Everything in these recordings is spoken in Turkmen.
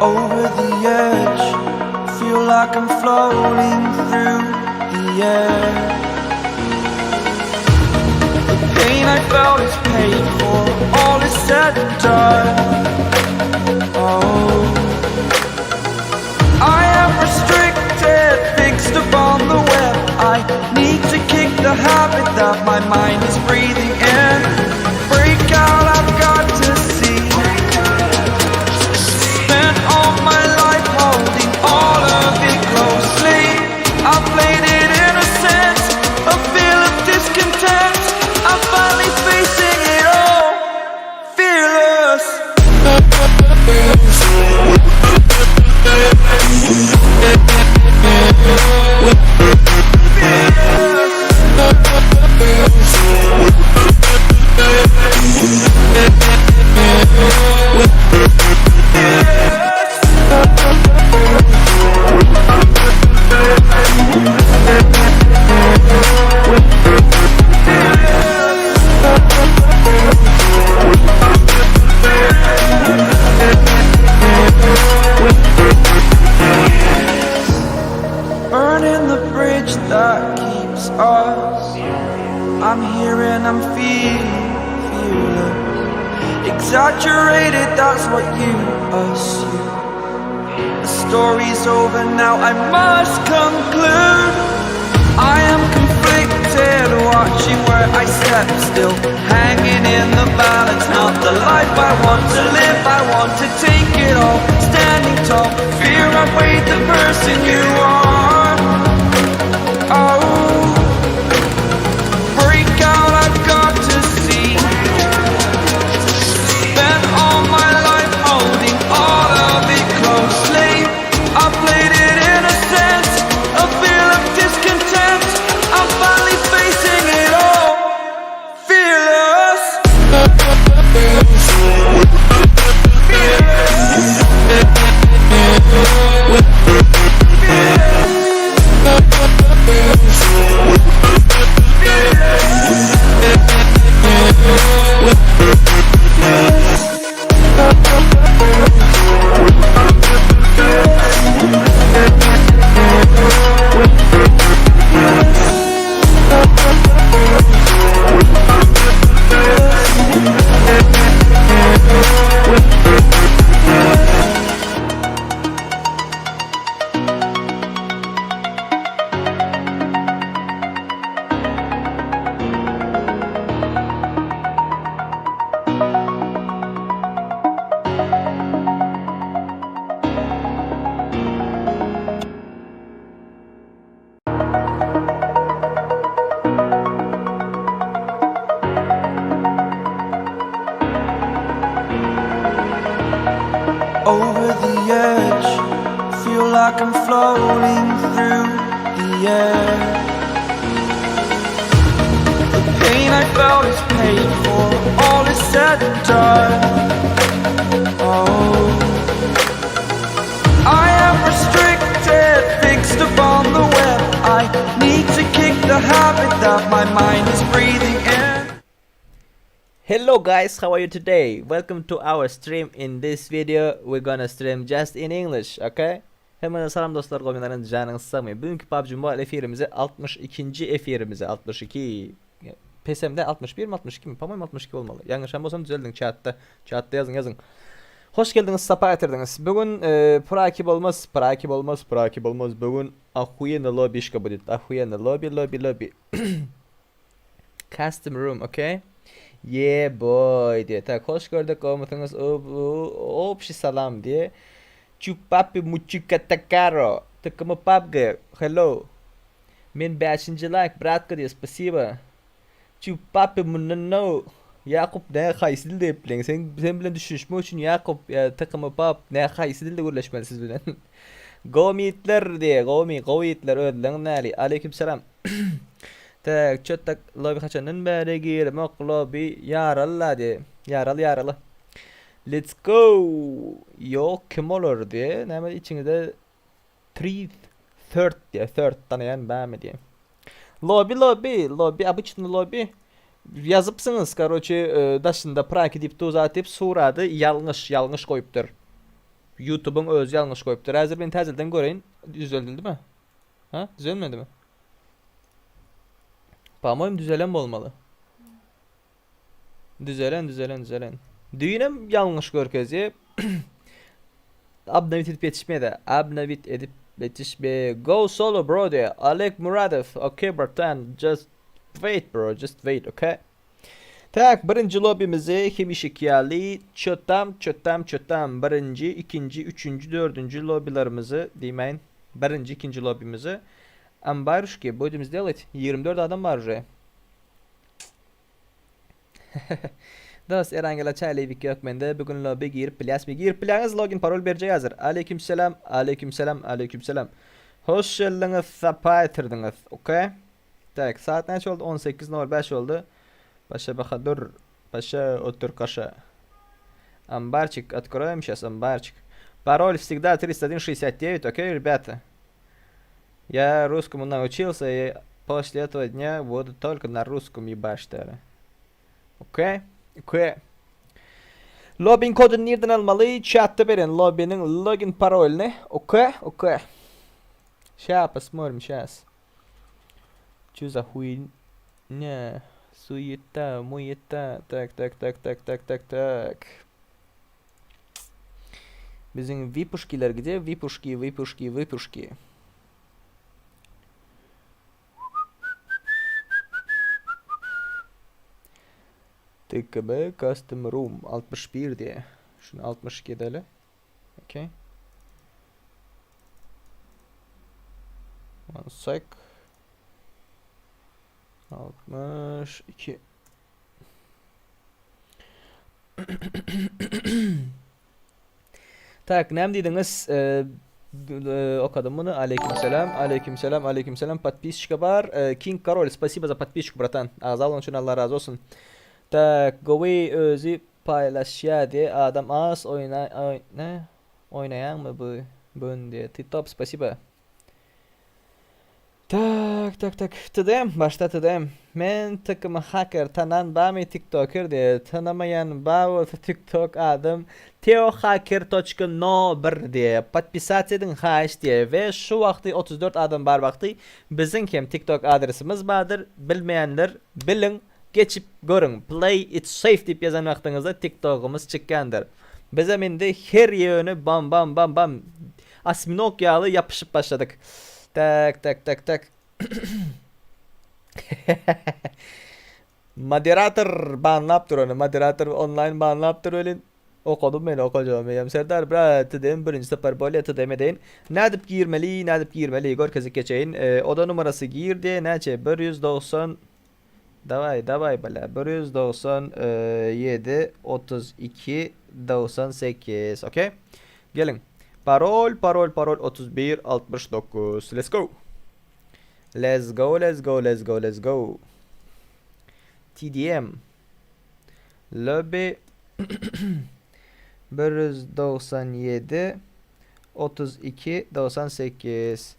Over the edge, feel like I'm floating through the air. The pain I felt is paid for, all is said and done. Oh, I am restricted, fixed upon the web. I need to kick the habit that my mind is breathing in. Break out, I've got to see. Spent all my life holding all of it closely. I played it innocent, a feel of discontent. I'm finally facing it all, fearless. Burning the bridge that keeps us. I'm here and I'm feeling fearless. Exaggerated, that's what you assume. The story's over now, I must conclude. I am conflicted, watching where I step still, hanging in the balance. Not the life I want to live, I want to take it all, standing tall. Fear outweighed the person you are. Oh, break out, I've got to see. Spent all my life holding all of it closely. I played it innocent, a feel of discontent. I'm finally facing it all, fearless. Over the edge, feel like I'm floating through the air. The pain I felt is paid for, all is said and done. Oh, I am restricted, fixed upon the web. I need to kick the habit that my mind is breathing in. Hello guys, how are you today? Welcome to our stream. In this video, we're gonna stream just in English, okay? Hemmäňize salam dostlar, goýmalaryn janyňyz sagmy? Bugünkü PUBG Mobile efirimizi 62. efirimizi 62 PSM'de 61 mi 62 mi? По-моему 62 bolmaly. Ýalňyşan bolsam düzeldiň chatda. Chatda ýazyň ýazyň. Hoş geldiňiz, sapa getirdiňiz. Bugün e, praki bolmaz, praki bolmaz, praki bolmaz. Bugün охуенно lobişka будет. Охуенно lobby, lobby, lobby. Custom room, okay? Yeah boy diýe. Tak, hoş gördük gowmysyňyz? Общий salam diýe. Chupapi muchika takaro. Tıkımı PUBG. Hello. Men 5. like bratka diýe. Спасибо. Chupapi munno. Yakup ne haýsy dilde gepleň? Sen sen bilen düşünişmek üçin Yakup ýa tıkımı pap ne haýsy dilde gürleşmeli siz bilen? Gomitler diýe. Gomi, gomitler özleň näli? Aleyküm selam. Tak, çöt tak lobby haçandan bäri giremok lobby ýaraly diýe. Ýaraly ýaraly. Let's go. Ýok kim olar diýe. Näme içiňizde three third diýe. Third tanaýan bamy diýe. Lobby lobby, lobby обычный lobby. Ýazypsyňyz, короче, e, daşynda praki diýip tuzat diýip surady ýalňyş, ýalňyş goýupdyr. YouTube'yň özi ýalňyş goýupdyr. Häzir men täzeden göreýin. Düzeldildimi? Ha? Düzelmedimi? По-моему, düzelen bolmaly. Düzelen, düzelen, düzelen. Düýnem ýalňyş görkezýär. Obnovit edip ýetişmedi. Obnovit edip ýetişme. Go solo bro diýär. Oleg Muradow. Okay bratan, just wait bro, just wait, okay? Tak, birinji lobimizi hemişeki ýaly çötam, çötam, çötam. Birinji, ikinji, üçünji, dördünji lobilerimizi diýmäýin. Birinji, ikinji lobimizi. Ambaruşki, budem сделать. 24 adam bar uje. Dost, Erangela çaýly ýok mende. Bu gün lobby girip bilýäsmi? Girip bilýäňiz, login parol berjek häzir. Aleykümselam, aleykümselam, aleykümselam. Hoş geldiňiz, sapa getirdiňiz. Okay. Tak, saat näçe boldy? 18.05 boldy. Paşa Bahadur, Paşa otur kaşa. Амбарчик, откроем сейчас амбарчик. Пароль всегда 301.69, окей, ребята? Я русскому научился, и после этого дня буду только на русском ебашить. Okey? Okey. Login koduny nirden almaly? Chatda beren lobby'niň login parolyny. Okey? Okey. Ща посмотрим сейчас. Чё за хуйня? Суета, муета. Так, так, так, так, так, так, так. Biziň випушkiler где? Випушки, випушки, випушки. TKB Custom Room 61 diýe. Şuny 62 edeli. Okey. One sec. 62. Tak, näme diýdiňiz? E, e, okadym muny. Aleyküm selam, aleyküm selam, aleyküm selam. Подписчика bar. E, King Король, спасибо за подписчику, братан. Agza bolan üçin Allah razy bolsun. Tak, gowy özi paýlaşýar diýe adam az oýna oý, ne? Oýnaýaňmy bu bun diýe. Ty top, спасибо. Tak, tak, tak. TDM, başda TDM. Men TKM hacker, tanan bamy TikToker diýe. Tanamaýan ba bolsa TikTok adym teohacker.no 1 diýe. Podpisаться ediň haýyş diýe. We şu wagty 34 adam bar wagty biziň hem TikTok adresimiz bardyr. Bilmeýänler biliň, geçip görüň. Play it safe diýip ýazan wagtyňyzda TikTokymyz çykýandyr. Bizem indi her ýöne bam bam bam bam osminog ýaly ýapyşyp başladyk. Tak tak tak tak. Moderator banlap dur ony. Moderator onlaýn banlap dur welin. Okadym men okajagym eýýäm. Serdar brat TDM birinji sapar bolýa TDM edeýin. Nädip girmeli, nädip girmeli görkezip geçeýin. E, oda numarasy girdi. Näçe? 190 Daway, daway bala. 197 32 98. Okey? Geliň. Parol, parol, parol 31 69. Let's go. Let's go, let's go, let's go, let's go. TDM. Lobby 197 32 98.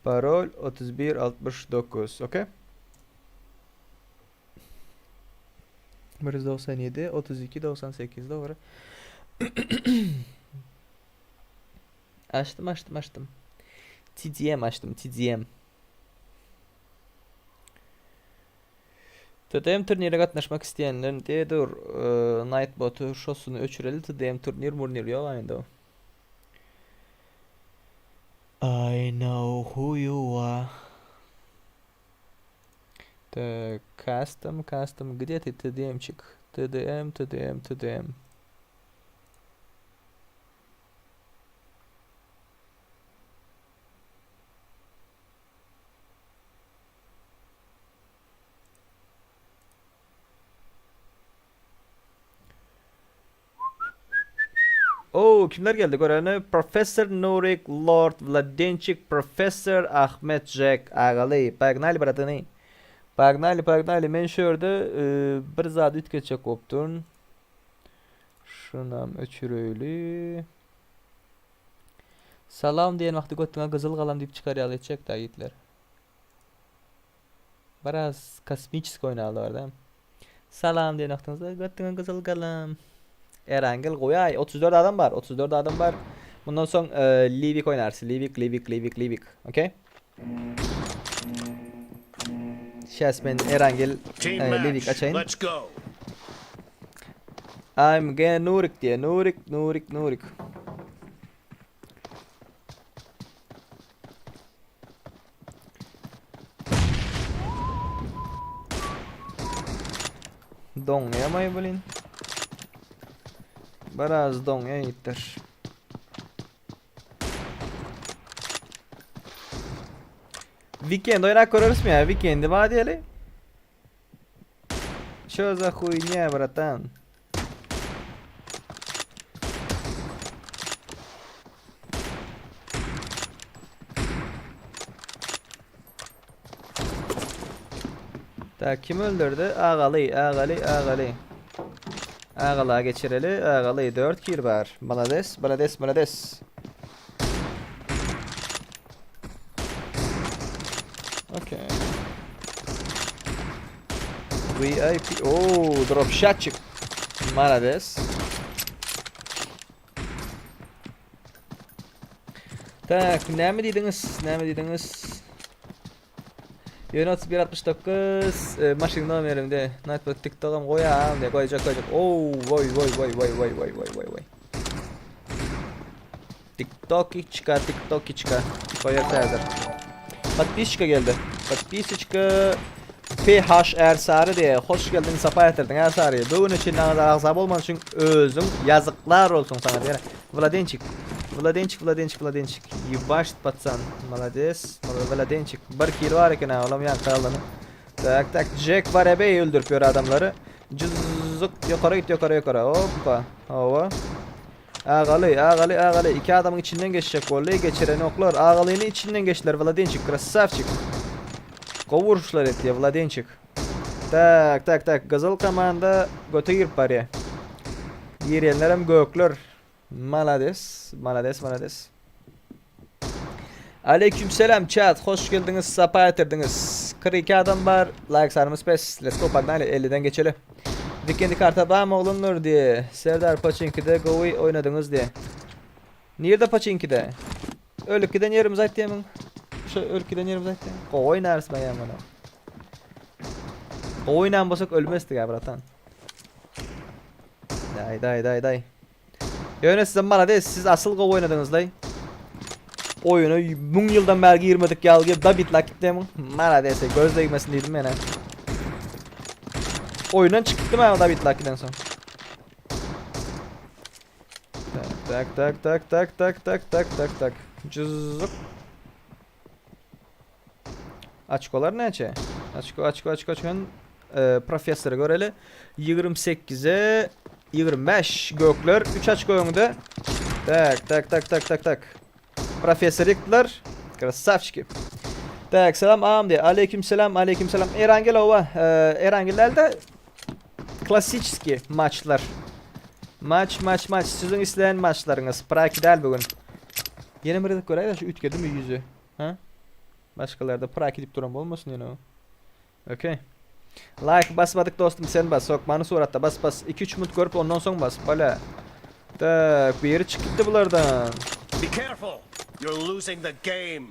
Parol 31 69. Okey? 197 32 98 dogry. Açdym, açdym, açdym. TDM açdym, TDM. TDM turnire gatnaşmak isleýänler diýe dur, e, Nightbot-u şosuny öçüreli TDM turnir murnir ýok aýynda. I know who you are. Так, custom, custom, где ты, TDM-чик? TDM, TDM, TDM. Oo, kimler geldi göreni? Professor Nurik, Lord Vladenchik, Professor Ahmet Jack agaly. Погнали, братаны. Погнали, погнали. Men şu ýerde e, bir zat üýtgetjek bolup durun. Şunam öçüreýli. Salam diýen wagty götüňe gyzyl galam diýip çykar ýaly etjek da ýigitler. Biraz kosmiçeski oýnalylar da. Salam diýen wagtyňyzda götüňe gyzyl galam. Erangel goýaý. 34 adam bar. 34 adam bar. Mundan soň e, Livik oýnarys. Livik, Livik, Livik, Livik. Okey. Şäs men Erangel Team e, Livik match. açayyn. Let's go. I'm gonna Nurik diye. Nurik, Nurik, Nurik. Doňýamaý blin. Biraz doňýa ýitdir. Weekend oýnap görerismi ýa? Weekendi bar diýeli. Ço za huýnýa, bratan? Tak kim öldürdü? Agaly, Agaly, Agaly. Agala geçireli. Agaly 4 kill bar. Malades, malades, malades. Okey. VIP. Oo, drop shotçik. Malades. Tak, näme diýdiňiz? Näme diýdiňiz? Ýöne 31 69 e, maşyn nomerimde. Nightbot TikTok'am goýam diýe goýjak goýjak. Oo, voý voý voý voý voý voý voý voý voý. TikTokiçka, TikTokiçka. Goýar täzir. Podpisçika geldi. Podpisçika PHR Sary diýe. Hoş geldiň, sapa getirdiň är Sary. Bu gün üçin agza bolman üçin özüň ýazyklar bolsun saňa diýe. Wladençik. Wladençik, Wladençik, Wladençik. Ýebaşt patsan. Malades. Wladençik. Bir kilo bar eken ha, olam ýaňky alany. Tak, tak, Jack bar ebey öldürip ýör adamlary. Jyzzyk ýokary git, ýokary, ýokary. Hoppa. Hawa. Agaly, agaly, agaly. Iki adamyň içinden geçjek boldy. Geçirenoklar. Agalyny içinden geçdiler. Wladençik, krasavçik. Gowy uruşlar etdi Wladençik. Tak, tak, tak. Gyzyl komanda göte girip barýar. Girýänlerem gökler. Malades, malades, malades. Aleykümselam chat, hoş geldiňiz, sapa getirdiňiz. 42 adam bar, like sarymyz pes. Let's go, pognaly, 50-den geçeli. Dikendi karta barmy oglanlar diýe. Serdar Paçinkide gowy oýnadyňyz diýe. Nirde Paçinkide? Ölüp giden ýerimizi aýt diýemiň. Şu ölüp giden ýerimizi aýt diýemiň. Gowy oýnarys men ýa muny. Gowy oýnan bolsak ölmezdik ha bratan. Daý daý daý daý. Ýöne size malades, siz asyl gowy oýnadyňyzlaý. Oýuna 1000 ýyldan bäri girmedik ýaly gelip dabitlak gitdimiň. Malades, göz degmesin diýdim men. Oýundan çykyp gitdim ha dabitlak giden soň. Tak tak tak tak tak tak tak tak tak. Cızık. Açkolar näçe? Açko açko açko açko. E, professory göreli. 28-e 25 gökler 3 açko öňde. Tak tak tak tak tak tak. Professor ýykdylar. Krasavçiki. Tak, selam agam diýýär. Aleyküm selam, aleyküm selam. Erangel owa, e, Erangel däl-de klassiçeskiý maçlar. Maç, maç, maç. Siziň isleýän maçlaryňyz. Praki däl bu gün. Ýene bir gezek göräýdä şu üýtgedimi ýüzi. Ha? Başgalarda praki diýip duran bolmasyn ýene o. Okey. Like basmadyk dostum sen bas. Sokmany suratda bas bas. 2-3 minut görüp ondan soň bas. Bala. Tak, biri çykyp gitdi bulardan. Be careful. You're losing the game.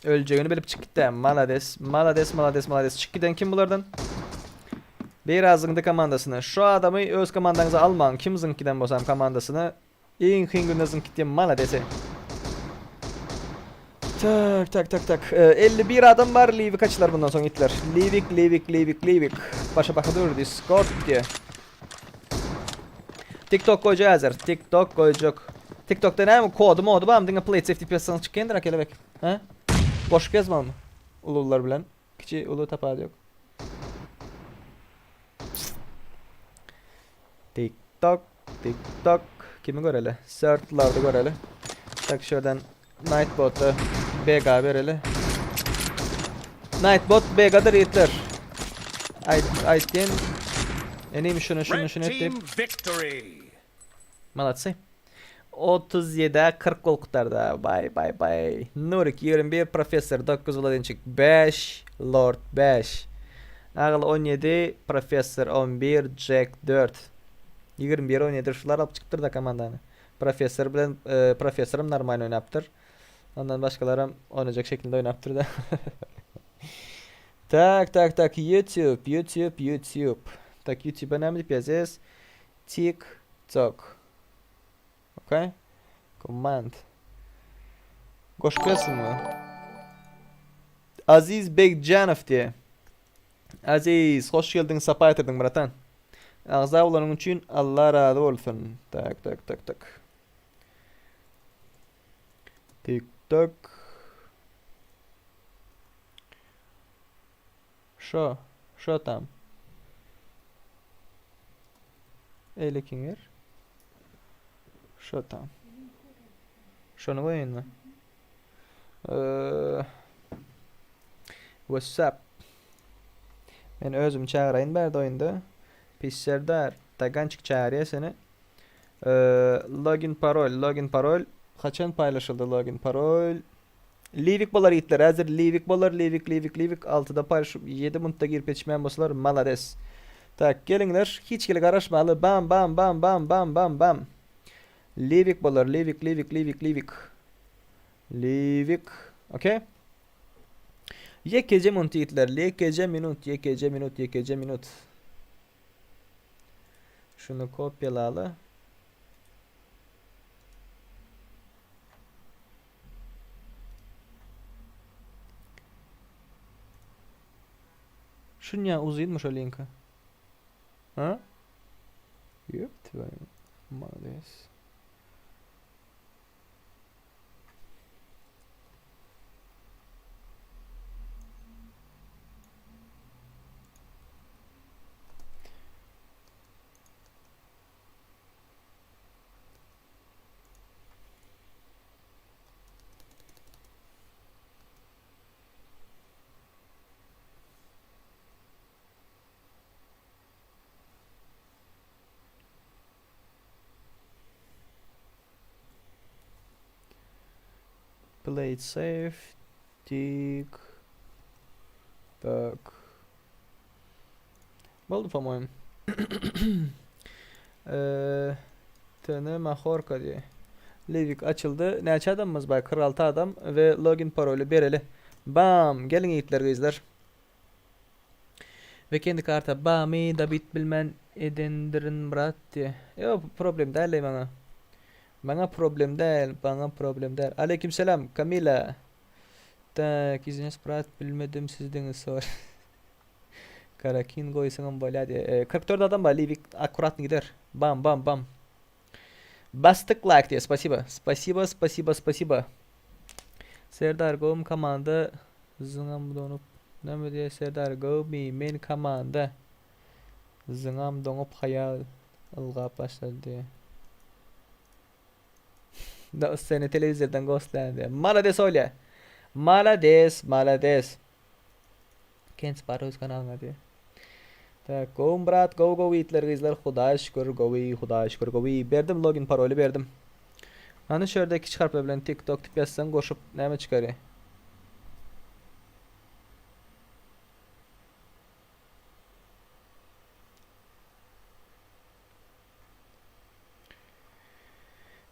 Öljegini bilip çykyp gitdi. Malades, malades, malades, malades. Çykyp giden kim bulardan? Biraz zyňdy komandasyny. Şu adamy öz komandaňyza almaň. Kim zyňyp giden bolsam komandasyny Iň kyn günde zyňk gitýän maladesi. Tak tak tak tak. 51 adam bar Livik açylar bundan soň itler. Livik Livik Livik Livik. Başa bahadur Discord diye. TikTok goýjak häzir. TikTok goýjak. TikTokda näme kody mody barmy diňe play safety pýasasyny çykýandyr kelebek. Ha? Goşup ýazmalymy? Ulular bilen. Kiçi uly tapawudy ýok. Tik tok, tik tok. Kimi göreli? Sörtlarda göreli. Tak şuradan Nightbot'a BG bereli. Nightbot BG'dir ýigitler. Aýt aýtdym. Enim şunu şunu şunu et diýip. Malatsy. 37-ä 40 gol gutardy. Bay bay bay. Nurik 21, Professor 9, Wladinçik 5, Lord 5. Agyl 17, Professor 11, Jack 4. 21 oýnaýdyr. Şular alyp çykypdyr da komandany. Professor bilen e, professoram normal oýnapdyr. Ondan başgalaram oýnajak şeklinde oýnapdyr da. Tak, tak, tak, YouTube, YouTube, YouTube. Tak, YouTube'a näme diýip ýazýas? TikTok. Okay. Command. Goşup gelsinmi? Aziz Begjanow diýe. Aziz, hoş geldiň, sapa getirdiň, bratan. Agza bolanyň üçin Allah razy bolsun. Tak, tak, tak, tak. Tik tak. Şo, şo tam. Eýlekiňer. Şo tam. Şony goýaýynmy? Eee, What's up? Men özüm çagyraýyn bärde oýunda. Pis Serdar, Tagançik çagyrýar seni. Eee, login parol, login parol. Haçan paýlaşyldy login parol? Liwik bolar ýigitler häzir liwik bolar liwik liwik liwik altyda paýlaşyp ýedi muntda girip ýetişmeýän bolsalar malades. Tak geliňler hiç hili garaşmaly bam bam bam bam bam bam bam. Liwik bolar liwik liwik liwik liwik. Liwik. Okey. Ýekeje munt ýigitler ýekeje minut ýekeje minut ýekeje minut. Şuny kopýalaly. Şunýa uzynmy şo linka? Ha? Ýöp tvoyu. Malades. Play it safe. Tik. Tak. Boldy po-moýem. Eee, TN Mahorka diýe. Liwik açyldy. Näçe adamymyz bar? 46 adam we login paroly bereli. Bam! Geliň ýigitler, gyzlar. We kendi karta bamy dabit bilmän edendirin brat diýe. Ýok, problem däl maňa. Maňa problem däl, maňa problem däl. Aleyküm selam, Kamila. Tak, izwinýas brat, bilmedim sizdiňiz sorry. Karakin goýsaňam bolýar diýýär. 44 adam bar, Livik akkuratny gider. Bam bam bam. Basdyk like diýýär. Spasiba. Spasiba, spasiba, spasiba. Serdar gowmy komanda zyňam donup. Näme diýýär Serdar gowmy men komanda zyňam doňup haýal ylgap başlady diýýär. Da seni telewizordan goslan diýýär. Malades Olýa. Malades, malades. Kens bar öz kanalyňa diýe. Tak, gowum brat, gowy gowy ýigitler gyzlar, hudaýa şükür gowy, hudaýa şükür gowy. Berdim login paroly berdim. Hany şu ýerde kiçi harplar bilen TikTok diýip ýazsaň goşup näme çykarýa?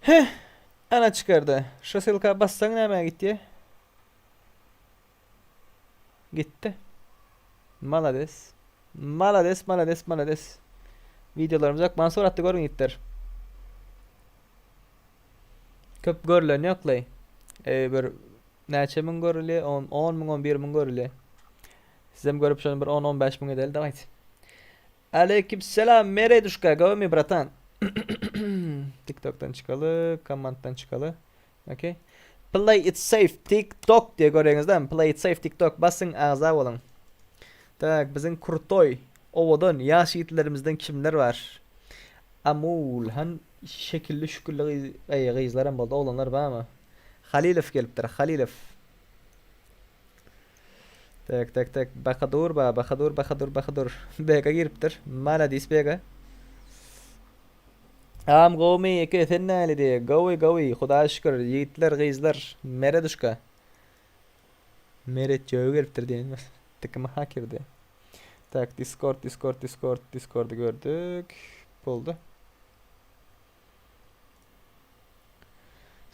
Heh, ana çykardy. Şu ssylka bassaň nämä gitýä? Gitdi. Malades. Malades, malades, malades. Videolarymyz hökman suratda görüň ýigitler. Köp görülen ýoklaý. E, bir näçe müň görülýär? 10, 10 müň, 11 müň görülýär. Sizem görüp şony bir 10-15 müň edeli dawayt. Aleyküm selam Mereduşka, gowmy bratan? TikTok'tan çykaly, komanddan çykaly. Okey. Play it safe TikTok diýe görýäňizmi? Play it safe TikTok basyň agza boluň. Tak, biziň krutoý, owadan ýaş ýigitlerimizden kimler bar? Amul, han şekilli şükürli gyz, eý, gyzlar hem boldy, oglanlar barmy? Halilow gelipdir, Halilow. Tak, tak, tak. Bahadur ba, Bahadur, Bahadur, Bahadur. Bega giripdir. Maladis Bega. Am gowmy ýeke sen näli diýe. Gowy gowy hudaýa şükür ýigitler gyzlar mereduşka. Meret jögi gelipdir diýen. Tikimi haker diýe. Tak discord discord discord discordy gördük. Boldy.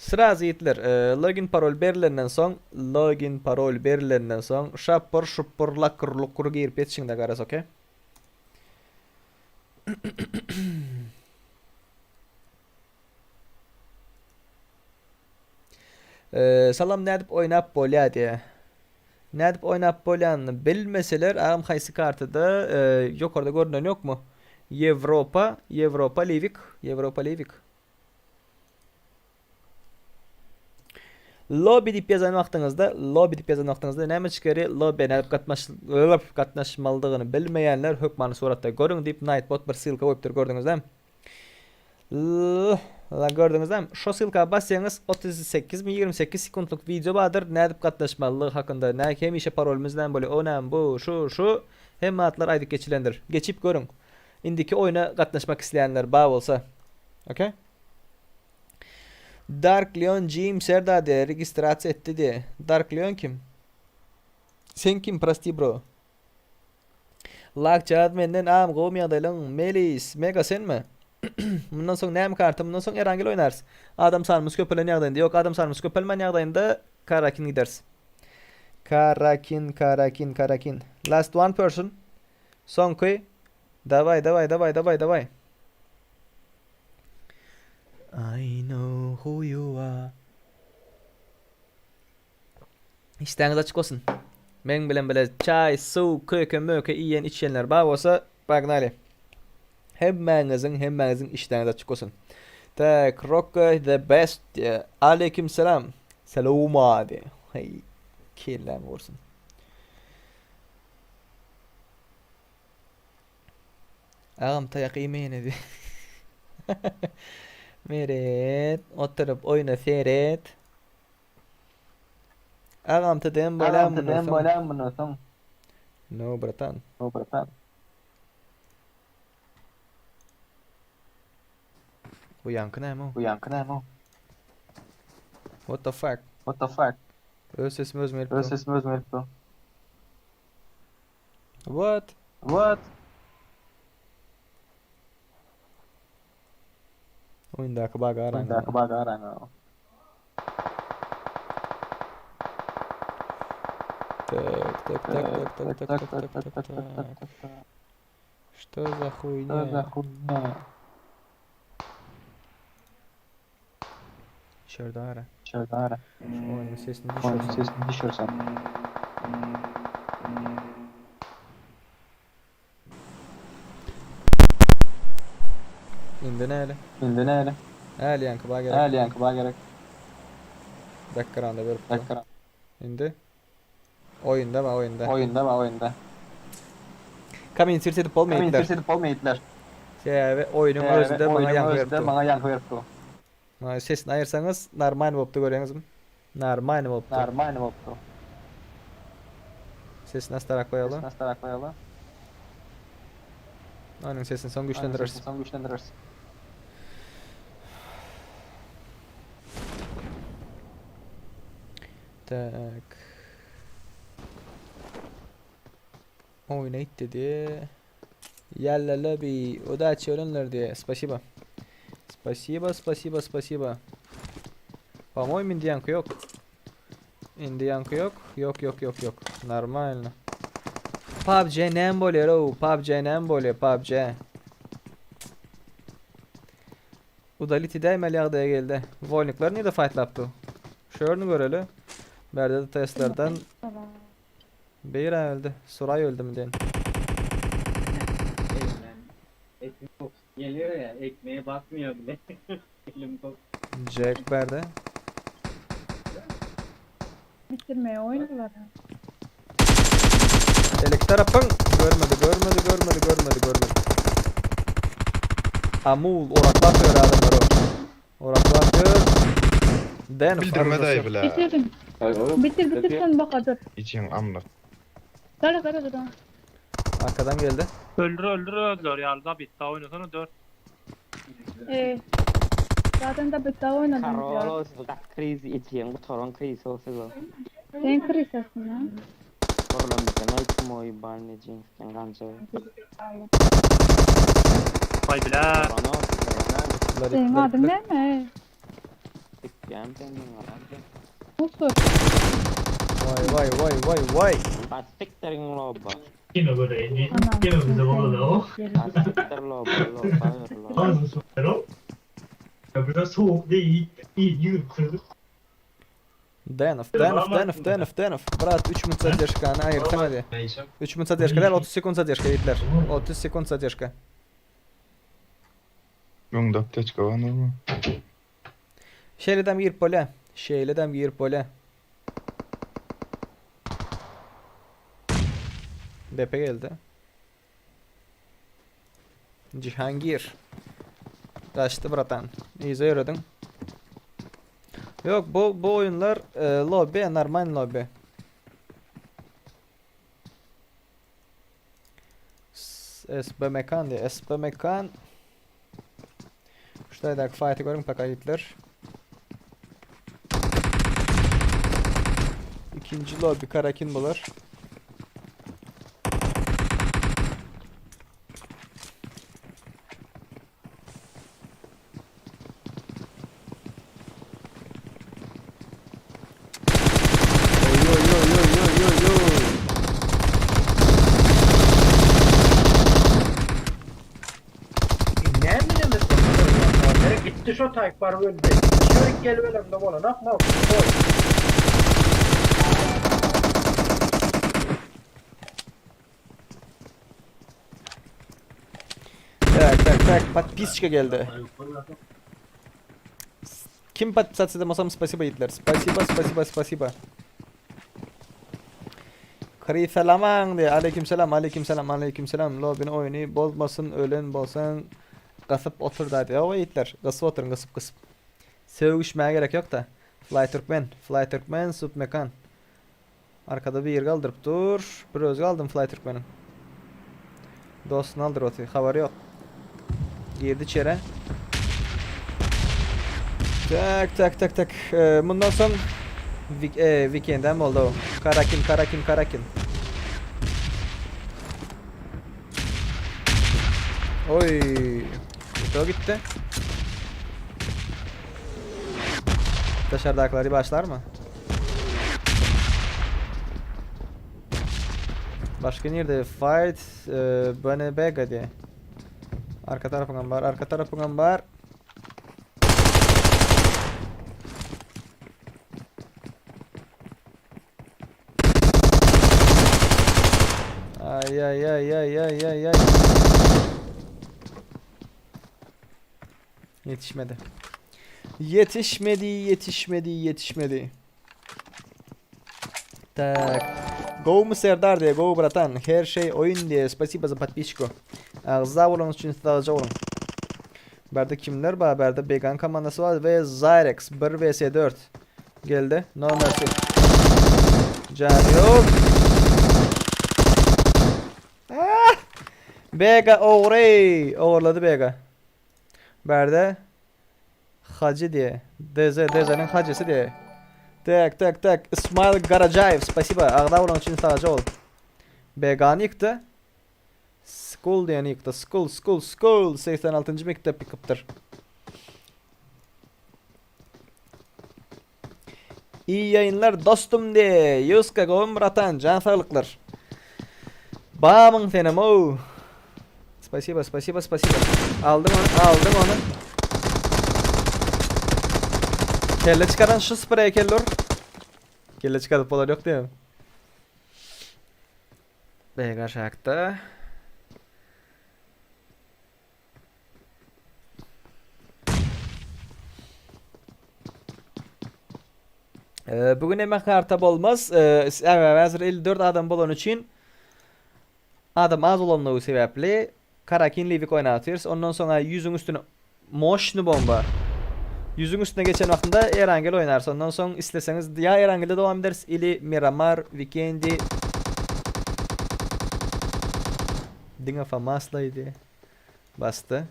Srazy ýigitler, login parol berilenden soň, login parol berilenden soň, şapur şupur lakyr lukur girip ýetişiňde garaz okey. Salam nädip oýnap bolýa diýe. Nädip oýnap bolýanyny bilmeseler agam haýsy kartada ýokarda görünen ýokmy? Ýewropa, Ýewropa Livik, Ýewropa Livik. Lobby diýip ýazan wagtyňyzda, lobby diýip ýazan wagtyňyzda näme çykary? Lobby nädip gatnaş gatnaşmalydygyny bilmeýänler hökmany suratda görüň diýip Nightbot bir ssylka goýupdyr gördüňizmi? La gördüňizmi? Şo ssylka bassaňyz 38 mi 28 sekuntlyk wideo bardyr nädip gatnaşmalydygy hakynda. Nä hemişe parolymyz näme bolýar? O näme bu şu şu hemme zatlar aýdyp geçilendir. Geçip görüň. Indiki oýna gatnaşmak isleýänler bar bolsa. Okey. Dark Leon Jim Serdar diýe registrasiýa etdi diýe. Dark Leon kim? Sen kim prosti bro? Lakjaz menden am gowmy ýagdaýlaň Melis Mega senmi? Mundan soň näme karta mundan soň Erangel oýnarys. Adam sanymyz köpelen ýagdaýynda ýok adam sanymyz köpelmän ýagdaýynda Karakin gideris. Karakin Karakin Karakin. Last one person. Soňky. Daway daway daway daway daway. I know who you are. Işdäňiz açyk bolsun. Meň bilen bile çaý, suw, köke, möke iýen içenler bar bolsa, pagnali. Hemmäňiziň, hemmäňiziň işdäňiz açyk bolsun. Tak, Rocco the best diýe. Aleyküm selam. Saloma diýe. Hey, kelläň gursun. Agam taýak iýme ýene diýe. Meret, oturyp oýna seret. Agam TDM bolýar Agam mundan TDM soň. bolýar mundan soň. No bratan. No bratan. Bu ýaňky näme o? Bu ýaňky näme o? What the fuck? What the fuck? Öz sesimi özüm gelip Öz dur. sesimi özüm gelip dur. What? What? Oýundaky baga araň. Oýundaky baga araň. Tak, tak, tak, tak, tak, tak, tak, tak, tak, tak. Что за Что за хуйня? хуйня? Şurada ara. Şurada ara. Şu oýnuň sesini Oýnuň düşürsen. sesini düşürsen. Indi näle? Indi näle? Äli ýaňky ba gerek. Äli ýaňky ba gerek. Backgrounda berip dur. Background. Indi oýunda ba oýunda. Oýunda ba oýunda. Kommentir edip bolmaýar. Kommentir edip bolmaýar. Sebäbi oýnuň özünde maňa ýaňky berip dur. Maňa ýaňky berip dur. Maňa sesini aýyrsaňyz normalny bolupdy görýäňizmi? Normalny bolupdy. Normalny bolupdy. Sesini astarak goýaly. Sesini astarak goýaly. Onuň sesini soň güýçlendireris. Onuň sesini soň güýçlendireris. Tak. Oýna gitdi diye. Ýalla lobby, udaçi ölenler diye. Spasiba. Spasiba, spasiba, spasiba. По-моему, indi ýaňky ýok. Indi ýaňky ýok. Ýok, ýok, ýok, ýok. Normalno. PUBG näme bolýar ow? PUBG näme bolýar? PUBG. Udalit edäýmeli ýagdaýa geldi. Wolnikler nirde faýtlapdy? Şu ýerini göreli. Bärde-de testlerden Beýra öldi. Suraý öldümi diýen. Elimden etin kokusu geliyor ya ekmeğe bakmıyor bile. Elim kok. Jack bärde. Bitirmeye oýnalar. Eleki tarapyň görmedi, görmedi, görmedi, görmedi, görmedi. Amul oraklap ýör adamlar o. Oraklap ýör. Denow Bildirme arujasy daýy ýok. bile. Bitirin. Bitir bitir sen baka dur. Içiň amlyk. Gara gara dur. Arkadan geldi. Öldür öldür öldür ýaly da bitti oýnasana 4. Ee, zaten da bitti oynadım ya. Karol siz gaty kriz içiň gutaran kriz o siz o. Sen krisasın ha. Borulan biten aýtym oý balny jinxden gança. Vay bile. Korona Larik Senin larik adın larik. ne mi? Gorkýan senden galan. Nasıl? Vay vay vay vay vay. Bassikdirin loba. Kime göre? Anam. Kime bize bana da o? Bassikdir loba loba loba. Ağzını sokarım. Ya biraz soğuk değil. İyi yürü kırdık. Daýanow, Daýanow, Daýanow, Daýanow, Daýanow. Brat 3 minut zadержkany aýyrsana hadi. 3 minut zadержka däl, 30 sekund zadержka ýigitler. 30 sekund zadержka. Öňde aptečka bar normal. Şeýledem girip bolýa. Şeýledem girip bolýa. Depe geldi. Cihangir. Gaçdy bratan. Yza ýörediň. Ýok, bu bu oýunlar e, lobby, normal lobby. SB Mekan diye. SB Mekan. Şu taýdaky fighty görüň paka ýigitler. Ikinji lobby Karakin bolar. Oy oy oy oy oy oy oy. Ne bilemezsin. Nereye gitti şu tayk var öldü. Şöyle gel ölemde bolan akma. Koy. Tak tak tak podpisçka geldi. Kim podpisаться edemosam spasibo ýigitler. Spasibo spasibo spasibo. Krisalaman diye. Aleyküm selam aleyküm selam aleyküm selam. Lobini oýny bozmasyn ölen bolsaň gysyp otur da diye. Owa ýigitler gysyp oturyň gysyp gysyp. Sögüşmäge gerek ýok da. Fly Türkmen, Fly Türkmen, Sup Mekan. Arkada bir galdyryp dur. Bir özge aldym Fly Türkmeniň. Dostuny aldyryp otyr. Habary ýok. Girdi içeri. Tak tak tak tak. Ee, mundan soň Vik e, Weekend'em boldy o. Karakin Karakin Karakin. Oy. Mito gitdi. Daşardakylar başlarmy? Başga nirde fight e, Bene Bega diye. Arka tarapyňam bar, arka tarapyňam bar. Ay ay ay ay ay ay ay. Yetişmedi. Yetişmedi, yetişmedi, yetişmedi. Tak. Go mu Serdar diye, go bratan. Her şey oyun diye. Spasibo za podpisку. Agza boluň üçin sagja boluň. Bärde kimler bar? Bärde Began komandasy bar we Zyrex 1 vs 4 geldi. No mercy. Jany ýok. Ah! Bega ogry. Ogurlady Bega. Bärde Hacı diye. DZ DZ'nin hacısı diye. Tak tak tak. İsmail Garajayev spasibo. Agza boluň üçin sagja bol. Begany ýykdy. Skull diýeni ýykdy. Skull Skull Skull 86-njy mekdep ýykypdyr. İyi yayınlar dostum diye. Yuska gowum bratan. Jan saglyklar. Bamyň senem ow. Spasibo spasibo spasibo. Aldım onu aldım onu. Kelle çıkaran şu sprey kelle Kelle çıkarıp bolar yok diýem. Bega şakta. Ee, bugün emek karta bolmaz. Ee, evet, 54 adam bolan üçin adam az bolanlygy sebäpli Karakin Livik oýnatýarys. Ondan soňra ýüzüň üstüne moşny bomba. Ýüzüň üstüne geçen wagtynda Erangel oýnarys. Ondan soň isleseňiz ýa Erangelde dowam ederis ili Miramar, Vikendi Diňe Famaslaýdy. Basdy.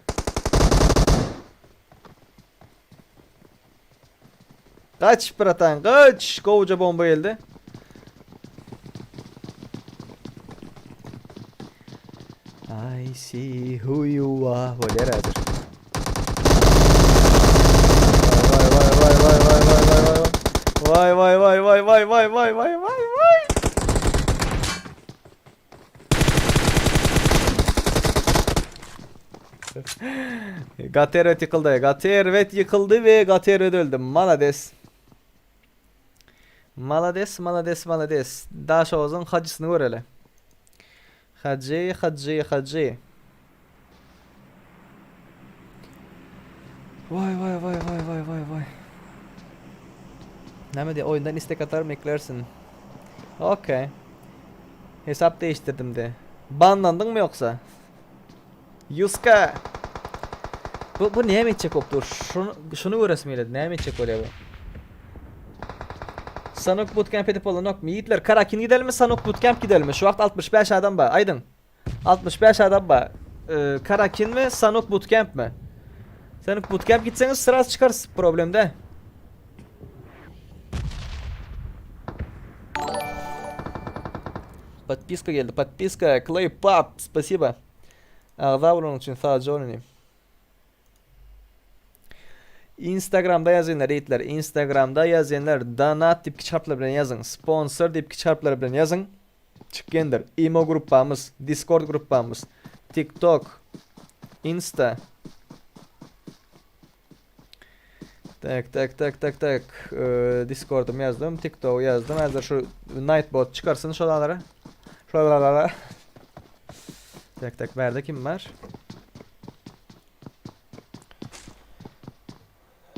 Gaç bratan gaç. Gowja bomba geldi. I see who you are. Bolýar häzir. Vay vay vay vay vay vay. Vay vay vay vay vay vay vay vay vay vay. Gaty erbet ýykyldy. Gaty erbet ýykyldy we gaty erbet öldi. Malades. Malades, malades, malades. Daşoguzyň hajysyny göreli. Hajy, hajy, hajy. Vay vay vay vay vay vay vay. Näme diýýär? Oýundan istek atarym eklersin. Okey. Hesap değiştirdim de. Banlandyňmy ýoksa? Ýuska! Bu bu näme etjek bolup dur? Şunu şunu göresim geldi. Näme etjek bolýar bu? Sanok bootcamp edip bolanokmy? Ýigitler, Karakin gidelimi, Sanok bootcamp gidelimi? Şu wagt 65 adam bar. Aýdyň. 65 adam bar. Ee, Karakin mi, Sanok bootcamp mi? Sanok bootcamp gitseňiz sraz çykarys problemde. Podpiska geldi. Podpiska. Clay Pop. Spasiba. Agza bolanyň üçin sagja bol inim. Instagramda ýazynlar ýigitler. Instagramda ýazynlar donat diýip kiçi harplar bilen ýazyň. Sponsor diýip kiçi harplar bilen ýazyň. Çykýandyr. Imo gruppamyz, Discord gruppamyz, TikTok, Insta. Tak tak tak tak tak. Ee, Discord'um ýazdym, TikTok ýazdym. Häzir şu Nightbot çykarsyn şolara. Şolara. Tak tak bärde kim bar?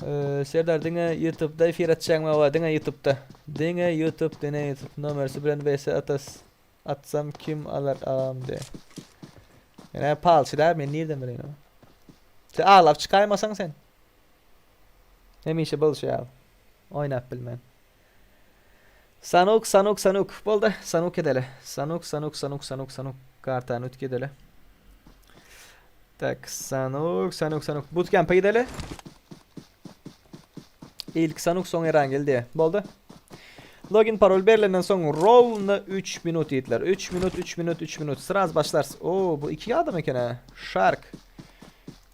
Ee, Serdar diňe YouTube'da efir açjaňmy? Owa, diňe YouTube'da. Diňe YouTube, diňe YouTube. Nomersi bilen VS atas. Atsam kim alar agam de. Ene palçy da men nirden bileýin ony. Sen aglap çykaýmasaň sen. Hemişe bolşy ýaly. Oýnap bilmän. Sanuk, sanuk, sanuk. Boldy. Sanuk edeli. Sanuk, sanuk, sanuk, sanuk, sanuk. Kartany ütk edeli. Tak, sanuk, sanuk, sanuk. Bootcamp'a gideli. Ilk sanuk soň Erangel diýe. Boldy. Login parol berlenden soň rovno 3 minut diýdiler. 3 minut, 3 minut, 3 minut. Sraz başlarys. Oo, bu iki adam eken ha. Shark.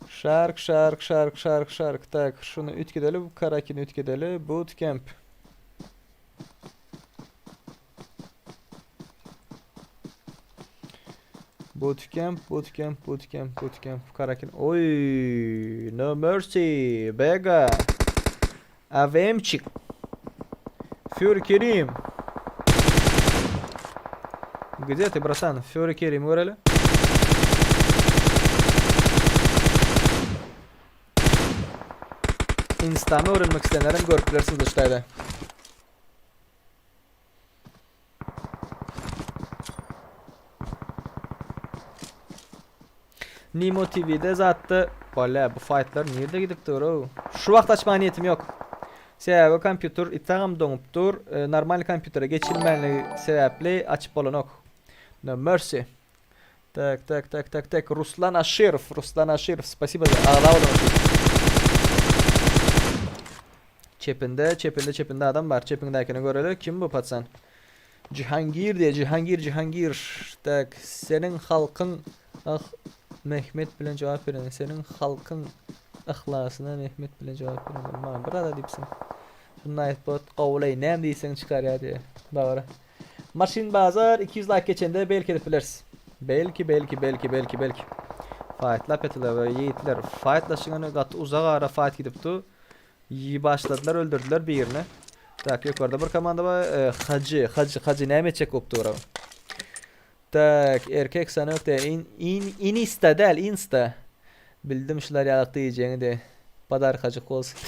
Shark, shark, shark, shark, shark. Tak, şuny üýtgedeli, Karakini üýtgedeli. Bootcamp. Bootcamp, bootcamp, bootcamp, bootcamp. Karakin. Oy, no mercy. Bega. AVMçik. Fury Kerim. Где ты, братан? Fury Kerim göreli. Instamy öwrenmek isleýänlerem görüp bilersiňiz duşdaýda. Nimo TV'de zatda Bale bu fightlar nirde gidip dur ow. Şu wagt açmaga niýetim ýok. Sebäbi kompýuter itagam doňup dur. E, normal kompýutere geçilmänligi sebäpli açyp bolanok. No mercy. Tak tak tak tak tak Ruslan Aşirow, Ruslan Aşirow, spasibo za agza bolan üçin. Çepinde, çepinde, çepinde adam bar. Çepiňdäkini göreli. Kim bu patsan? Jihangir diýe, Jihangir, Jihangir. Tak, seniň halkyň ah Mehmet bilen jogap beren. Seniň halkyň yhlasyna Mehmet bilen jogap beren. Maňa bir zat diýipsiň. Şu Nightbot gowulaý, näme diýseň çykarýar diýe. Dogry. Maşyn bazar 200 like geçende belki edip bileris. Belki, belki, belki, belki, belki. Fight'lap ýatylar we ýigitler. Fightlaşyňany gaty uzak ara fight gidipdi. Ýy başladylar, öldürdüler birini. Tak, ýokarda bir komanda bar. E, Hajy, Hajy, Hajy näme etjek bolup dur? Tak, erkek sanok de in, in, inista däl, insta. Bildim şular ýalak diýjegiňi de. Podarkajyk bolsun.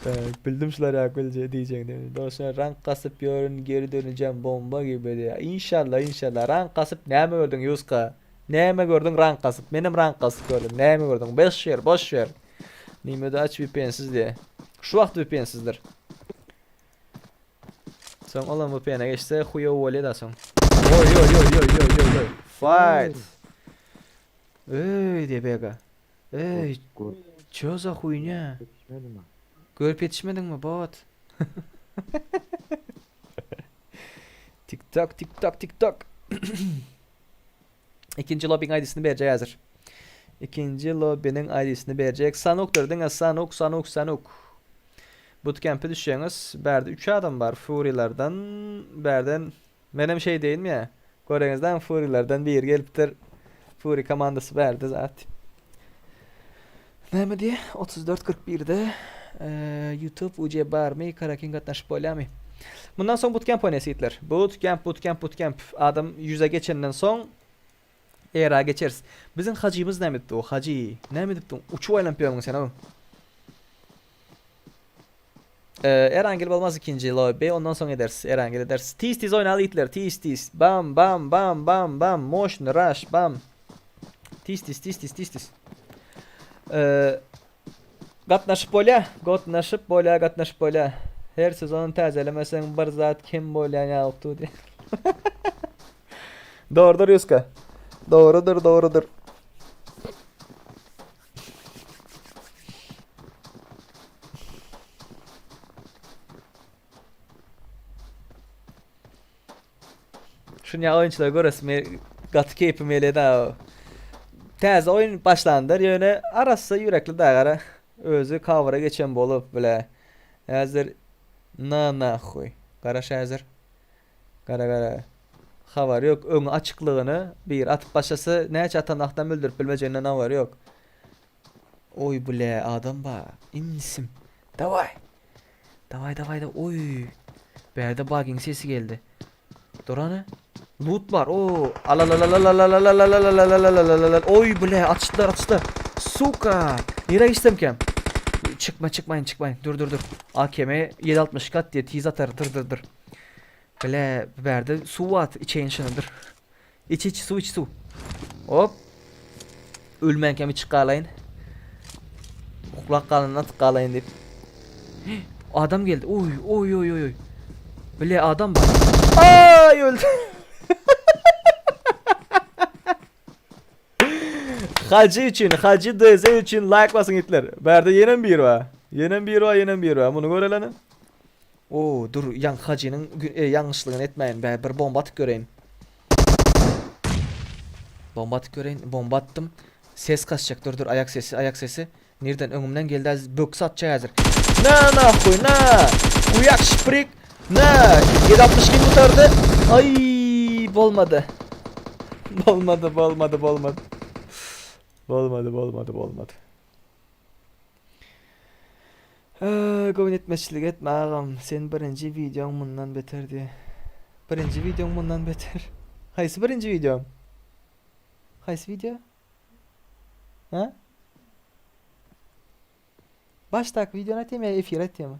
Tak, bildim şular ýalak bilje diýjegiňi. Dostlar, rank kasyp ýörün, geri döneceğim bomba gibi diýýär. Inşallah, inşallah. Rank kasyp näme gördüň Ýuska? Näme gördüň rank kasyp? Menem rank kasyp gördüm. Näme gördüň? Boş ber, boş ber. Nimede aç VPN-siz diýe. Şu wagt VPN-sizdir. Soň olam VPN-e geçse huýow bolýar da soň. Oý oý oý oý oý oý oý. Fight. Öý diýe bega. Öý. Ço za huýnýa? Görüp ýetişmediňmi bot? TikTok, TikTok, TikTok. Ikinji lobbyň ID-sini berjek häzir. Ikinji lobbynyň ID-sini berjek. Sanukdyr diňe Sanuk, Sanuk, Sanuk. Bootcamp'e düşýäňiz. Bärde 3 adam bar Furylardan. Bärden menem şeý deýinmi ýa? Göreňizden Furylardan biri gelipdir. Fury komandasy bärde zat. Näme diýe? 34 41-de YouTube UC barmy? Karakin gatnaşyp bolýamy? Mundan soň bootcamp oýnaýas ýigitler. Bootcamp, bootcamp, bootcamp. Adam 100-e geçenden soň Era geçeris. Biziň hajymyz näme edipdi o hajy? Näme edipdiň? Uçup aýlanyp ýörmüň sen o. Erangel bolmaz ikinji lobby ondan soň ederis. Erangel ederis. Tiz tiz oýnaly ýigitler tiz tiz. Bam bam bam bam bam moşny rush bam. Tiz tiz tiz tiz tiz tiz. Gatnaşyp bolýa. Gatnaşyp bolýa gatnaşyp bolýa. Her sezon täzelemeseň bir zat kem bolýan ýaly diýip. Dogrudyr Ýuska. Dogrudyr dogrudyr. Şuny oýunçylar göresim gaty keýpim gelýär da. Täze oýun başlandyr ýöne arassa ýürekli da gara. Özi cover'a geçen bolup bile. Häzir na nahuý. Garaş häzir. Gara gara. Habary ýok. Öňi açyklygyny bir atyp başlasa näçe atan wagtam öldürip bilmejeginden habary ýok. Oý bile adam ba. Insim. Daway. Daway daway da oý. Bärde bagyň sesi geldi. Durany. Loot bar. O alalalalalalalalalalalalalalalalala. Oý bile açdylar açdylar. Suka. Nire geçsemkem? Çykma çykmayın çykmayın. Dur dur dur. AKM 760 kat diye tiz atar. Dur dur dur. Bile bärde suw at içeýin şuny dur. Iç iç suw iç suw. Hop. Ölmänkäm içip galaýyn. Uklap galandan atyp galaýyn diýip. Adam geldi. Oý oý oý oý. Bile adam bar. Ay öldü. Hacı üçin, Hacı DZ üçin like basın itler. Bärde ýenem bir bar. Ýenem bir bar, ýenem bir bar. Muny görelene. Oo, dur, ýaň Hajynyň e, ýalňyşlygyny etmäýin. Bä bir bomba atyp göreýin. Bomba atyp göreýin. Bomba atdym. Ses kaçjak. Dur, dur, aýak sesi, aýak sesi. Nirden öňümden geldi aziz bökse atjak häzir. Na nahuý na. Huýak şprik. Na 762 gutardy. Ay bolmady. Bolmady bolmady bolmady. Bolmady bolmady bolmady. Göwün etmeçlik etme agam. Sen birinji wideoň mundan beter diye. Birinji wideoň mundan beter. Haýsy birinji wideom? Haýsy wideo? Ha? Başdaky wideony aýtaymy ýa efir aýtaymy?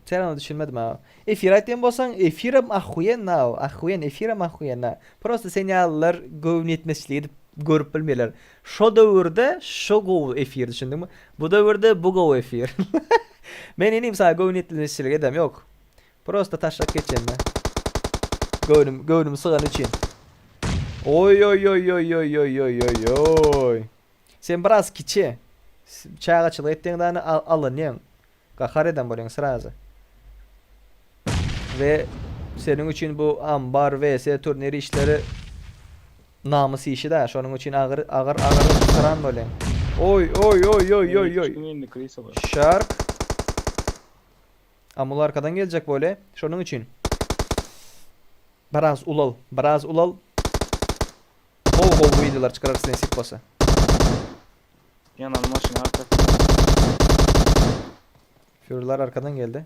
Sen onu düşünmedim ha. Efir aýtýan bolsaň, efirem ahuýenna, ahuýen, efirem ahuýenna. Prosta sen ýalylar göwün ýetmezçilik edip görüp bilmeýärler. Şo döwürde şo gowy efir düşündiňmi? Bu döwürde bu gowy efir. Men inim saňa göwün ýetmezçilik edem ýok. Prosta taşlap geçýän men. Göwnüm, göwnüm sygany üçin. Oý oý oý oý oý oý oý oý oý. Sen biraz kiçi. Çagaçylyk etdiň dany alynýaň. Gahar eden bolýaň srazy. We seniň üçin bu ambar vs turnir işleri namys işi da, şonuň üçin agyr agyr agyr syran bolýaň. Oý oý oý oý oý oý. Şark. Amul arkadan geljek bolýa. Şonuň üçin. Biraz ulal, biraz ulal. Gowy gowy wideolar çykararys nesip bolsa. Ýanan maşyn arkasynda. Furylar arkadan geldi.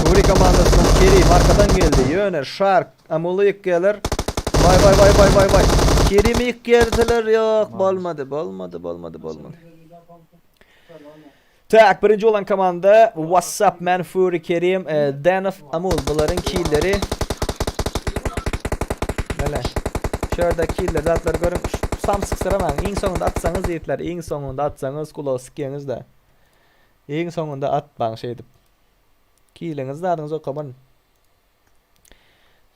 Fury komandasyndan Kerim arkadan geldi. Ýöne Shark Amuly ýykýarlar. Vay vay vay vay vay vay. Kerimi ýykýardylar. Ýok, bolmady, bolmady, bolmady, bolmady. Tak, birinji bolan komanda What's up man Fury Kerim, e, Danow Amul bularyň killeri. Mele. Şurada killer zatlar görüň. Samsyk syramaň. Iň soňunda atsaňyz ýigitler, iň soňunda atsaňyz gulagy sıkýaňyz da. Iň soňunda atmaň şeýdip. Kiliňiz zadyňyz okaman.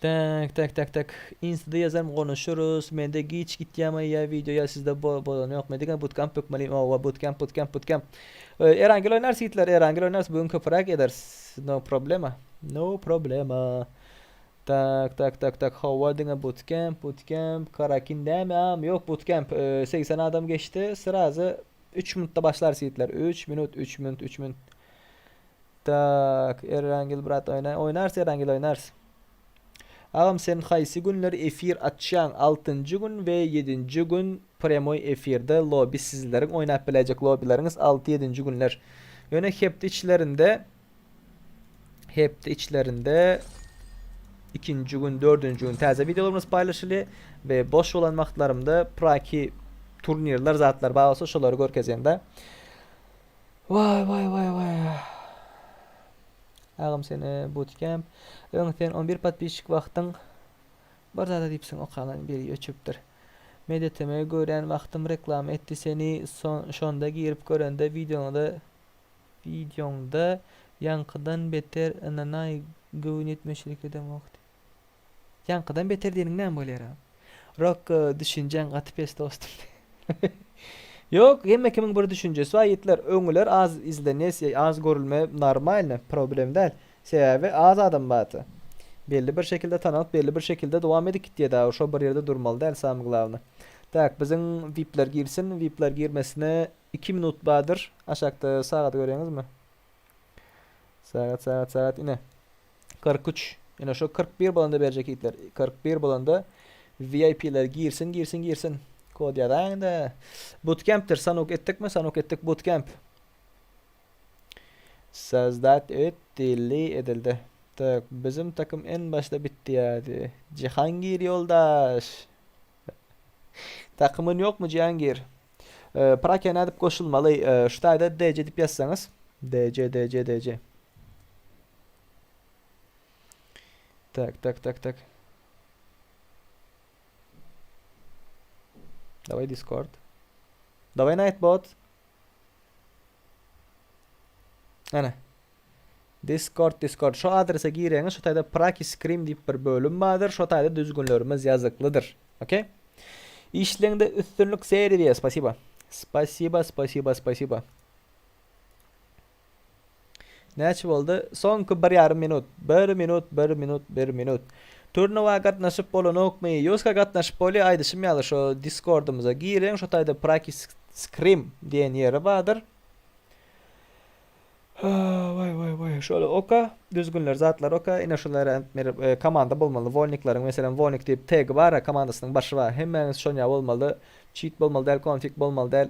Tak tak tak tak. Instada ýazarym gonuşuruz. Mende giç gitýämi ýa wideo ýa sizde bolan ýokmy? Diňe bootcamp hökmany. Owa bootcamp bootcamp bootcamp. Erangel oýnarys ýigitler Erangel oýnarys bu gün köpüräk ederis. No problema. No problema. Tak tak tak tak hawa diňe bootcamp bootcamp Karakin dämi am ýok bootcamp 80 adam geçdi srazy. 3 minutda başlarys ýigitler. 3 minut, 3 minut, 3 minut. Tak, Erangel brat oýna. Oýnarys Erangel oýnarys. Agam sen haýsy günler efir açýaň? Altynjy gün we ýedinji gün prýamoý efirde lobby sizleriň oýnap biläýjek lobbileriňiz alty ýedinji günler. Ýöne hepde içlerinde hepde içlerinde ikinji gün, dördünji gün täze wideolarymyz paýlaşylýar we boş bolan wagtlarymda praki turnirler zatlar bar bolsa şolary görkezýän-de. Waý waý waý waý. Agam seni bootcamp. Öň sen 11 podpisçik wagtyň bir zada diýipsiň okalan biri öçüpdir. Medeteme görýän wagtym reklama etdi seni şonda girip görende wideoňda wideoňda ýaňkydan beter ynanaý göwün ýetmezçilik edemokdy. Ýaňkydan beter diýeniň näme bolýar agam? Rokko düşünjäň gaty pes dostum. Ýok, hemme kimiň bir düşünjesi bar ýigitler. Öňňüler az izlenýär, az görülme normalny, problem däl. Sebäbi az adam bardy. Belli bir şekilde tanalyp, belli bir şekilde dowam edip gitýär dagy. Şo bir ýerde durmaly däl samy glawny. Tak, biziň vipler girsin, vipler girmesine 2 minut bardyr. Aşakda sagady görýäňizmi? Sagat, sagat, sagat ine. 43. Ine şu 41 bolanda berjek ýigitler. 41 bolanda VIP-ler girsin, girsin, girsin. Kod ýazaýyň-da. Bootcamp'dir. Sanok etdikmi? Sanok etdik bootcamp. Sazdat etdili edildi. Tak, bizim takym en başda bitdi ýady. Jihangir ýoldaş. Takymyn ýokmy Jihangir? Prakiýa nädip goşulmaly? Şu taýda DC diýip ýazsaňyz. DC DC DC. Tak, tak, tak, tak. Dawaj Discord. Dawaj Nightbot. Ana. Discord, Discord. Şu adrese gireňiz, şu taýda Praki Scream diýip bir bölüm bardyr. Şu taýda düzgünlerimiz ýazyklydyr. Okey? Işleňde üstünlik seriýa. Spasiba. Spasiba, spasiba, spasiba. Näçe boldy? Soňky bir ýarym minut. Bir minut, bir minut, bir minut. Turnuwa gatnaşyp bolanokmy? Ýoska gatnaşyp bolýar, aýdyşym ýaly şo Discordymyza giriň, şo taýda Praki Scream diýen ýeri bardyr. Waý waý waý şoly oka düzgünler zatlar oka ine şulara bir komanda bolmaly wolnikleriň meselem wolnik diýip tegi bar komandasynyň başy bar hemmäňiz şonýa bolmaly çit bolmaly däl konfig bolmaly däl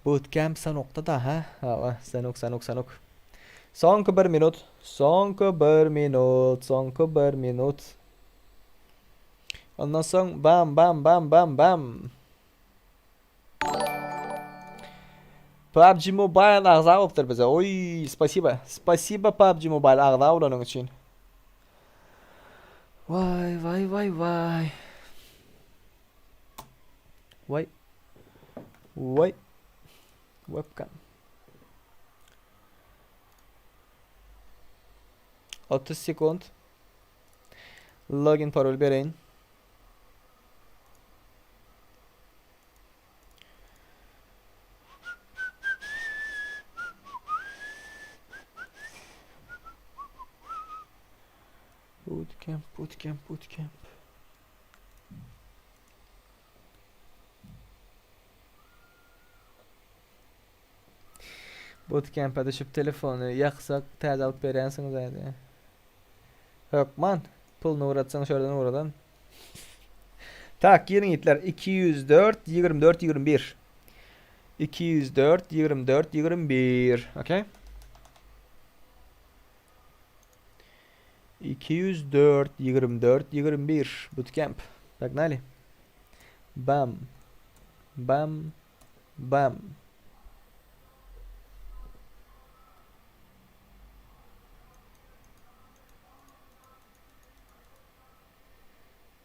Bootcamp sanokda da ha hawa sanok sanok sanok soňky bir minut soňky bir minut soňky bir minut ondan soň bam bam bam bam bam PUBG Mobile agza bolupdyr bize. Oý, spasiba. Spasiba PUBG Mobile agza bolanyň üçin. Waý, waý, waý, waý. Waý. Waý. Webcam. 30 sekund. Login parol bereýin. Bootcamp, bootcamp, bootcamp. Bootcamp'e düşüp telefony ýaksak täze alyp berýänsiňiz aýdy. Hökman puluny ugratsaň şo ýerden ugradan. Tak, giriň ýigitler. 204 24 21. 204 24 21. Okey. 204 24 21 Bootcamp. Погнали. Bam. Bam. Bam.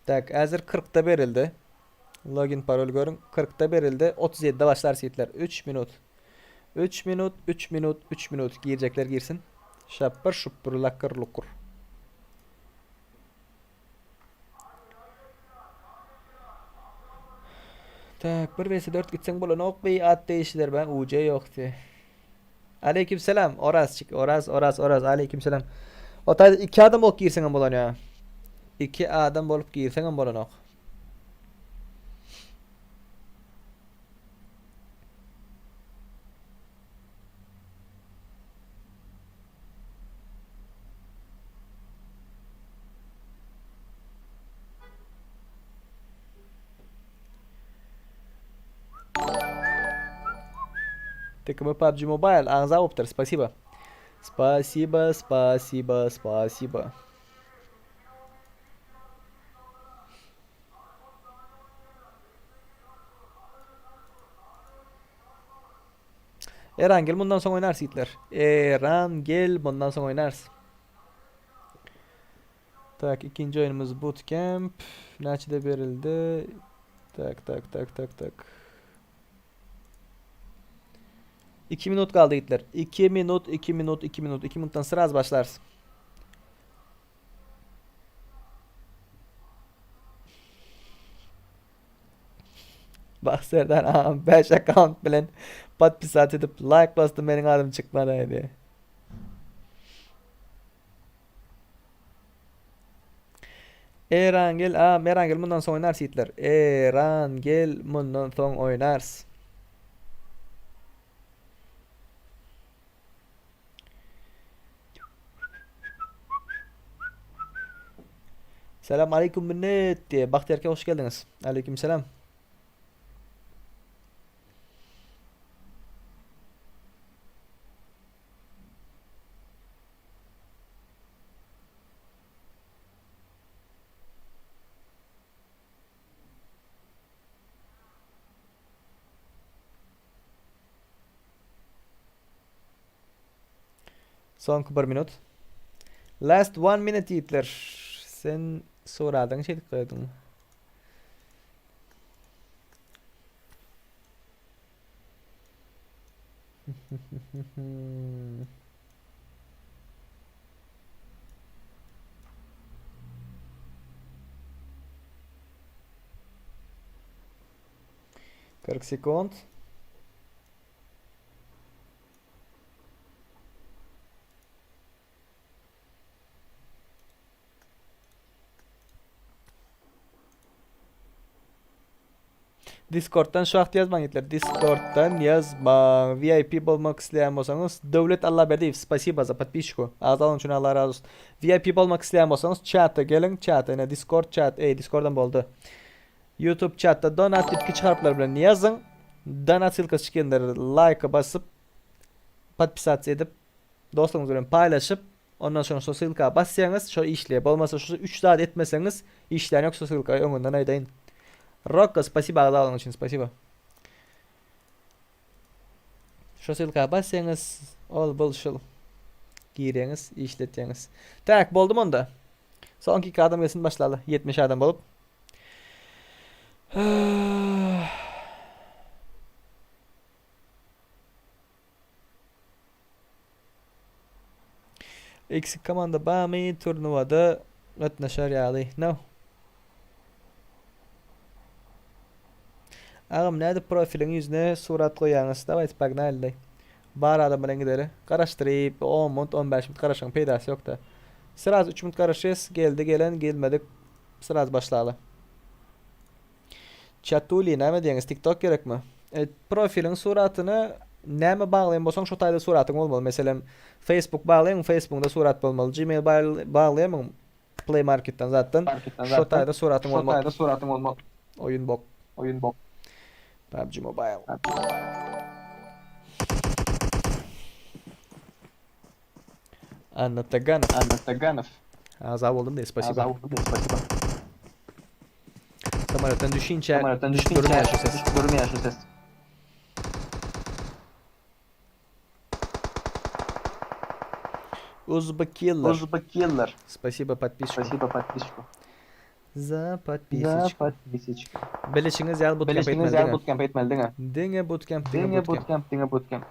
Tak, häzir 40-da berildi. Login parol görüň. 40-da berildi. 37-de başlar ýigitler. 3 minut. 3 minut, 3 minut, 3 minut. Girjekler girsin. Şapyr şupur lakyr lukur. Tak, 1 vs 4 gitseň bolanok bi at değişiler ben UC ýokdy. Aleyküm selam Orazçyk Oraz Oraz Oraz aleyküm selam. O taýda iki adam bolup girseňem bolan ýa. Iki adam bolup girseňem bolanok. TKM PUBG Mobile agza bolupdyr. Spasiba. Spasiba, spasiba, spasiba. Eran gel mundan soň oýnarys ýigitler. Eran gel mundan soň oýnarys. Tak ikinji oýnumyz bootcamp. Näçede berildi? Tak tak tak tak tak. 2 minut galdy ýigitler. 2 minut, 2 minut, 2 minut, 2 minutdan sraz başlarys. Bak Serdar ağam 5 account bilen podpisat edip like bastı meniň adym çykmady diýdi. Eran gel, a Eran gel mundan soň oýnarys ýigitler. Eran gel mundan soň oýnarys. Selam aleyküm minnet diye. Bahtiyar hoş geldiniz. Aleyküm selam. Soňky bir minut. Last one minute ýigitler. Sen suradyňy şeýdip goýduň. 40 sekund. Discord'dan şu wagt ýazmaň ýigitler. Discord'dan ýazmaň. VIP bolmak isleýän bolsaňyz, Döwlet Allaberdiýew, spasiba za podpisku. Agzalygyň üçin Allah razy bolsun. VIP bolmak isleýän bolsaňyz, çata geliň, çata ine Discord çat, eý Discord'am boldy. YouTube çatda donat diýip kiçi harplar bilen ýazyň. Donat ssylkasy çykandyr. Laýka basyp, podpisasiýa edip, dostlaryňyz bilen paýlaşyp, ondan soň şo ssylka basýaňyz, şo işleýär. Bolmasa şu üç zat etmeseňiz, işlän ýok şo ssylka öňünden aýdaýyn. Rokko, spasiba agzalygyň üçin, spasiba. Şo ssylka basýaňyz, ol bul şul. Girýäňiz, işletýäňiz. Tak, boldumy onda? Soňky iki adam gelsin başlaly. 70 adam bolup. Eksik komanda bamy turnuvada gatnaşar ýaly. No. Agam nädip profiliň ýüzüne surat goýýaňyz? Dawayt pagnali. Bar adam bilen gideli. Garaşdyryp 10 minut 15 minut garaşyň peýdasy ýokda. Sraz 3 minut garaşýas. Geldi gelen gelmedik Sraz başlaly. Çatuli näme diýeňiz TikTok gerekmi? E, profiliň suratyny näme baglaýan bolsaň şo taýda suratyň bolmaly. Meselem, Facebook baglaýaň, Facebookda surat bolmaly. Gmail baglaýamyň Play Marketden zatdan şo taýda suratyň bolmaly. Şo taýda suratyň bolmaly. Oýun bok. Oýun bok. PUBG Mobile. Anna Taganov. Anna Taganov. Agza boldum diýip, spasiba. Agza boldum diýip, spasiba. Samolýotdan düşinçä, Samolýotdan düşinçä, durmaýar şu ses. Durmaýar şu ses. Uzbekiller. Uzbekiller. Spasiba podpisчику. Spasiba podpisчику. Za Za podpisчику. podpisчику. Bilişiňiz ýaly bootcamp Bilişiňiz etmeli ýaly diňe. bootcamp etmeli diňe. Diňe bootcamp, diňe Diňe bootcamp. bootcamp, diňe bootcamp.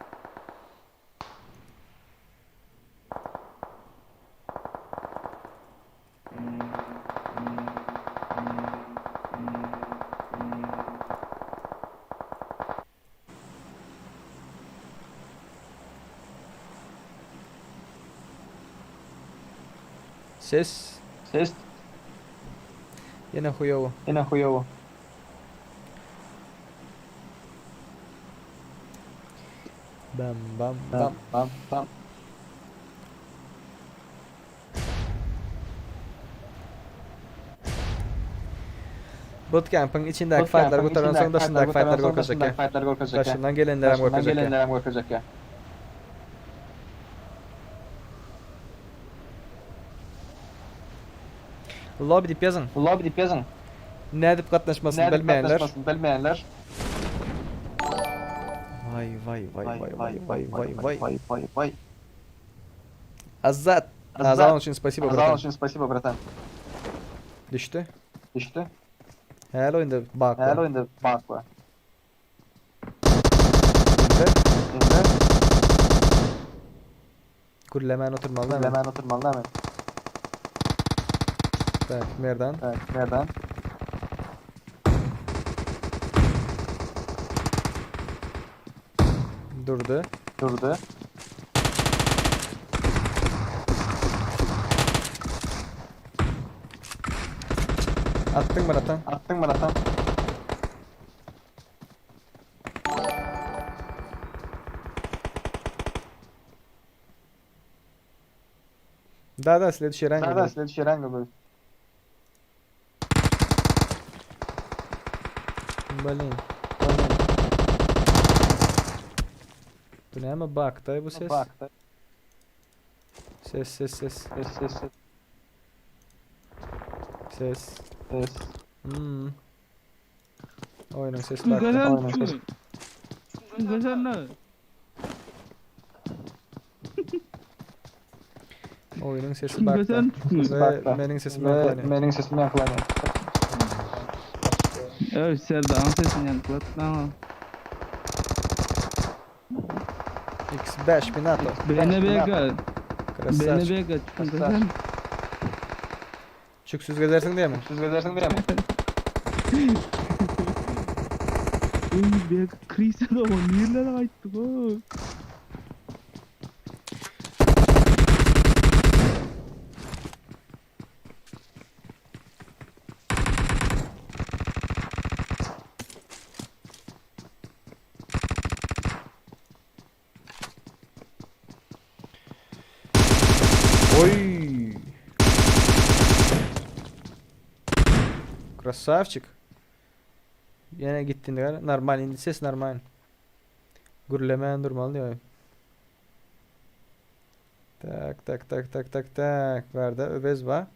Ses. Ses. Ýene huýowy. Ýene huýowy. Bam bam bam. Bam bam. Bootcamp'yň içindäki faýtlary gutaran soň daşyndaky faýtlary görkezjek. Daşyndan gelenlerem görkezjek. Gelenlerem görkezjek. Lobby diýip ýazyň. Lobby diýip ýazyň. Nädip gatnaşmasyny Nädip bilmeýänler. gatnaşmasyny bilmeýänler. Waý waý waý waý waý waý waý waý. Waý waý waý. Azat. Azat. Azat üçin spasibo Azat bratan. üçin spasibo bratan. Düşdi. Düşdi. Häli oýunda bak Häli bar. oýunda bak bar. Indi Indi gürlemän oturmaly dämi? gürlemän oturmaly dämi? Tak, Merdan. Tak, Merdan. Durdy. Durdy. Atdyň bratan. Atdyň bratan. Да, да, следующий ранг. Да, да, следующий ранг будет. Блин. Bu näme bakday bu ses? Bakda. Ses ses ses. Ses ses ses. Ses. Ses. Hmm. Oýnuň sesi bakda. Oýnuň sesi. Oýnuň sesi bakda. Sesi We bakda. meniň sesim We ýaňkylanýar. meniň sesim ýaňkylanýar. Evet Serdar'ın sesini yankılatma. X5 Minato. BNBK. Krasavçik. BNBK. Krasavçik. Çüksüz gezersiň diýemi? Siz gezersiň diýemi? BNBK krize de o nirlere gaýtdyk o. Oý! Krasavçik. Ýene gitdi indi Normal indi ses normal. Gürlemän durmaly diýýär. Tak tak tak tak tak tak. Bärde öbez bar.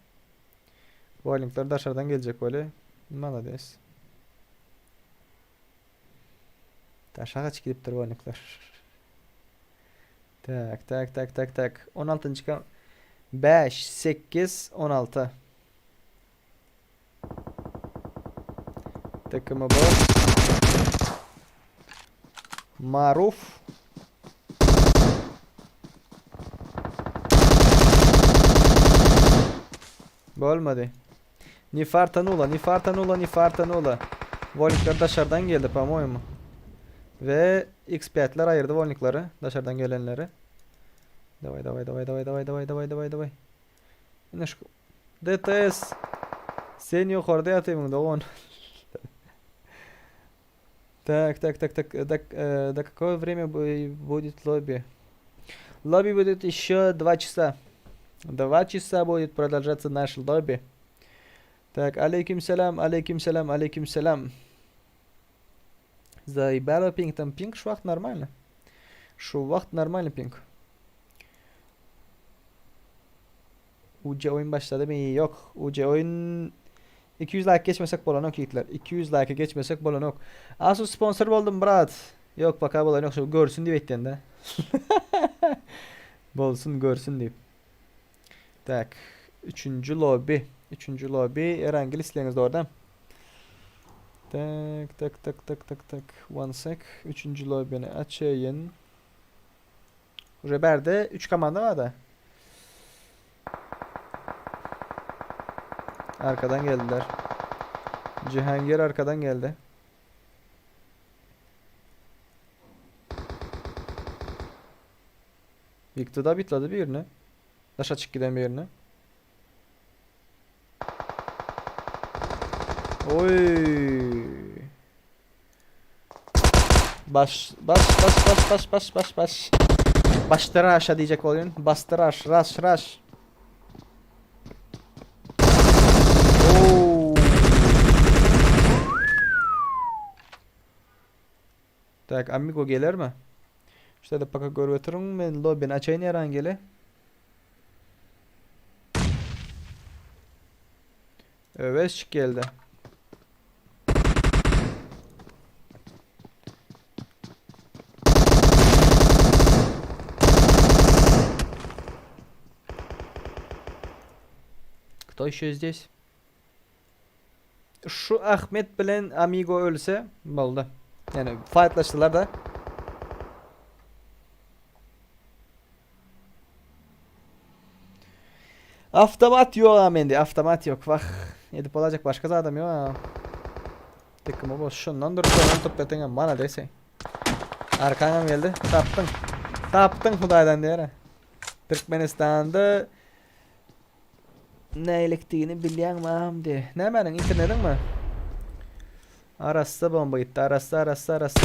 Bowlingler daşardan geljek bolýar. Malades. Daşa gaçyp gidipdir bowlingler. Tak tak tak tak tak. 16-njy 5 8 16. Takımı bu. Maruf. Bolmady. Nifartanula, Nifartanula, Nifartanula. Volnikler daşardan geldi, по-моему. We X5'ler aýyrdy volnikleri, daşardan gelenleri. Daway, daway, daway, daway, daway, daway, daway, daway, daway. Ine şu DTS. Sen ýokarda ýatyň dogan. Так, так, так, так, так, э, до какое время будет лобби? Лобби будет еще 2 часа. 2 часа будет продолжаться наш лобби. Так, aleýkim salam, aleýkim salam, aleýkim salam. Заебало пинг, там пинг şu wagt нормально. Şu wagt нормально пинг. UC oýun başladymy? Ýok. UC oýun 200 like geçmesek bolanok ýigitler. 200 like geçmesek bolanok. Asus sponsor boldum brat. Ýok baka bolan ýok. Şu görsün diýip etýän-de. Bolsun görsün diýip. Tak. Üçünji lobby. Üçünji lobby. Erangel isleýäňiz dogrudan. Tak tak tak tak tak tak. One sec. Üçünji lobbyni açaýyn. Уже bärde 3 komanda bar da. Arkadan geldiler. Cihangir arkadan geldi. Yıktı da bitladı birini. Daşa çık giden birini. Oy. Baş baş baş baş baş baş baş baş. Baştıraşa diýjek bolýan. Bastıraş, raş, raş. Oo. Tak, Amigo gelermi? Şu da paka görüp oturuň, men lobbyni açaýyn Erangeli. Öweşik geldi. Кто еще здесь? Şu Ahmet bilen Amigo ölse boldy. Yani fightlaşdylar da. Avtomat ýok a mende, avtomat ýok. Wah, edip bolajak başga zadam ýok a. Dikkim boş şundan durup şundan tutup beteňem mana dese. Arkaňam geldi. Tapdyň. Tapdyň Hudaýdan diýere. Türkmenistanda nälikdigini bilýäňmi agam diýe. Nämäniň internetiňmi? Arassa bomba gitdi. Arassa arassa arassa.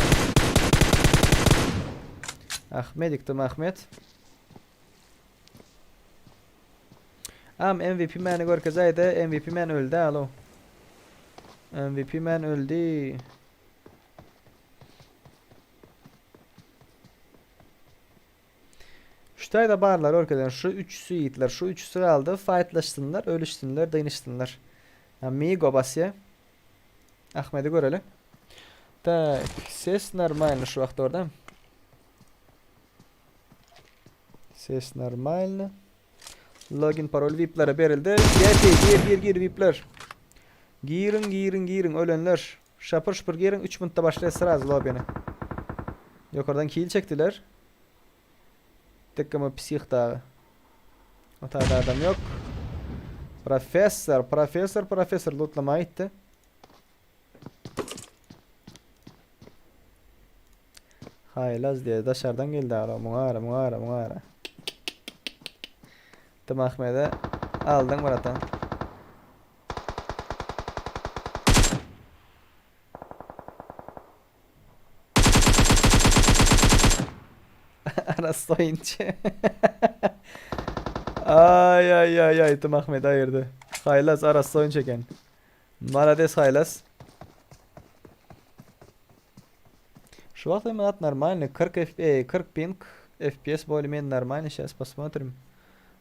Ahmet ýykdym Ahmet. Am MVP meni görkezäýde MVP men öldi alo. MVP men öldi. Şu taýda barlar görkezen şu üçüsi ýigitler şu üçüsi galdy faýtlaşsynlar ölüşsünler dynyşsynlar. Amigo basýa. Ahmedi göreli. Tak ses normalny şu wagt orda. Ses normalny. Login parol VIP'lere berildi. Gel gir gir gir VIP'ler. Girin girin girin ölenler. Şapır şupur girin 3 minutda başlaýar sraz lobbyny. Ýokardan kill çekdiler. Tıkkımı psih dagy. O taýda adam ýok. Professor, professor, professor lootlamaga gitdi. Haýlaz diýe daşardan geldi ara, muňa gara, muňa gara, muňa gara. Tım Ahmede aldyň bratan. Arassa oýunçy. Ay ay ay ay Tım Ahmet aýyrdy. Haýlaz arassa oýunçy eken. Malades Haýlaz. Şu wagt hem at normalny 40 F 40 ping FPS bolее менее нормальный сейчас посмотрим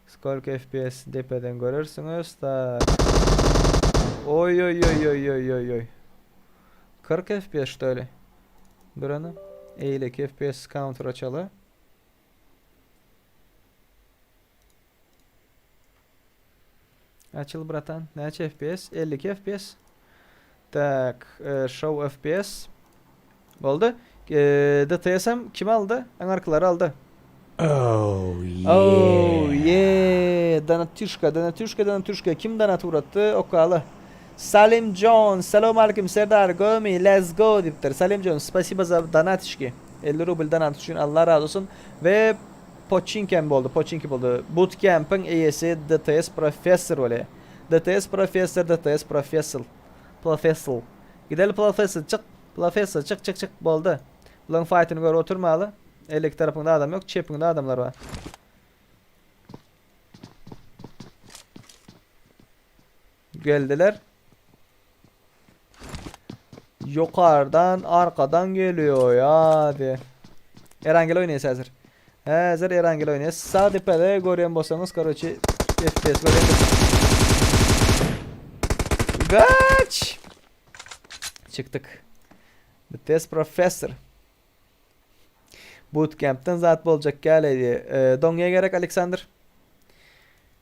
сколько FPS depeden görersiňiz tak Oý oý oý oý oý oý oý 40 FPS что ли Durany eýleki FPS counter açaly Açyl bratan. Näçe FPS? 52 FPS. Tak, e, show FPS. Boldy. E, DTS-em kim aldy? Aňarkylary aldy. Oh yeah. Oh yeah. Danatüşka, Danatüşka, Danatüşka. Kim donat uratdy? Okaly. Salim John, salam aleyküm Serdar, Gomi, let's go diýipdir. Salim John, spasibo za donatişki. 50 rubl donat üçin Allah razı olsun. Ve Poçinkem boldy, Poçinki boldy. Bootcampyň eýesi DTS professor bolýar. DTS professor, DTS professor. Professor. Gideli professor, çyk. Professor, çyk, çyk, çyk. Boldy. Bularyň faýtyny görüp oturmaly. Eleki tarapyňda adam ýok, çepiňde adamlar bar. Geldiler. Ýokardan, arkadan geliyor ya diye. Erangel oýnaýas häzir. Häzir Erangel oýnaýas. Sag depede görýän bolsaňyz, karoçi FPS görýän Gaç! Çykdyk. The test professor. Bootcamp'den zat boljak gäl-eý. Doňýa gerek Aleksandr.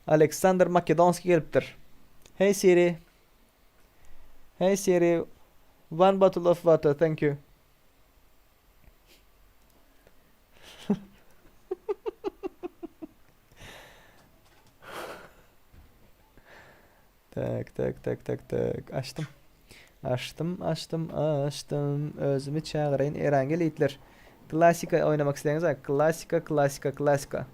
Aleksandr Makedonskiý gelipdir. Hey Siri. Hey Siri. One bottle of water, thank you. Tak tak tak tak tak açdym. Açdym açdym açdym özümi çagyraýyn Erangel itler. Klasika oýnamak isleýäňiz ha klasika klasika klasika.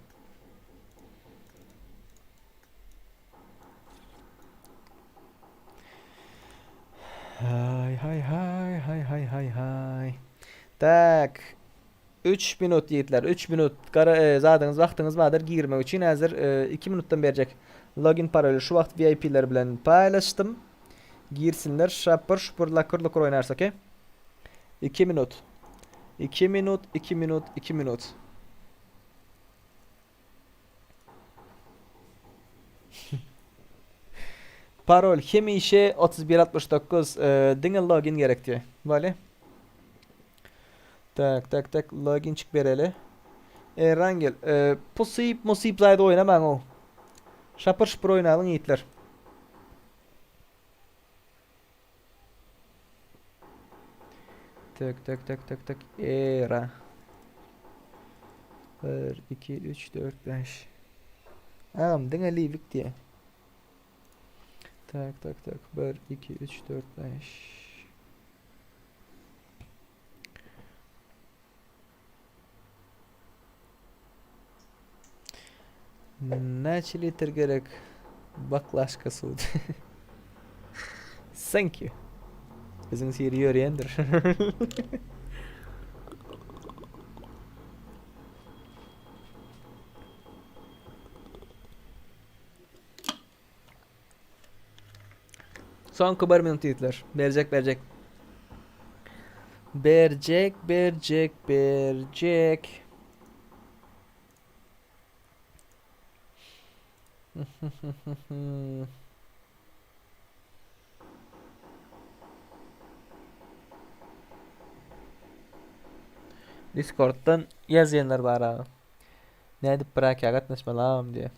Hay hay hay hay hay hay hay. Tak. 3 minut ýigitler 3 minut gara e, zadyňyz wagtyňyz bardyr girmek üçin häzir 2 e, minutdan berjek login paroly şu wagt VIP-ler bilen paýlaşdym. Girsinler şapur şupur lakur lukur oýnarys okey. 2 minut. 2 minut, 2 minut, 2 minut. Parol hemişe 31 69 e, diňe login gerek diýe. Bale. Tak tak tak login çyk bereli. E, Rangel, e, pusyp musyp zaýda oýnamaň o. Şapır şupur oýnalyň ýigitler. Tek tek tek tek tek era. 1 2 3 4 5. Agam diňe liwik diýe. Tak tak tak 1 2 3 4 5. Näçe litr gerek baklaşka suw? Thank you. Biziň siri ýörýändir. Soňky bir minut ýigitler. Berjek berjek. Berjek berjek berjek. Discord'dan ýazýanlar bar aga. Nädip brakä gatnaşmalam diýe.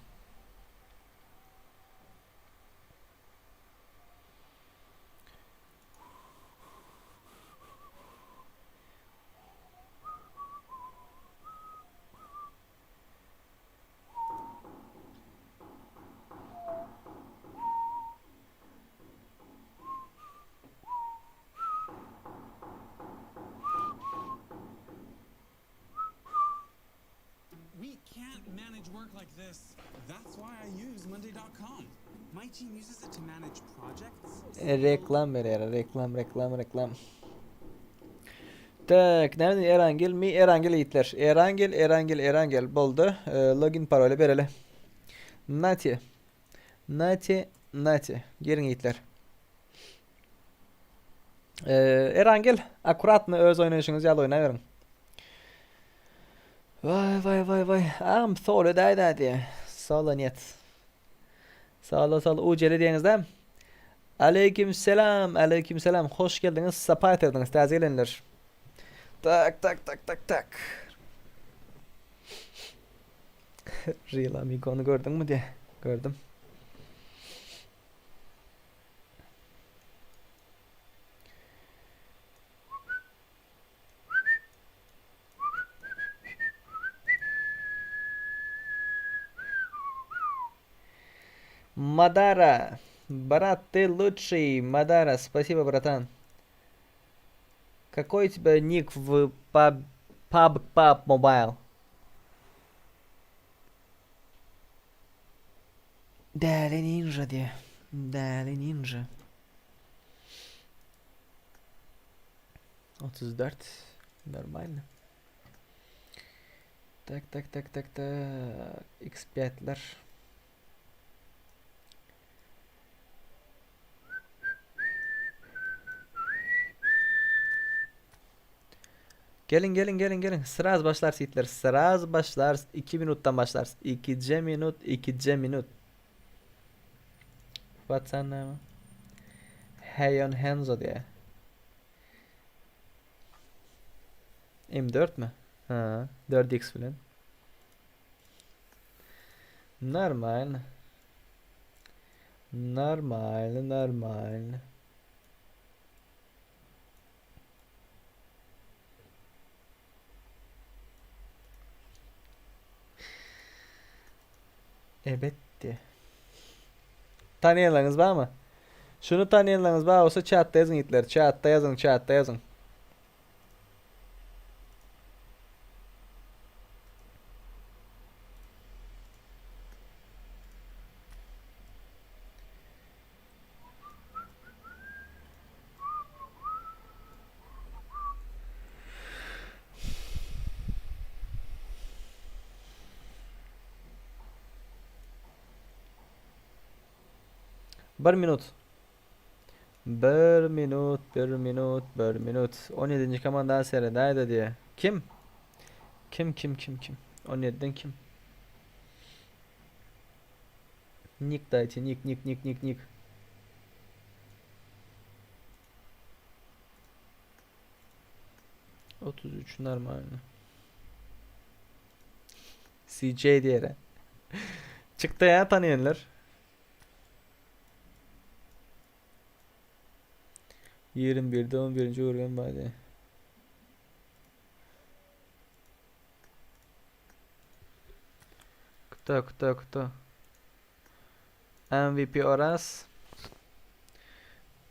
We can't manage work like this. That's why I use Monday.com. My team uses it to manage projects. Reklam berýär, reklam, reklam, reklam. Tak, näme Erangel mi? Erangel ýigitler. Erangel, Erangel, Erangel boldy. Login paroly bereli. Nati. Nati, Nati. Giriň ýigitler. Erangel, akkuratny öz oýnaýşyňyz ýaly oýnaberiň. Waý waý waý waý. Agam solo däý-dä diýe. Solo net. Solo solo ujeli diýeňizde. Aleýkim selam, aleýkim selam. Hoş geldiňiz, sapa getirdiňiz täze gelenler. Tak tak tak tak tak. Real Amigo-ny gördüňmi diýe. Gördüm. Madara, брат, ты лучший. Мадара, спасибо, братан. Какой у тебя ник в паб паб паб мобайл? Däli Ninja diýe. Däli Ninja. 34. Normalno. Tak tak tak tak tak. X5-ler. Geliň geliň geliň geliň. Sraz başlarys ýigitler. Sraz başlarys. 2 minutdan başlarys. 2 minut, 2 minut. What's näme? Heyon Henzo diýä. M4 mi? Ha, 4x bilen. Normal. Normal, normal. Ebetdi. Tanýanlaryňyz barmy? Şuny tanýanlaryňyz bar bolsa çatda ýazyň ýigitler. Çatda ýazyň, çatda ýazyň. Bir minut. Bir minut, bir minut, bir minut. 17-nji komanda seredäýdi diýe. Kim? Kim kim kim kim? 17-den kim? Nik dajte nik nik nik nik nik. 33 normalny. CJ diýere. Çykdy ya tanıyanlar. 21'de 11. Urgan bady. Kto kto kto? MVP Oraz.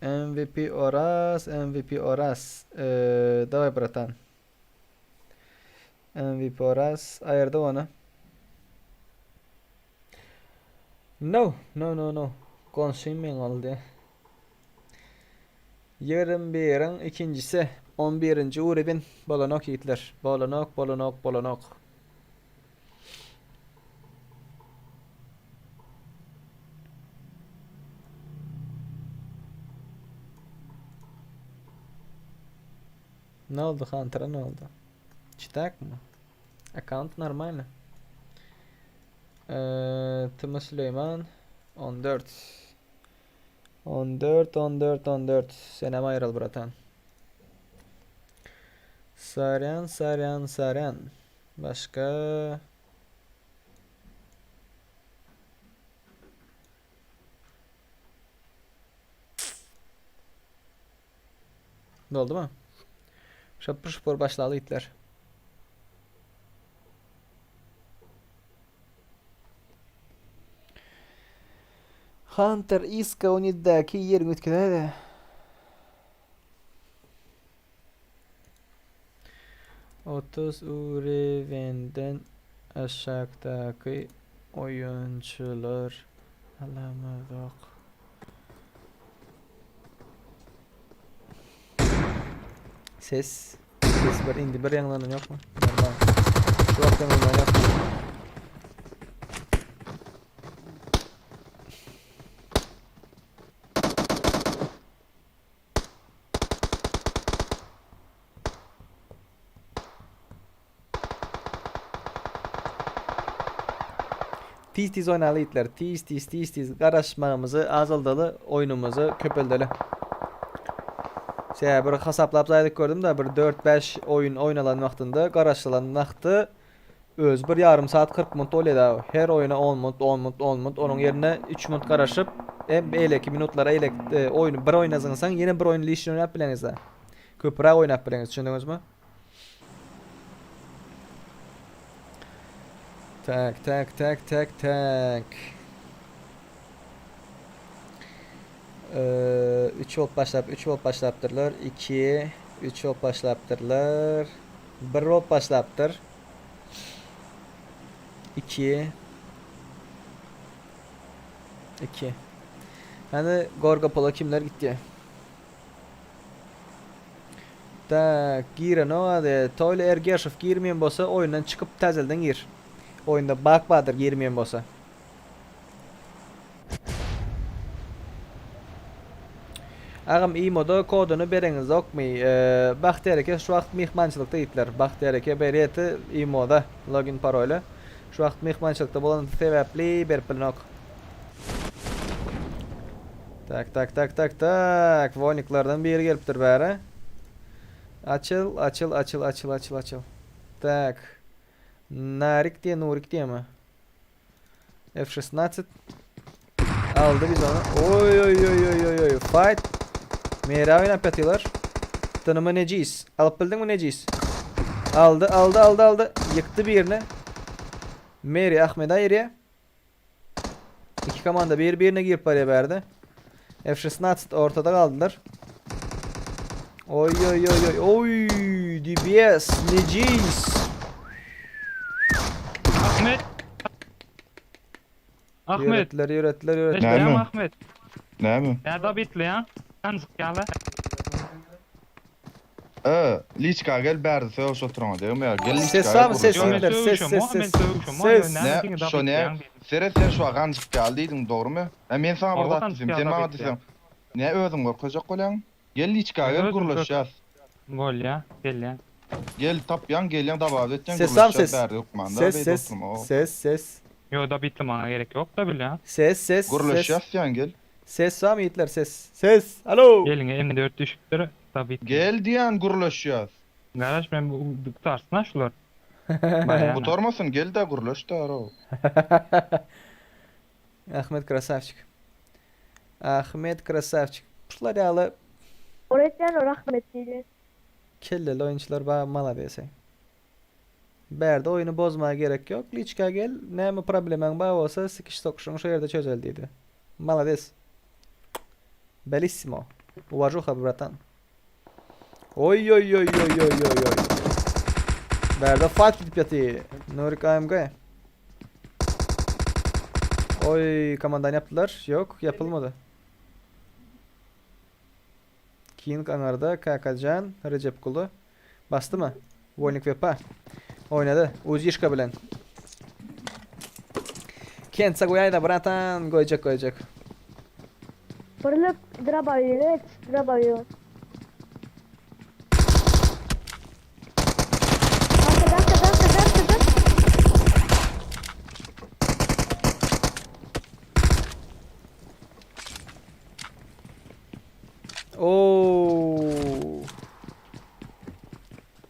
MVP Oraz, MVP Oraz. Ee, daway bratan. MVP Oraz aýyrdy ony. No, no, no, no. Gonşym meň oldy. 21-iň ikinjisi, 11-nji urybin. Bolanok ýigitler. Bolanok, bolanok, bolanok. Ne oldu Hunter'a ne oldu? Çitak mı? Account normal. Ee, Tıma Süleyman 14. 14 14 14. Senem aýryl bratan. Saryan Saryan Saryan. Başga Boldumy? Şapur şupur başlaly itler. Hunter Iska 17-däki ýeriň üýtgedäýdi. 30 urewenden aşakdaky oýunçylar alamazok. Ses. Ses bir indi bir ýaňlanan ýokmy? Normal. Şu wagt ýaňlanan ýok. Tiz tiz oýnaly ýigitler. Tiz tiz tiz tiz garaşmagymyzy azaldaly, oýnumyzy köpeldeli. Sebäbi bir hasaplap zaýadyk gördüm da bir 4-5 oýun oýnalan wagtynda garaşylan wagty öz bir ýarym saat 40 minut bolýar da. Her oýuna 10 minut, 10 minut, 10 minut onuň ýerine 3 minut garaşyp hem beýleki minutlara eýlek e, oýny bir oýna zyňsaň ýene bir oýun lişni oýnap bileňiz da. Köpräk oýnap bileňiz, düşündiňizmi? Tak, tak, tak, tak, tak. Ee, 3 bolup başlap, 3 bolup başlapdyrlar. 2, 3 bolup başlapdyrlar. 1 bolup başlapdyr. 2 2 Hani Gorgo Polo kimler gitdi? Tak, girenok ady. Toýly Ergeşow girmeýän bolsa oýundan çykyp täzelden gir. Oýunda bug bardyr girmeýän bolsa. Agam imoda kodyny bereňizokmy? Bagtyýar eke şu wagt myhmançylykda diýipler. Bagtyýar eke berýärdi imoda login paroly. Şu wagt myhmançylykda bolany sebäpli berip bilenok. Tak tak tak tak tak. Wolniklerden biri gelipdir bäri. Açyl, açyl, açyl, açyl, açyl, açyl. Tak. Narik diýe, Nurik diýemi? F-16. Aldy biz onu. Oy oy oy oy oy oy. Fight. Mera oýnap ýatylar. Tynymy Necis. Alyp bildiňmi Necis? Aldy, aldy, aldy, aldy. Ýykdy birini. Meri Ahmede aýyrýar. Iki komanda bir birine girip barýar bärde. F-16 ortada galdylar. Oy oy oy oy oy DBS Necis. Ahmet. Ahmet. Ýöretdiler, ýöretdiler, ýöretdiler. Näme? Ahmet. Näme? Näde bitli ha? Ganjyk ýaly. Ö, liçka gel bärde sögüş oturyňa degme gel liçka Ses barmy ses ýigitler ses ses ses ses. Ne şo ne seret sen şo ganjyk ýaly diýdiň dogrymy? Hä men saňa bir zat diýsem sen maňa diýseň ne özüň görkezjek bolýaň? Gel liçka gel gürleşýäs. Bolýa gelýän. Gel tapýaň gelýäň dabawit etýäň Ses sam gürleşýäs ses. bärde hökmanda Ses beýde ses. oturma o. Ses ses. Ýo da bitli maňa gerek ýok da bilýän. Ses ses ses. Gürleşýäs diýýän gel. Ses sam ýigitler ses. Ses. Alo. Eliňe M4 düşüpdir da bitli. Gel diýýän gürleşýäs. Garaş men bu gutarsyn-a şular. Barýan-a. Gutarmasyn gel-de gürleş därow. Ahmet krasavçik. Ahmet krasavçik. Şular ýaly Öğretmen rahmet diýdi. kelleli oýunçylar bar malades. Bärde oýuny bozmaga gerek ýok. Liçka gel, näme problemaň bar bolsa sikiş sokuşyň şu ýerde çözel diýdi. Malades. Bellissimo. Uwažuha bratan. Oý oý oý oý oý oý oý. Bärde fight gidip ýaty. Nurik AMG. Oý komandany ýapdylar. Ýok, ýapylmady. King aňarda, Kakajan, Rejepguly. Basdymy? Wolnik Wepa. Oýnady. Uzişka bilen. Kentsa goýaýda bratan, goýjak goýjak. Birlik drabawet, drabawet. Arkadan, arkadan, arkadan, arkadan. Oo.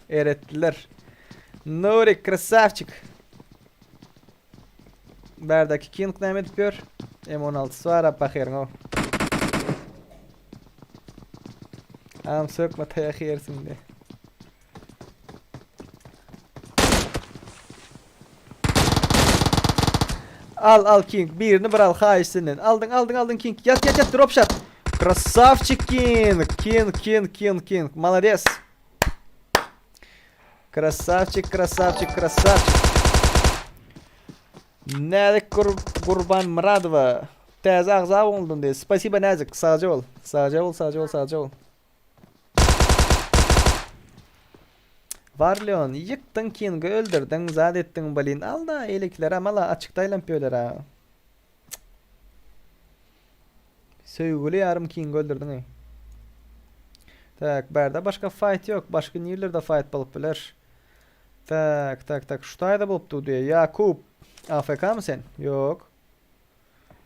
Eretdiler. Nurik krasavçik. Bärdäki King näme edip ýör? M16-sy bar, pahyryň o. Am sökme taýak ýersiň diýe. Al al King birini bir al haýyş senden. Aldyň aldyň aldyň King. Ýat ýat ýat drop shot. Krasavçik King. King King King King. Malades. Krasavçik krasavçik krasavçik. Näzik Gur Gurban Myradowa täze agza boldum diýdi. Spasiba Näzik. Sagja bol. Sagja bol, sagja bol, sagja bol. Warleon, ýykdyň Kingi öldürdiň, zat etdiň blin. Al-da, eýlekiler mala açykda aýlanyp ýörler-ä. Söýgüli ýarym Kingi öldürdiň-eý. Tak, bärde başga fight ýok. Başga nirlerde fight bolup biler? Tak, tak, tak. Şu taýda bolupdy diýýär. Ýakup, AFK-my sen? Ýok.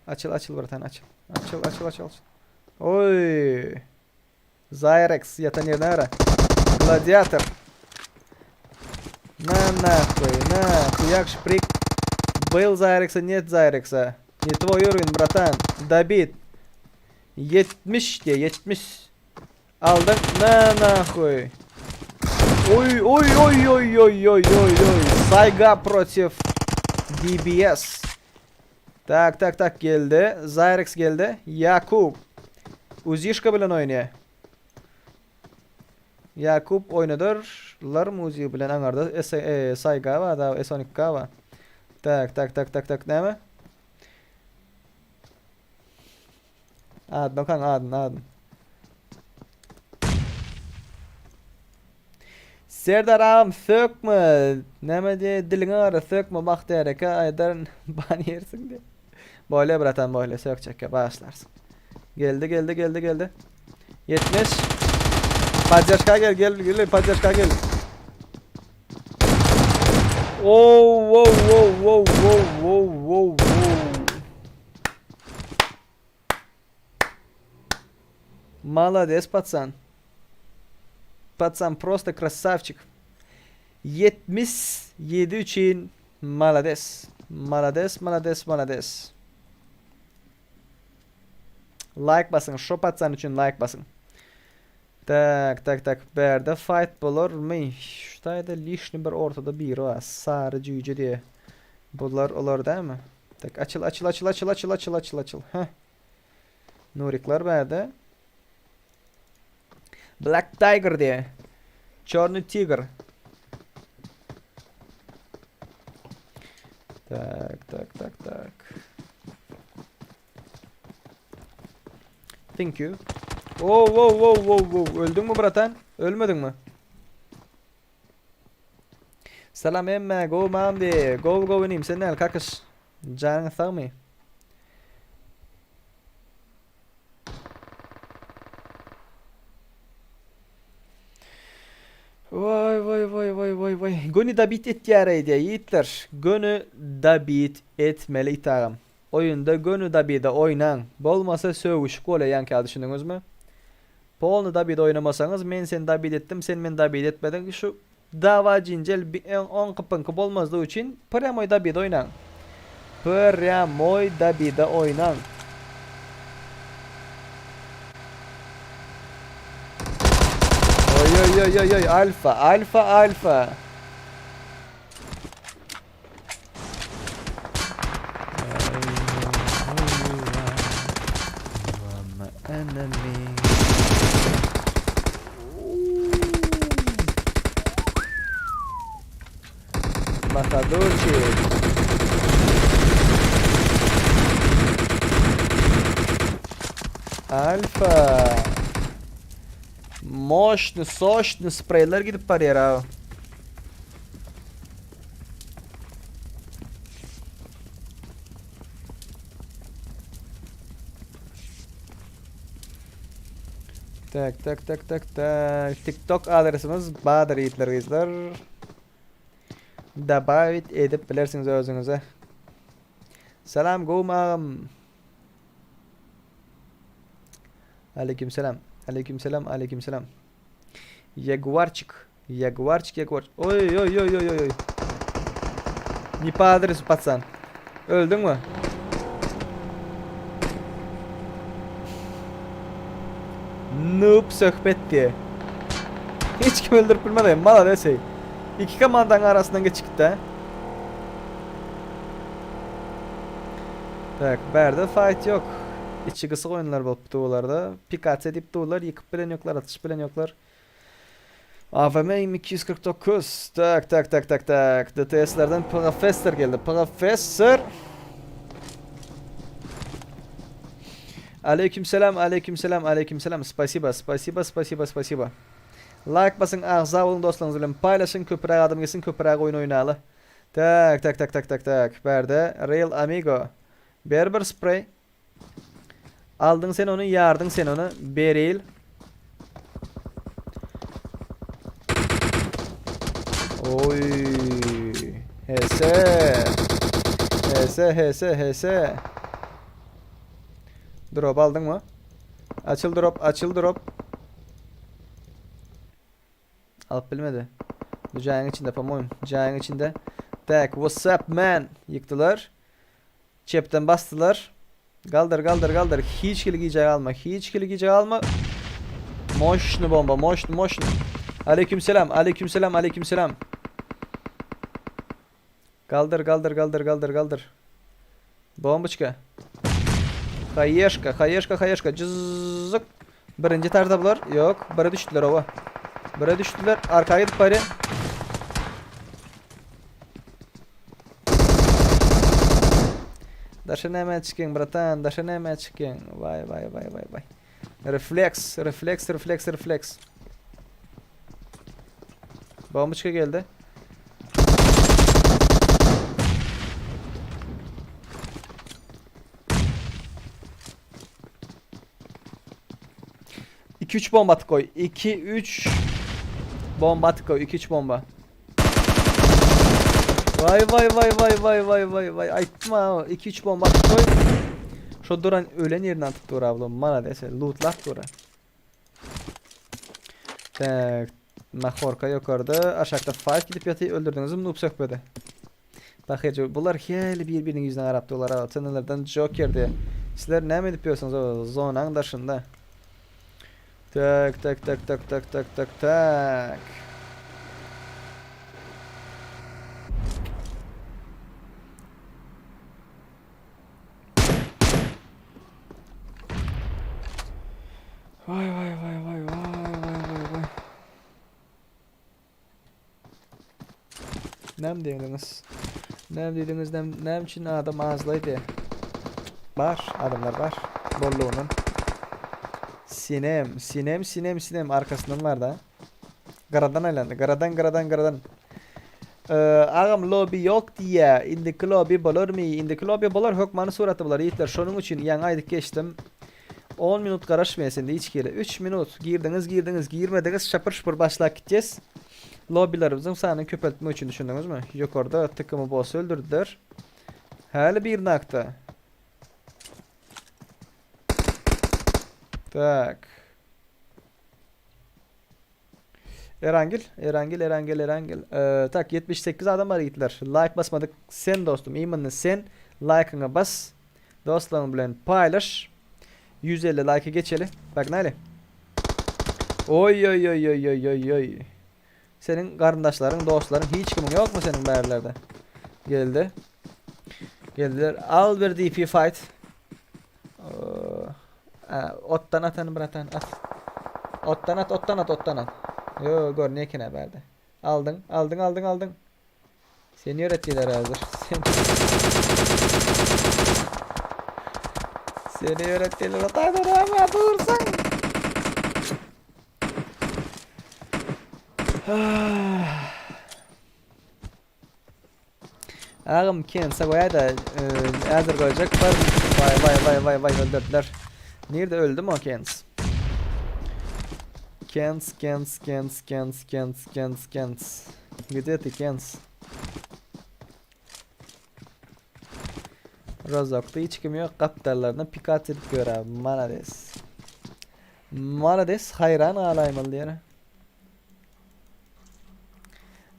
Açyl, açyl bratan, açyl. Açyl, açyl, açyl, açyl. Oý. Zyrex ýatan ýerine gara. Gladiator. Na nahуй, na, хуяк шприк. Был Zyrexa, нет Zyrexa. Не твой уровень, братан. Добит. 70 diýe, 70. Aldyň. Na nahуй. Oý, oý, oý, oý, oý, oý, oý, oý. Sayga против DBS. Tak, tak, tak geldi. Zyrex geldi. Ýakup. Uzişka bilen oýnaýar. Ýakup oýnadar. Lar Uzi bilen aňarda S e, Sayga bar, da S12K bar. Tak, tak, tak, tak, tak näme? Adyny okaň, adyny, adyny. Serdar agam sökme. Näme diýe diliňe gara sökme Bagtyýar eke aýdaryn ban ýersiň diýe. Bolýa bratan bolýa sökjekge bagyşlarsyň. Geldi geldi geldi geldi. 70. Podderžka gel gel gel podderžka gel. Oh wow wow wow wow wow wow wow. Malades patsan. Patsan prosta krasavçik. 77 üçin malades. Malades, malades, malades. Like basyň, şo patsan üçin like basyň. Tak, tak, tak. Bärde fight bolarmy? Şu taýda lişni bir ortada biri bar. Sary jüýje diýe. Bular olar dälmi? Tak, açyl, açyl, açyl, açyl, açyl, açyl, açyl, açyl. Heh. Nurikler bärde. Black Tiger diýe. Çorny Tigr. Tak, tak, tak, tak. Thank you. Oh, wow, wow, wow, wow. Öldüňmi bratan? Ölmediňmi? Salam emme, gowy mam diýe. Gowy gowy inim, sen näl kakyş? Janyň sagmy? Waý waý. Waý waý waý waý waý. Göni dabit etýäreý diýýär ýigitler. Göni dabit etmeli it agam. Oýunda göni dabida oýnaň. Bolmasa sögüşik bolýar ýaňky ýaly düşündiňizmi? Polny dabida oýnamasaňyz men seni dabit etdim sen meni dabit etmediň şu dawa jinjel oňky pyňky bolmazlygy üçin prýamoý dabida oýnaň. Prýamoý dabida oýnaň. Oý oý oý oý oý alfa alfa alfa. Matadorçik. Alfa. Moşny, soşny spreýler gidip barýar ha. Tak tak tak tak tak. TikTok adresimiz bardyr ýigitler gyzlar. Dabawit edip bilersiňiz özüňize. Salam gowmy agam. Aleyküm selam. Aleyküm selam. Aleyküm selam. Jaguarçik. Jaguarçik jaguar. Oý oý oý oý oý. Ne po adresu pacan. Öldüňmi? Noob söhbet diye. Hiç kim öldürüp bilmedi. Malades ey. İki komandanın arasından geçip gitti. Tak, bärde fight yok. Içi gysyk oýunlar bolup durularda. Pikatse diýip durlar, ýykyp bilen ýoklar, atyşyp bilen ýoklar. AVM M249. Tak, tak, tak, tak, tak. DTS-lerden Professor geldi. Professor. Aleyküm selam, aleyküm selam, aleyküm selam. Spasiba, spasiba, spasiba, spasiba. Like basyň, agza boluň dostlaryňyz bilen paýlaşyň, köpräk adam gelsin, köpräk oýun oýnaly. Tak, tak, tak, tak, tak, tak. Bärde Real Amigo. Ber bir sprey. Aldyň sen ony, ýardyň sen ony. Beril. Oy. HS. HS, HS, HS. Drop aldyňmy? Açyl drop, açyl drop. Alyp bilmedi. Bu jaýyň içinde, po-moýum. Jaýyň içinde. Tak, what's up man? Ýykdylar. Çepden basdylar. Galdyr, galdyr, galdyr. Hiç hili gijä galma. Hiç hili gijä galma. Moşny bomba, moşny, moşny. Aleyküm selam, aleyküm selam, aleyküm selam. Galdyr, galdyr, galdyr, galdyr, galdyr. Bomboçka. Haýeşka, haýeşka, haýeşka. Jyzzyk. Birinji etajda bular. Ýok, bire düşdüler oba. Bire düşdüler. Arka gidip barýar. Daşa näme çykyň, bratan? Daşa näme çykyň? Vay vay vay vay vay. Refleks, refleks, refleks, refleks. Bomboçka geldi. İki üç bomba atık koy. 2 3 bomba atık koy. 2 3 bomba. Vay vay vay vay vay vay vay vay. Aýtma 2 3 bomba atyp goý. Şo duran ölen ýerinden atyp dur ablam. Mana dese lootlap dur. Tak. Mahorka ýokarda, aşakda fight gidip ýaty öldürdiňizmi noob söhbedi. Bahirje bular heli bir-biriniň ýüzüne garap durlar. Ha, Tünellerden Joker diýe. Sizler näme edip ýörsüňiz o zonaň daşynda? Tak tak tak tak tak tak tak tak. Vay vay vay vay vay vay vay vay. Näme diýdiňiz? Näme diýdiňiz? Näme näme üçin adam azlaýdy? Bar, adamlar bar. Bollugynyň. Sinem, sinem, sinem, sinem arkasyndan bar da. Garadan aýlandy. Garadan, garadan, garadan. Agam lobby ýok diýýä. Indiki lobby bolarmy? Indiki lobby bolar, hökmany suratda bolar ýigitler. Şonuň üçin ýaňy aýdyp geçdim. On minut garaşmaýas indi hiç hili. Üç minut girdiňiz girdiňiz girmediňiz şapyr şupur başlap gitjes. Lobbylarymyzyň sanyny köpeltmek üçin düşündiňizmi? Ýokarda TKM bossy öldürdiler. Häli bir nakda. Tak. Erangil, Erangil, Erangil, Erangil. Ee, tak 78 adam bar ýigitler. Like basmadyk sen dostum, imanly sen like'yňa bas. Dostlaryň bilen paýlaş. 150 like geçeli. Погнали. Oý oý oý oý oý oý oý. Seniň garyndaşlaryň, dostlaryň hiç kimiň ýokmy seniň bärlerde? Geldi. Geldiler. Al bir DP fight. Otdan atan bratan at. Otdan at, otdan at, otdan at. Yo, gör ne ekene bärde. Aldyň, aldyň, aldyň, aldyň. Seni öğretdiler hazır. Sen Seni öğretdiler. Otaydan ama dursan. Agam kensa goýaýda häzir goýjak bar. Waý waý waý waý waý öldürdüler. Nirde öldüm o kens? Kens kens kens kens kens kens kens. Gde ty kens? Rozokda hiç kim ýok gapdallaryna pikat edip gör abi. Malades. Malades haýran galaýmaly diýene.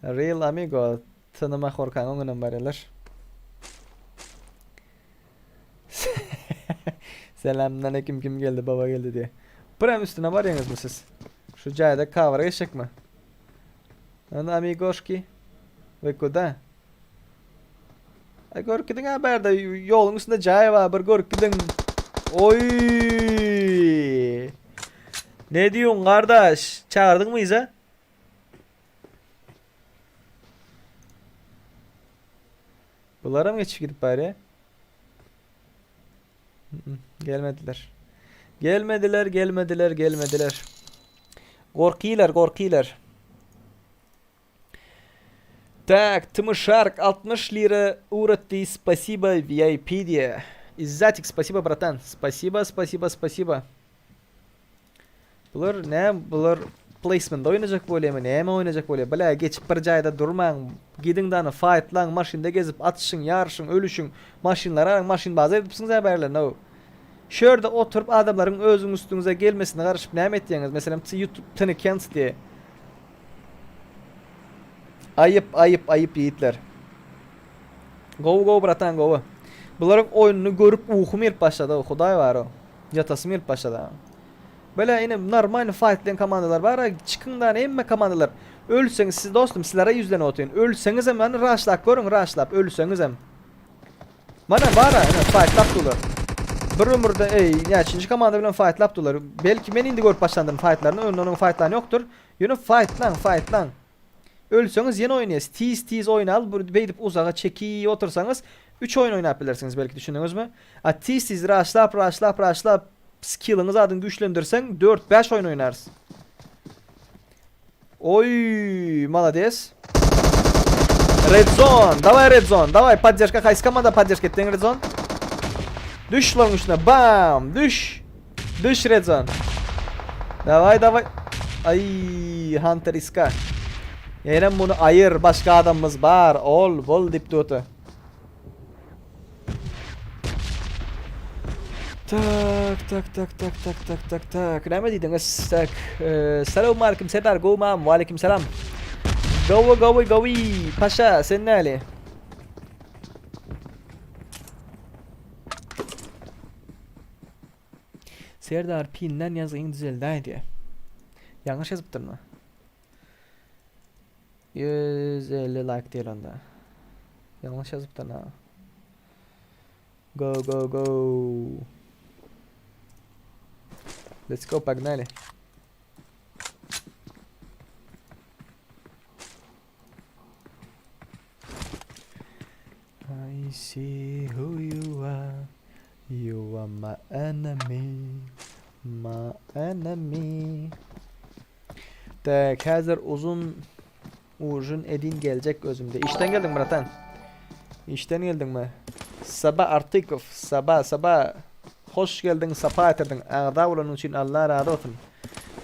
Real amigo Tny mahorkaň öňünden barýarlar. Selamünaleyküm kim geldi baba geldi diye. Prem üstüne barýaňyzmy siz? Şu jaýda kawara geçjekmi? Ana amigoşki. Вы куда? Ay görüp gidiň ha bärde ýoluň üstünde jaý bar bir görüp gidiň. Oy! Ne diýoň gardaş? Çagyrdyňmy yza? Bularam geçip gidip bari. Gelmediler. Gelmediler, gelmediler, gelmediler. Gorkylar, gorkylar. Tak, Tımışark 60 lira uğratdy. Spasiba VIP diye. Izzatik, spasiba bratan. Spasiba, spasiba, spasiba. Bular näme bular placement oýnajak bolýamy näme oýnajak bolýa bile geçip bir jaýda durmaň gidiň dany faýtlaň maşynda gezip atyşyň ýaryşyň ölüşiň maşynlary alaň maşyn baza edipsiňiz hä bärler now şu ýerde oturyp adamlaryň özüň üstüňize gelmesine garaşyp näme etýäňiz meselem youtube tny kents diýe aýyp aýyp aýyp ýigitler gowy gowy bratan gowy bularyň oýnuny görüp uhum gelip başlady hudaý bar o Ýatasym gelip başlady ha. Bele ine normalny fight diýen komandalar bar ha çykyň da hemme komandalar. Ölseňiz siz dostum sizlere ýüzlenip otyryn. Ölseňizem ýani raşlap görüň raşlap ölseňizem. Mana bar ha ine fightlap durlar. Bir ömürde eý näçinji komanda bilen fightlap durlar. Belki men indi görüp başlandym fightlaryny önden onuň fightlaryny ýokdur. Ýöne fightlaň fightlaň. Ölseňiz ýene oýnaýas. Tiz tiz oýnaly bir beýdip uzaga çekip otursaňyz 3 oýun oýnap bilersiňiz belki düşündiňizmi? A tiz tiz raşlap raşlap raşlap skilliňi zadyň güýçlendirseň 4 5 oýun oýnarys. Oý, malades. Red zone, daway red zone, daway podдержка haýsy komanda podдержка etdiň red zone? Düş şularyň üstüne, bam, düş. Düş red zone. Daway daway. Ay Hunter iska. Ýenem muny aýyr, başga adamymyz bar. Ol, bol diýip durdy. Tak, tak, tak, tak, tak, tak, tak, tak. Näme diýdiňiz? Tak. E, Salam aleyküm Serdar, gowmam. Wa aleyküm selam. Gowy, gowy, gowy. Paşa, sen näli? Serdar pinden ýazgyň düzeldäý diýä. Ýalňyş ýazypdyrmy? 150 like diýeli onda. Ýalňyş ýazypdyryn ha. Go go go. Let's go погнали. I see who you are. You are my enemy. My enemy. Tak, häzir uzun ujun edin geljek özümde. Işden geldiň bratan. Işden geldiňmi? Saba Artykow, Saba, Saba. Hoş geldiň, sapa getirdiň. Agza bolanyň üçin Allah razy bolsun.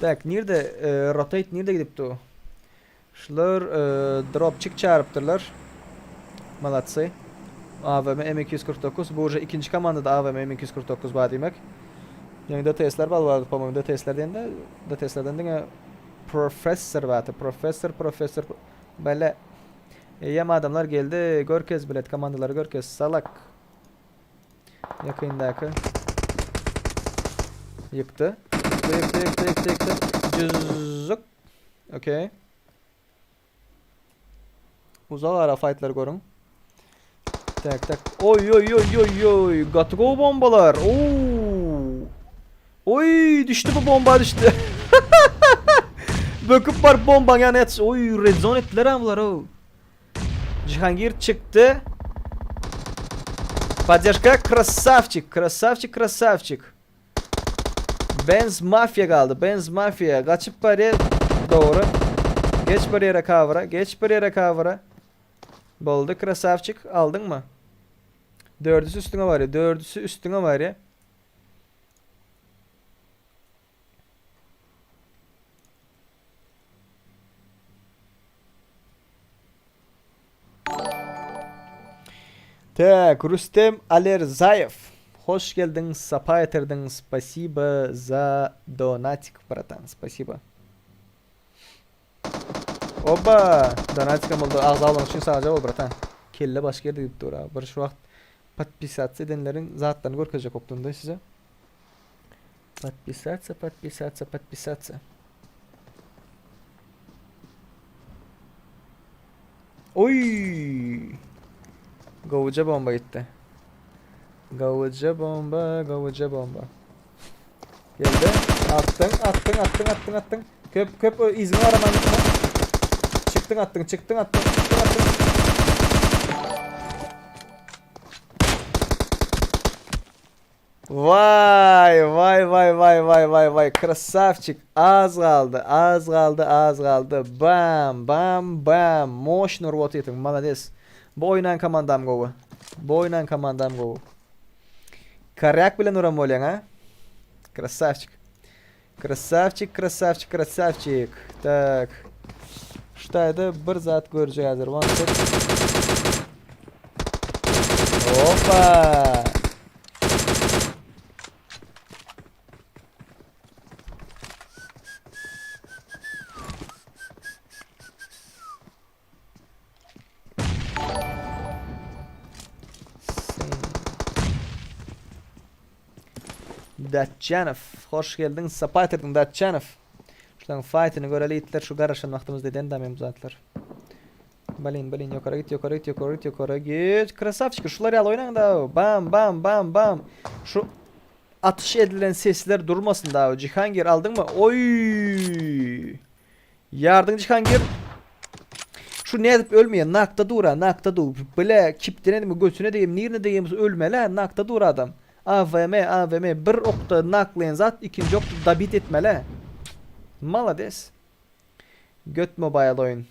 Tak, nirde e, rotate nirde gidipdi o? Şular dropçik çarypdyrlar. Malatsy. AWM M249 bu uje ikinji komandada AWM M249 bar diýmek. Ýöne DTS-ler bar bar po-moýmu DTS-ler diýende DTS-lerden diňe professor bardy. Professor, professor bele. Eýýäm adamlar geldi. Görkez bilet komandalary görkez. Salak. Ýakyndaky ýykdy. Ýykdy, ýykdy, ýykdy, ýykdy, ýykdy. Jüzük. Okey. Uzak ara fightlar görüň. Tak tak. Oy oy oy oy oy. Gaty gowy bombalar. Oo. Oy düştü bu bomba düştü. Böküp baryp bombaň ýanyna ýatyş. Oy red zone etdiler ha bular o. Jihangir çykdy. Podderžka krasavçik, krasavçik, krasavçik. Benz Mafia galdy. Benz Mafia gaçyp barýar. Dogry. Geç bir ýere cover'a, geç bir ýere cover'a. Boldy krasavçik, aldyňmy? Dördüsi üstüňe barýar, dördüsi üstüňe barýar. Tak, Rüstem Alerzaýew. Hoş geldiň, sapa getirdiň. Spasibo za donatik, bratan. Spasibo. Oba! Donatikam boldy. Agza bolanyň üçin sagja bol, bratan. Kelle başga ýerde gidip dur. Bir şu wagt podpisatsa edenleriň zatlaryny görkezjek bopdum-da size. Podpisatsa, podpisatsa, podpisatsa. Oy! Gowuja bomba gitdi. Gowuja bomba, gowuja bomba. Geldi. Atdyň, atdyň, atdyň, atdyň, atdyň. Köp, köp yzyňa garaman gitme. Çykdyň, atdyň, çykdyň, atdyň, çykdyň, atdyň. Vay vay vay vay vay vay vay krasavçik az galdy az galdy az galdy bam bam bam moşny urup otyrsyň malades bu oýnan komandam gowy bu oýnan komandam gowy Korýak bilen uran bolýaň a krasavçik krasavçik krasavçik krasavçik tak şu taýda bir zat görjek häzir one sek Opa! Datjanow, hoş geldiň, sapa getirdiň Datjanow. Şularyň faýtyny göreli itler şu garaşan wagtymyzda eden da men bu zatlar. Blin, blin, ýokary git, ýokary git, ýokary git, ýokary git. Krasavçik, şular ýaly oýnaň da. Bam, bam, bam, bam. Şu atyş edilen sesler durmasyn da. Jihangir aldyňmy? Oý! Ýardyň Jihangir. Şu nädip ölmeýär? Nakda dur, nakda dur. Bile kipden mi götüne degem, nirine degem ölmeli, nakda dur adam. AWM, AWM bir okda naklaýan zat, ikinji okda dabit etmeli. Malades. Göt mobile oýun.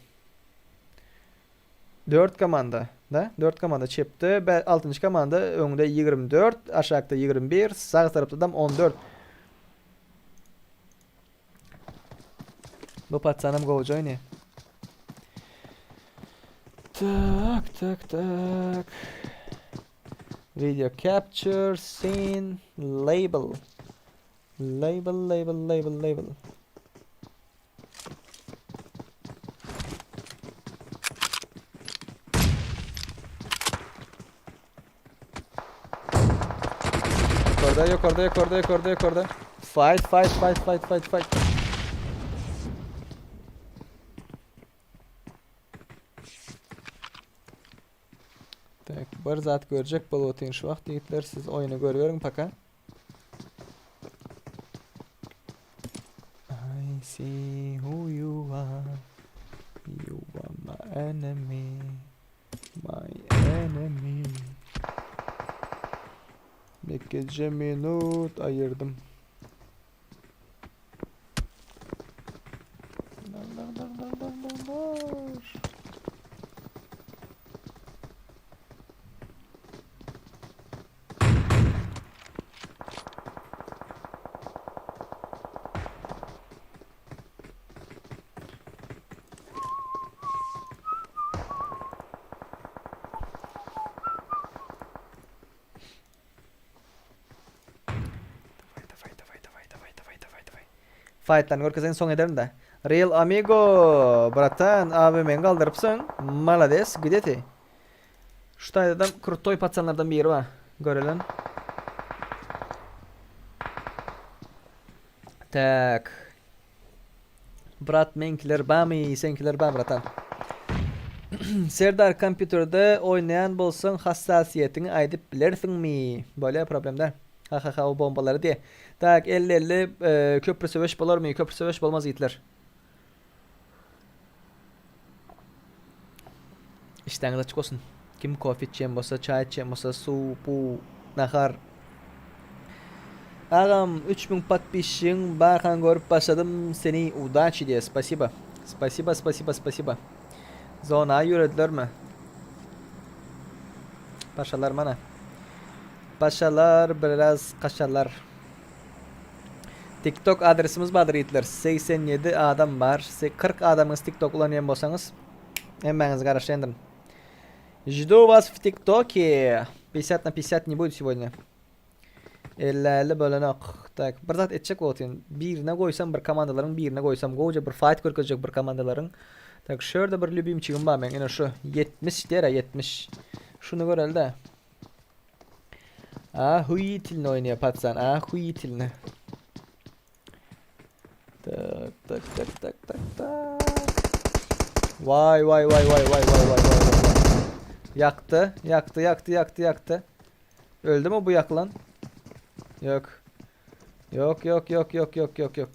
4 komanda, da? 4 komanda çepde, 6-njy komanda öňde 24, aşakda 21, sag tarapda 14. Bu patsanam gowja oýnaýar. Tak, tak, tak. Video capture, scene, label. Label, label, label, label. Yukarıda, yukarıda, yukarıda, yukarıda, yukarıda. Fight, fight, fight, fight, fight, fight. Tak, bir zat görjek bolup otyryn şu wagt ýigitler siz oýny görüberiň paka. I see who you are. You are my enemy. My enemy. Bekeje minut ayırdım. Dar dar dar dar dar dar dar. Fightlaryny görkezeýin soň ederin-dä. Real amigo bratan AWM-ni galdyrypsyň. Malades gde ty? Şu taýdadam krutoý pacanlardan biri bar. Görelen. Tak. Brat meňkiler bamy seňkiler bar bratan. Serdar kompýuterde oýnaýan bolsaň hassasiýetiňi aýdyp bilersiňmi? Bolýar problem däl. Ha ha ha o bombalary diýe. Tak 50 50 köprü söweş bolarmy? Köprü söweş bolmaz ýigitler. Işdäňiz açyk bolsun. Kim kofe içýän bolsa, çaý içýän bolsa, suw, puw, nahar. Agam 3000 podpisçigiň barkan görüp başladym seni udaçi diýe spasiba. Spasiba spasiba spasiba. Zona ýöredilermi? Paşalar mana. Paşalar biraz kaşalar. TikTok adresimiz bardyr ýigitler. 87 adam bar. 40 adamyňyz TikTok ulanýan bolsaňyz hemmäňizi garaşýandyryn. Жду вас в TikToke. 50 на 50 не будет сегодня. 50-50 bölenok. Tak, bir zat etjek bolýan. Birine goýsam bir komandalaryň birine goýsam gowja bir fight görkezjek bir komandalaryň. Tak, şu ýerde bir lübimçigim bar meň. Ine şu 70 dere 70. Şuny göreli-de. Ahuitilni oýnaýar patsan. Ahuitilni. Tak tak tak tak tak tak. Vay vay vay vay vay vay vay vay vay. Ýakdy, ýakdy, ýakdy, ýakdy, ýakdy. Öldü mü bu ýakylan? Ýok. Ýok, ýok, ýok, ýok, ýok, ýok, ýok.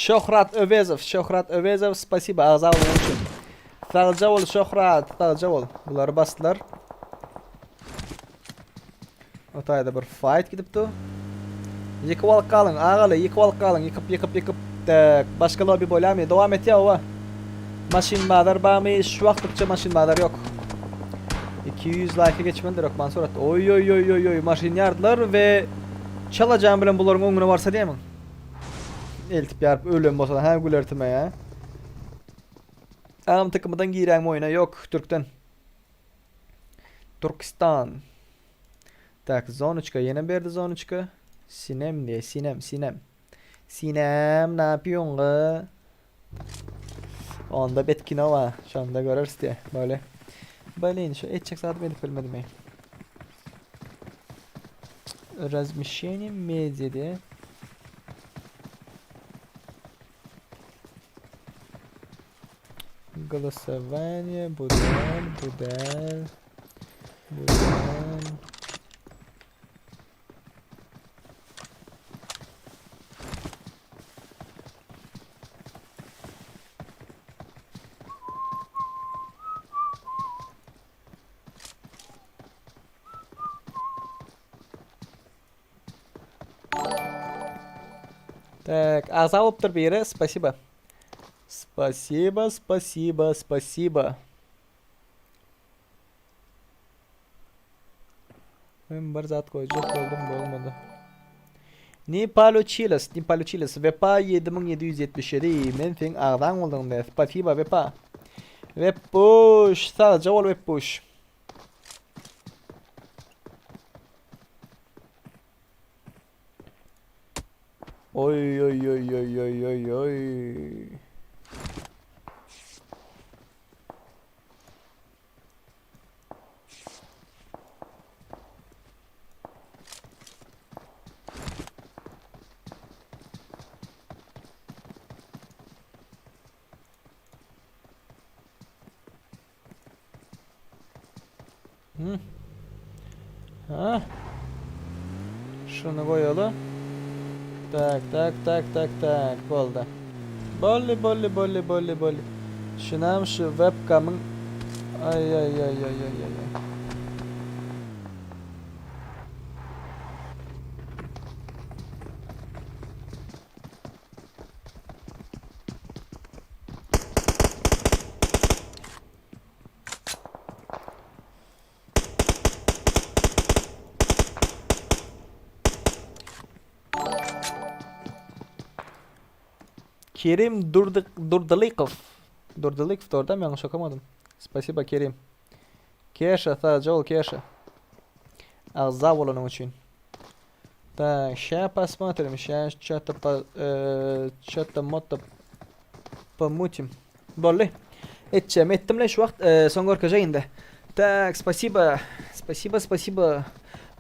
Şöhrat Öwezow, Şöhrat Öwezow, spasiba agza bolanyň üçin. Sagja bol Şöhrat, sagja bol. Bulary basdylar. O taýda bir fight gidipdi. Ýykyp alyp galyň, agaly, ýykyp alyp galyň, ýykyp, ýykyp, ýykyp. Tak, başga lobby bolýamy? Dowam etýär oba. Maşyn bazar barmy? Şu wagtlykça maşyn bazar ýok. 200 laýka geçmelidir hökman suratda. Oý oý oý oý oý maşyn ýardylar we çalajan bilen bularyň öňüne barsa diýemiň. Eltip ýaryp ölen bolsa ha gülertime ýa. Agam tykymydan giräňmi oýuna? Ýok, türkden. Türkistan. Tak, zonoçka ýene berdi zonoçka. Sinem diýe, sinem, sinem. Sinem, ne yapıyorsun gı? Onda bet kino bar. Şonda göreris diýe. Böyle. Böyle şu etjek zadymy edip bilmedim ey. Razmещение media diýe. Голосование, bu däl, bu däl, bu däl. Tak, agza bolupdyr biri, spasiba. Spasiba, spasiba, spasiba. Men bir zat goýjak boldum, bolmady. Ne получилось, ne получилось. Wepa 7777, men seň agzaň boldum be. Spasiba Wepa. Wepbuş, sagja bol Wepbuş. Oý oý oý oý oý oý oý. Hı. Ha. Şuny goýaly. Tak, tak, tak, tak, tak. Boldy. Boldy, boldy, boldy, boldy, boldy. Şunam şu webkamyň Ay ay ay ay ay ay. ay. Kerim Durdy Durdylykow. Durdylykow dogry dämi ýalňyş okamadym. Spasiba Kerim. Keşa sagja bol Keşa. Agza bolanyň üçin. Tak, şä posмотрим, şä что-то по что-то мото помутим. Boldy. Etjegimi etdim-le şu wagt, soň görkezjek indi. Tak, spasiba. Spasiba, spasiba.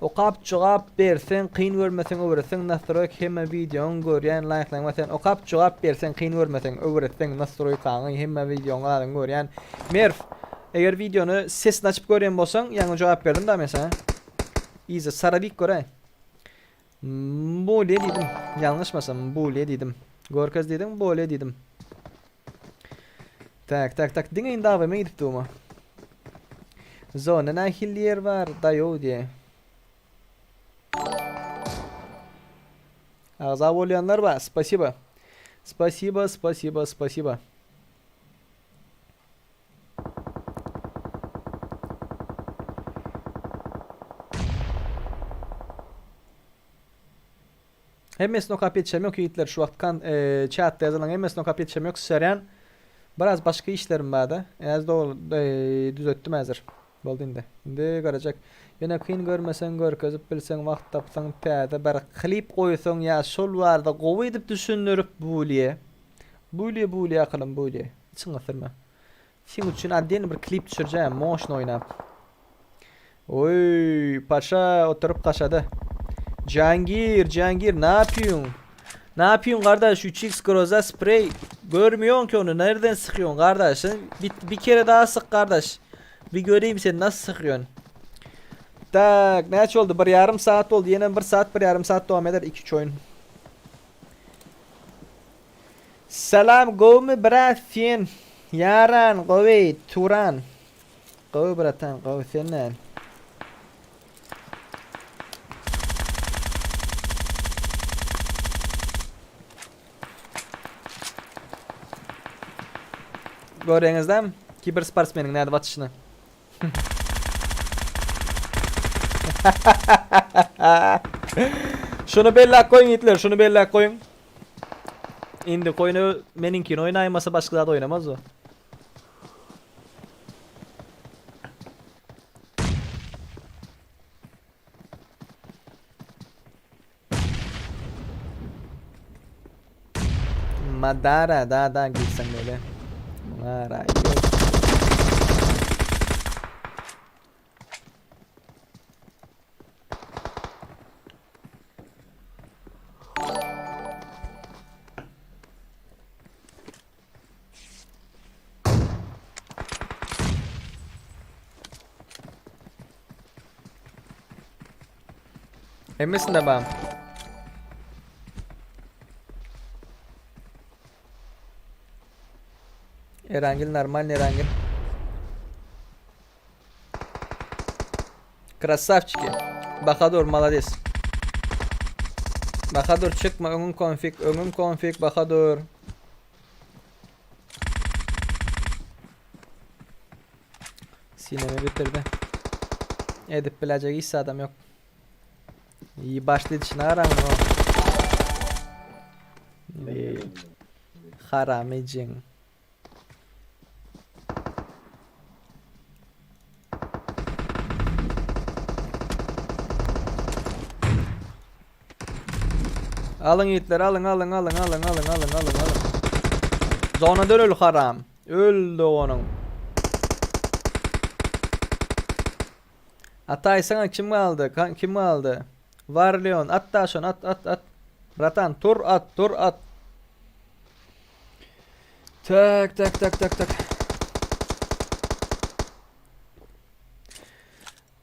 Okap jogap berseň kyn görmeseň öwretseň nastroýka hemme wideoňy görýän laýklaňy basýan okap jogap berseň kyn görmeseň öwretseň nastroýkaňy hemme wideoňy zadyňy görýän Merw eger wideony sesini açyp görýän bolsaň ýaňy jogap berdim da men saňa Yza sarawik göräý. Bolýa diýdim. Ýalňyşmasam bolýa diýdim. Görkez diýdiň, bolýa diýdim. Tak, tak, tak. Diňe indi AWM gidip durma. Zona nähili ýer bar, daýow diýe. Agza bolýanlar bar. Spasiba. Spasiba, spasiba, spasiba. Hemmesini okap ýetişem ýok ýigitler şu wagt kan e, chatda ýazylan hemmesini okap ýetişem ýok sörän. Biraz başga işlerim barda. Az dogry e, düzetdim häzir. Boldy indi. Indi görejek. Ýöne kyn görmeseň görkezip bilseň wagt tapsaň täze bir klip goýsaň ýa şol barada gowy edip düşündirip bolýa. Bolýa bolýa akylym bolýa. Içiňi gysdyrma. Seň üçin otdelno bir klip düşürjäm moşny oýnap. Oý, paşa oturyp gaşady. Jangir, Jangir, napýuň? Napýuň gardaş 3x groza sprey görmüýoň ki ony nerden sykyýoň gardaş? Sen bir, bir kere daha syk gardaş. Bir göreyim sen nasıl sykyýoň. Tak, näçe oldy? Bir yarım saat oldy. Ýene bir saat, bir yarım saat dowam eder 2-3 oýun. Salam gowmy brat sen Ýaran gowy Turan Gowy bratan gowy sen näl. Görýäňizdämi kibersportsmeniň nädip atyşyny. Şuny belläp goýuň ýigitler, şuny belläp goýuň. Indi goýny meniňkini oýnaýmasa başga zat oýnamaz o. Madara da da gitsen böyle. Mara yok. Hemmesinde bam. Erangil normal Erangil. Krasavçiki. Bahadur malades. Bahadur çykma öňüň konfig, öňüň konfig Bahadur. Sinemi bitirdi. Edip bilecek hiç adam yok. İyi başlı içine aran o. Haramicin. Alyň ýigitler alyň alyň alyň alyň alyň alyň alyň alyň. Zona dön öl haram. Öl doganyň. Ataýsaňa kim galdy? Kim galdy? War Leon at da şony at at at. Bratan tur at tur at. Tak tak tak tak tak.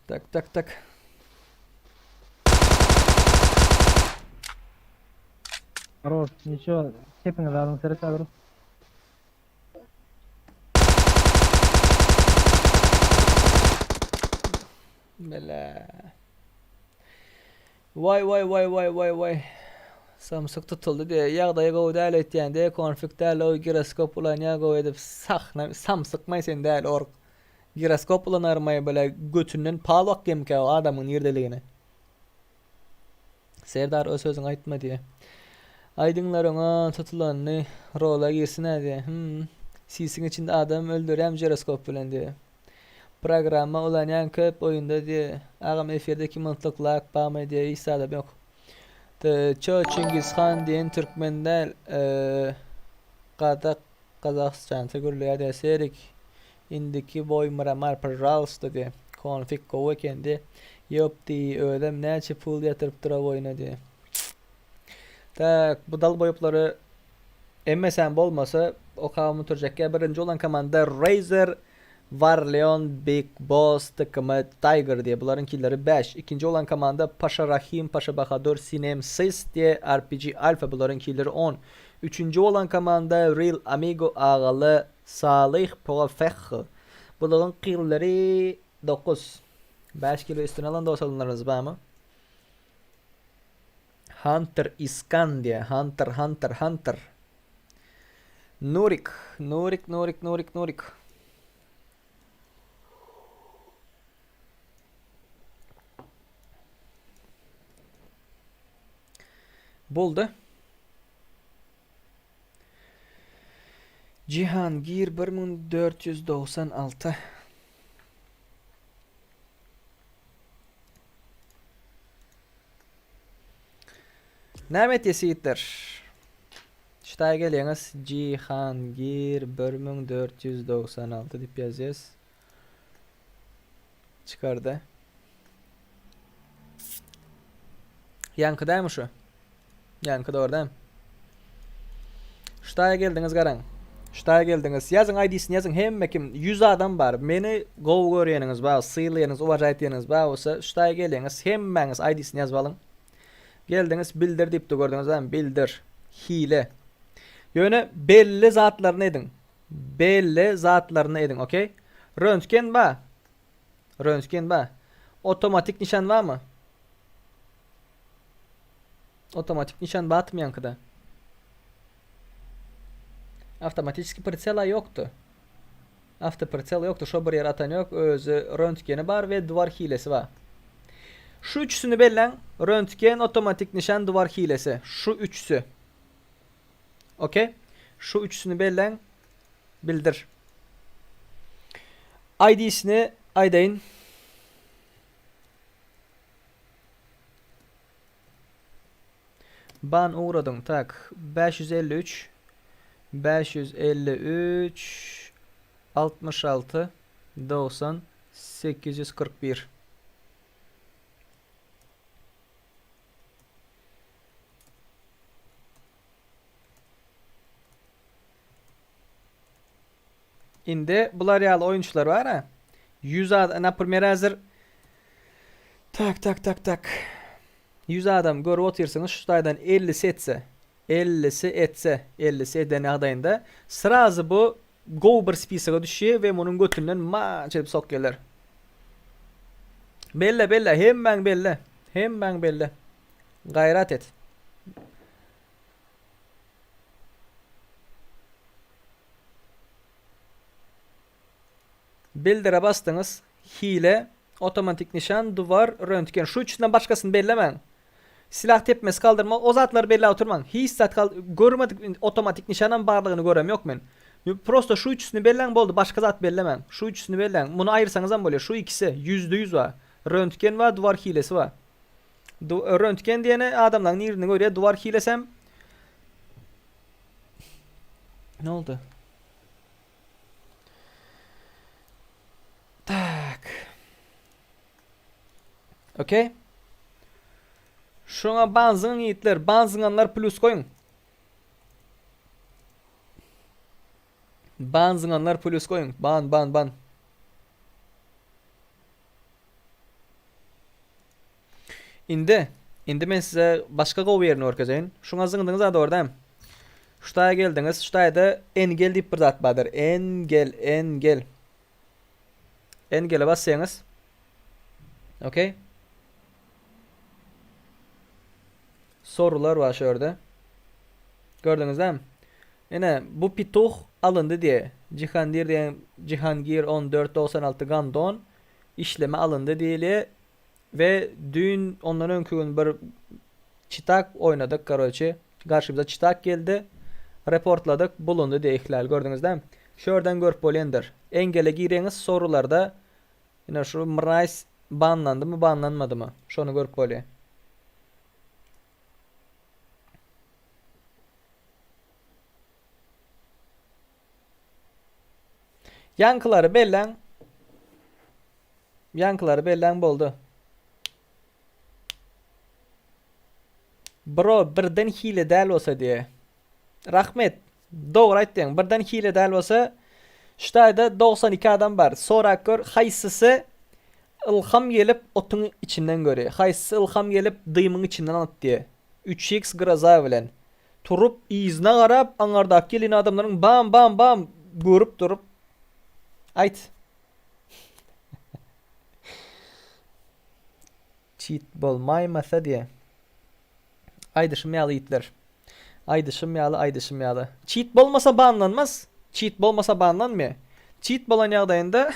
Tak tak tak. Хорош, ничего, hepiniz alın seret alırız. Bele. Waý waý waý waý waý waý. Samsyk tutuldy diýe. Ýagdaýy gowy däl öýtýän diýe. Konfig däl o giroskop ulanýa gowy edip sahna samsykmaý sen däl ork. Giroskop ulanarmaý bile götünden pal bakýamyka o adamyň nirdeligini. Serdar o sözüňi aýtma diýe. Aýdyňlar oňa tutulanyny rola girsin-ä diýýä. Hum. Sisiň içinde adam öldürýäm žiroskop bilen diýýä. Programma ulanýan köp oýunda diýýä. Agam efirde 2 minutlyk lag barmy diýýä hiç zadam ýok. Ty ço Çingiz han diýen türkmen däl. Gazak Gazagystanda gürleýär diýýä Serik indiki boý Miramar pažalsta diýýä. Konfig gowy eken diýýä. Ýop diý özem näçe pul ýatyrypdyr o oýuna diýýä. Tak, bu dal boýuplary emmesem bolmasa okabam oturjak ýa birinji bolan komanda Razer Varleon Big Boss TKM Tiger diýe bularyň killeri 5. Ikinji bolan komanda Paşa Rahim Paşa Bahadur Sinem Sis diýe RPG Alpha bularyň killeri 10. Üçünji bolan komanda Real Amigo Agaly Salyh Profeh bularyň killeri 9. 5 kilo üstüne alan dostlarymyz barmy? Hunter Iskan diýýär. Hunter, Hunter, Hunter. Nurik, Nurik, Nurik, Nurik, Nurik. Boldy. Jihangir 1496. Näme etýäs ýigitler? Ştaýa gelýäňiz Jihangir 1496 diýip ýazýas. Çykardy. Ýaňky dämi şu? Ýaňky dogry dämi? Ştaýa geldiňiz garaň. Ştaýa geldiňiz. Ýazyň ID-sini ýazyň hemme kim 100 adam bar. Meni gowy görýäniňiz bar, sylaýanyňyz, uwažaýt diýeniňiz bar bolsa ştaýa gelýäňiz hemmäňiz ID-sini ýazyp alyň. Geldiňiz bildir diýipdi gördüňiz dämi? Bildir. Hile. Ýöne belli zatlaryny ediň. Belli zatlaryny ediň, okey? Röntgen bar. Röntgen bar. Otomatik nişan barmy? Otomatik nişan batmy ýaňkyda? Awtomatiski pritsela ýokdy. Awtopritsel ýokdy. Şo bir ýer atan ýok. Özi röntgeni bar we duwar hilesi bar. Şu üçüsini belläň. Röntgen, otomatik nişan, duwar hilesi. Şu üçüsi. Okey. Şu üçüsini belläň. Bildir. ID-sini aýdaýyn. Ban ugradyň tak 553 553 66 90 841 Indi bular ýaly oýunçylar bar ha. 100 adam, naprimer häzir Tak tak tak tak. 100 adam görüp otyrsyňyz şu taýdan 50-si etse, 50-si etse, 50-si eden ýagdaýynda srazy bu gowy bir spisoga düşýär we munuň götünden maç edip sokýarlar. Belle belle hemmäň belle. Hemmäň belle. Gaýrat et. Bildire basdyňyz. Hile, otomatik nişan, duwar, röntgen. Şu üçünden başgasyny bellemäň. Silah tepmesi kaldyrma, o zatlary belläp oturmaň. Hiç zat kal görmedik otomatik nişanam barlygyny görem ýok men. Prosto şu üçüsini belläň boldy, başga zat bellemäň. Şu üçüsini belläň. Muny aýyrsaňyzam bolýar. Şu ikisi 100% bar. Röntgen bar, duwar hilesi bar. Röntgen diýeni adamlaryň nirini görýär, duwar hilesem Ne oldu? Tak. Okey. Şuňa banzyň ýigitler, banzyňanlar plus goýuň. Banzyňanlar plus goýuň. Ban, ban, ban. Indi, indi men size başga gowy ýerini görkezeýin. Şuňa zyňdyňyz-a dogry dämi? Şu taýa geldiňiz, şu taýda engel diýip bir zat bardyr. Engel, engel. Engele basýaňyz. Okey. Sorular bar şu ýerde. Gördüňiz dämi? Ine, bu pituh alyndy diýe. Jihandir diýen Jihangir 1496 gandon işleme alyndy diýilýär we düýn ondan öňki gün bir çitak oýnadyk karoçe. Garşymyza çitak geldi. Reportladyk, bulundy diýe ihlal gördüňiz dämi? Şu ýerden görüp bolýandyr. Engele gireňiz sorularda ine şu mrays banlandymy banlanmadymy şony görüp bolýar. Ýaňkylary belläň. Ýaňkylary belläň boldy. Bro birden hile däl bolsa diýe. Rahmet. Dogry aýtdyň. Birden hile däl bolsa şu taýda 92 adam bar. Sorap gör haýsysy ylham gelip otuň içinden görýär. Haýsysy ylham gelip dymyň içinden atýar. 3x groza bilen. Turup yzyna garap aňardaky gelin adamlaryň bam bam bam görüp durup aýt. Çit bolmaýmasa diýe. Aýdyşym ýaly ýigitler. Aýdyşym ýaly aýdyşym ýaly. Çit bolmasa banlanmaz. Çit bolmasa banlanmaýar. Çit bolan ýagdaýynda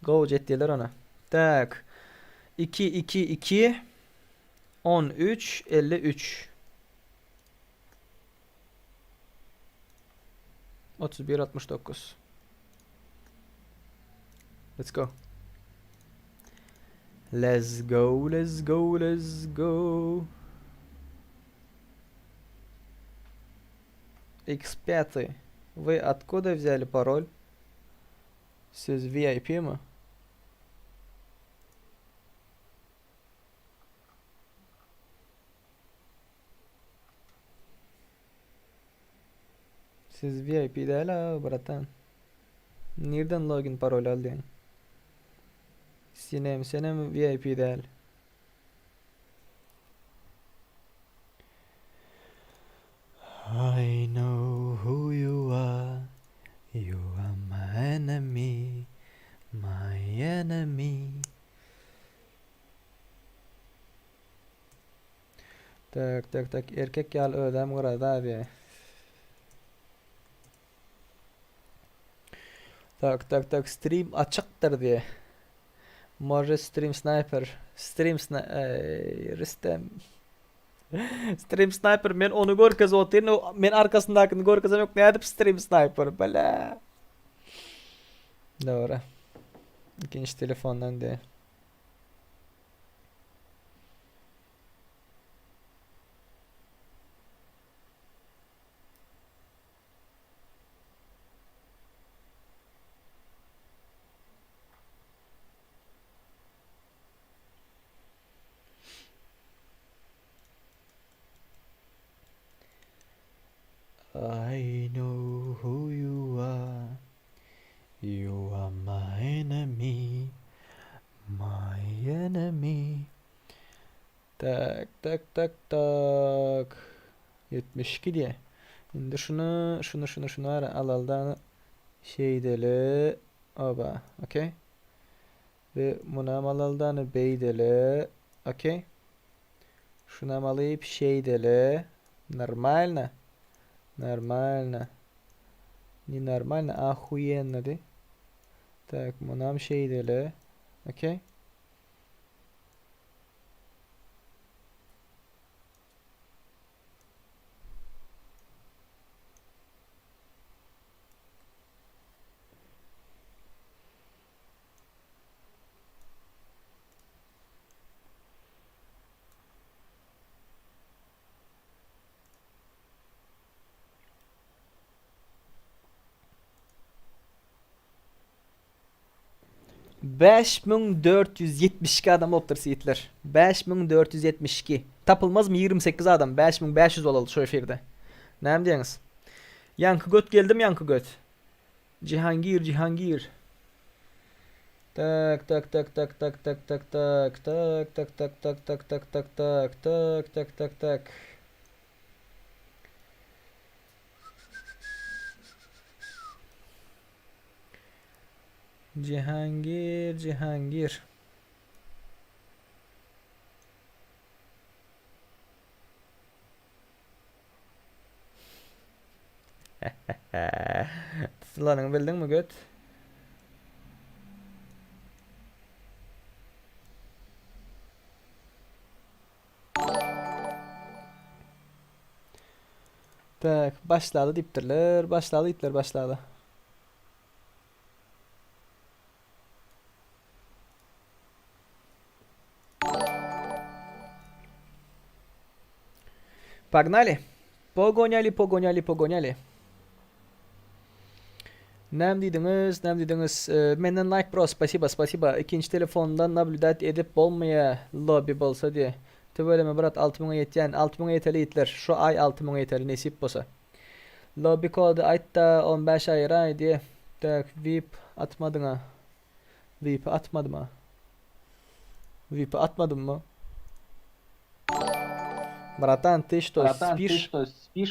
Gowja etdiler ona. Tak. 2 2 2 13 53 31 69 Let's go. Let's go, let's go, let's go. X5. Вы откуда взяли пароль? Siz VIP mi? Siz VIP däl a bratan. Nirden login parol aldyň? Sinem senem VIP däl. I know who you are. You are my enemy. My enemy. Tak tak tak erkek ýaly özem gyraza be. Tak tak tak stream açykdyr diye. Może stream sniper. Stream sniper. Rüstem. Stream sniper men ony görkezip otyryn. Men arkasyndakyny görkezem yok. Nädip stream sniper? Bala. Doğru. İkinci telefondan diye. I know who you are. You are my enemy. My enemy. Tak tak tak tak. 72 diýe. Indi şuny, şuny, şuny, şuny ara alalda şeýdeli. Oba, okey. Ve munam alalda beýdeli. Okey. Şunam alyp şeýdeli. Normalno. Normalno. Ne normalno, ahuyenno diý. Tak, munam şeýdeli. Okey. 5472 adam bolupdyr ýigitler. 5472. Tapylmazmy 28 adam? 5500 bolaly şu efirde. Näme diýeňiz? Ýaňky göt geldimi ýaňky göt? Jihangir, Jihangir. Tak, tak, tak, tak, tak, tak, tak, tak, tak, tak, tak, tak, tak, tak, tak, tak, tak, tak, tak, tak. Jihangir, Jihangir. Tutulanyňy bildiňmi göt? Tak, başlaly diýipdirler. Başlaly diýipdiler, başlaly. Погнали. Pogonýaly, pogonýaly, pogonýaly. Näme diýdiňiz, näme diýdiňiz? Menden like bro, spasiba, spasiba. Ikinji telefondan nablýudat edip bolmaýa lobby bolsa diýe. Tüweleme brat 6000-a ýetýän. 6000-a ýeteli ýitler. Şu aý 6000-a ýeteli nesip bolsa. Lobby kody aýtda 15 aýyraý diýe. Tak vip atmadyňa. Vip atmadyma. Vip atmadymmy? Bratan ty što Bratan, ty spiš? što spiš?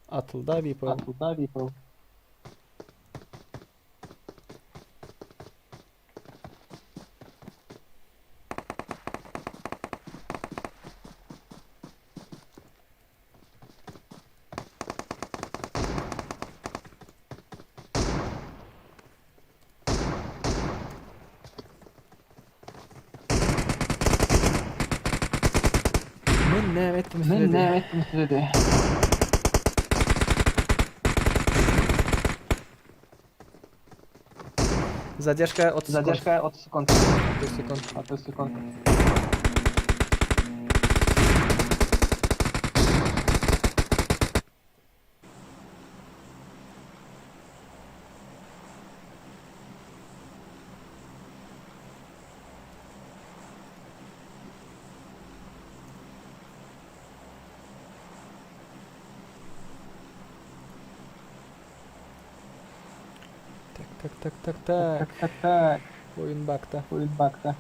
Atylda vip. Atylda vip. Men näme etdim Men size näme etdim size de? Zadержка 30 sekund. Zadержка 30 sekund. 30 sekund. 30 sekund. Tak tak tak tak tak. Tak tak tak. Oýun bakda. Oýun bakda.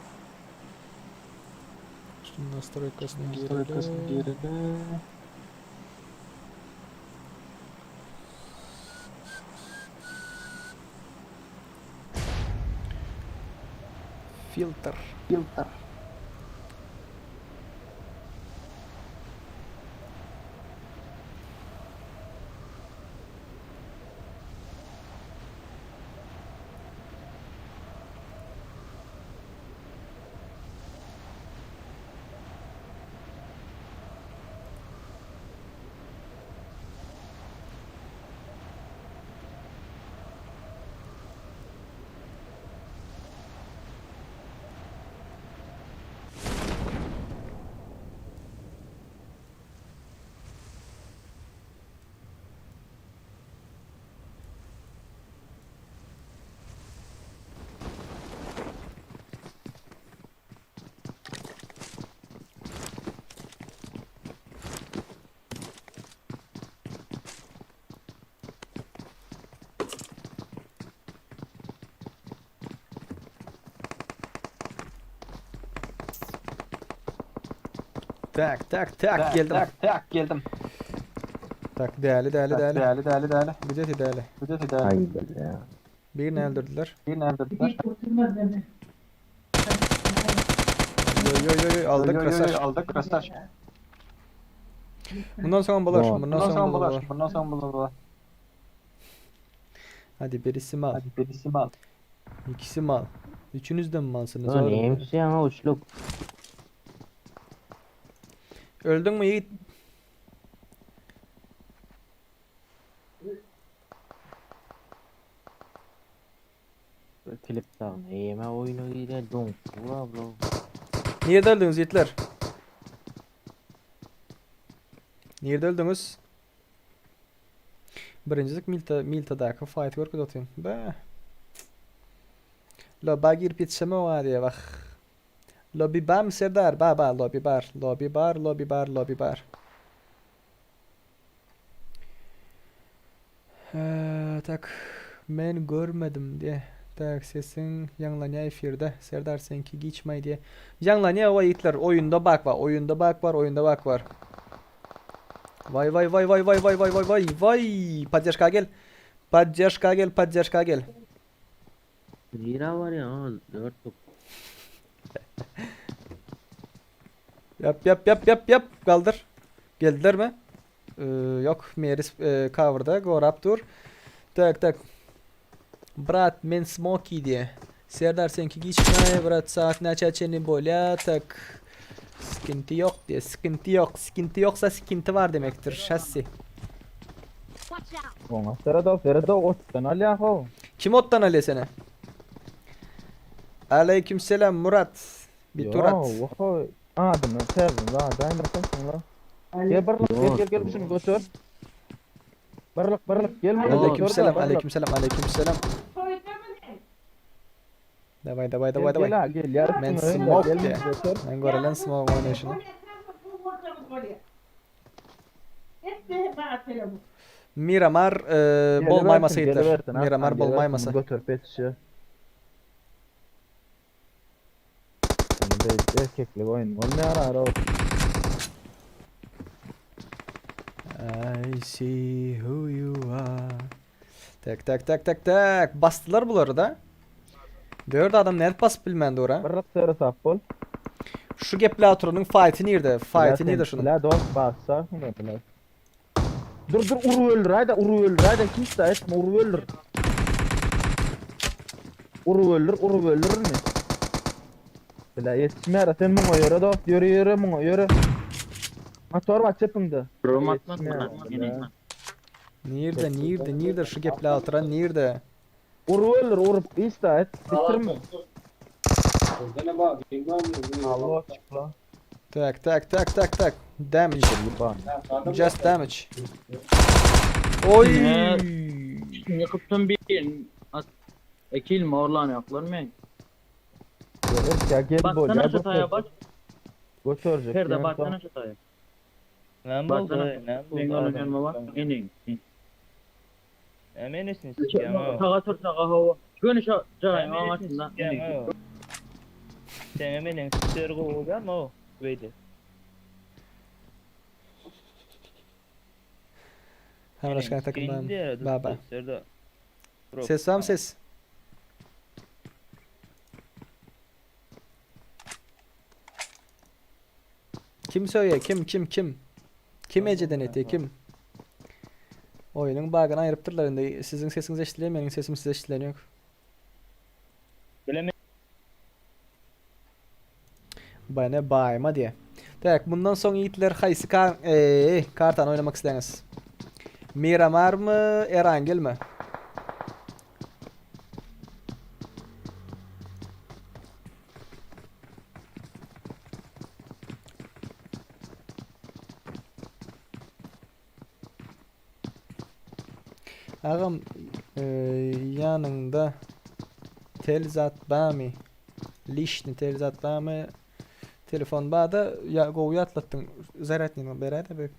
Şunuň nastroýkasyna Nastroýkasyna gireli. gireli. Filtr. Filtr. Tak tak tak geldim. Tak tak geldim. Tak däli däli däli. Däli däli däli. Gideti däli. Gideti däli. Birini öldürdüler. Birini öldürdüler. Yo yo yo yo aldyk Yo, yo, yo, krasar. Aldyk krasar. Mundan soň bolar. Mundan Bundan soň soň bolar. bolar. Bundan soň bolar. Hadi birisi mal. Hadi birisi mal. İkisi mal. Üçünüz de mi malsınız Lan oğlum? hemşi ama uçluk. Öldün mü Yiğit? Klip dağına yeme oyunu ile don. Ula bro. Nirede öldünüz Yiğitler? Nirede öldünüz? Birinjilik Milta, Milta'daky fight görkezip otyryn. Be. Loba girip ýetişemok ha diýe bak. Lobby barmy Serdar? Ba ba lobby bar. Lobby bar, lobby bar, lobby bar. Eee, tak men görmedim diýe. Tak sesiň ýaňlanýa efirde. Serdar seňki giçmaý diýe. Ýaňlanýa owa ýigitler. Oýunda bak bar. Oýunda bak bar, oýunda bak bar. Waý waý waý waý waý waý waý waý waý waý. Poddežka gel. Poddežka gel, poddežka gel. Zira var ya ha 4 top. Ýap ýap ýap ýap ýap galdyr. Geldilermi? Ee, ýok, Meris e, coverda gorap dur. Tak tak. Brat, men Smoky diýe. Serdar seňki giçme, brat saat näçä çenli bolýa? Tak. Skinti ýok diýe. Skinti ýok. Skinti ýoksa skinti bar demekdir. Şassi. Oňa seredow, seredow otdan alýa how. Kim otdan alýa seni? Aleyküm selam Murat. Biturat. Ýo, how adyny täzeden zadaýmasyn şuňla. Gel birlik, gel gel gel şuny göter. Birlik, birlik gel muny Aleyküm göter. selam, aleyküm selam, aleyküm selam. Daway, daway, daway, daway. Gel gel gel. Men smoke diýe. Men görelen smoke oýnaýşyny. Miramar e, bolmaýmasa ýeter. Miramar bolmaýmasa. Göterip ýetişýär. Erkeklik oýun bolmaýar ara. I see who you are. Tak tak tak tak tak. Basdylar bulary da. Dört adam nädip basyp bilmän dur ha? Birlik seresap bol. Şu geple oturanyň fighty nirde? Fighty nirde şunuň? Bila dost bassa. Bila. Dur dur uru öldür hayda uru öldür hayda hiç da etme uru öldür. Uru öldür uru öldür mi? Bila yetişmeýär sen muňa ýöre dost ýöre ýöre muňa ýöre. Motor bar çepiňde. Yetişmeýär. Nirde, nirde, nirde şu geple oturan nirde? Uru öldür urup hiç da et bitirme. Allah çıkla. Tak tak tak tak tak. Damage. Just damage. Oy! Ýykypdym bir. Ekil morlan ýaklar men. Ya gel bol Baksana ya şu taya bak. Götürecek. Perde baksana şu taya. Ne Baksana. boldy? Ne Men boldy? onun yanıma bak. Enin. Emenesin sikýän o. Saga tur saga hawa. Göni şu jaýyň aňyrsynda. Sikýän o. Sen emenen sikýär gowugan o. Beýdi. Hamraşkan takımdan. Baba. Serdar. Ses var mı ses? Kim söylüyor? Kim kim kim? Kim Ece'den eti? Kim? Oyunun bug'ını ayırıptırlar indi. Sizin sesiniz eşitiliyor, benim sesim size eşitileni yok. Bileme Bana bayma diye. Tak, bundan soň ýigitler haýsy kar eee kartany oynamak isleňiz? Miramar mı, Erangel mi? Agam eee, ýanyňda tel zat barmy? Lişni tel zat barmy? Telefon barda ýa gowy ýatlatdyň. Zaryadnyny beräýdä bir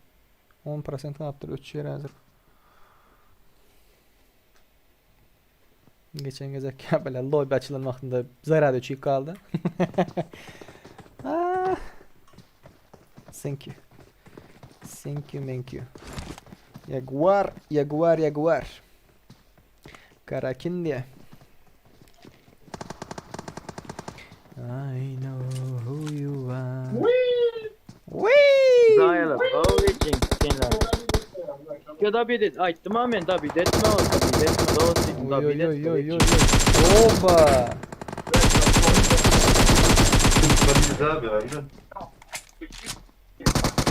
10% galypdyr öçýär häzir. Geçen gezek ýa bile lobby açylan wagtynda zaryad öçüp galdy. Ah. Thank you. Thank you, thank you. Jaguar, Jaguar, Jaguar. Karakin diye. I know who you are. Wee! Zaýalar. Gowy jinx senler. Ya da bir de aýtdym ha men da bir etme o da bir etme dost da Oy bir oy oy oy etme. oy. Oba!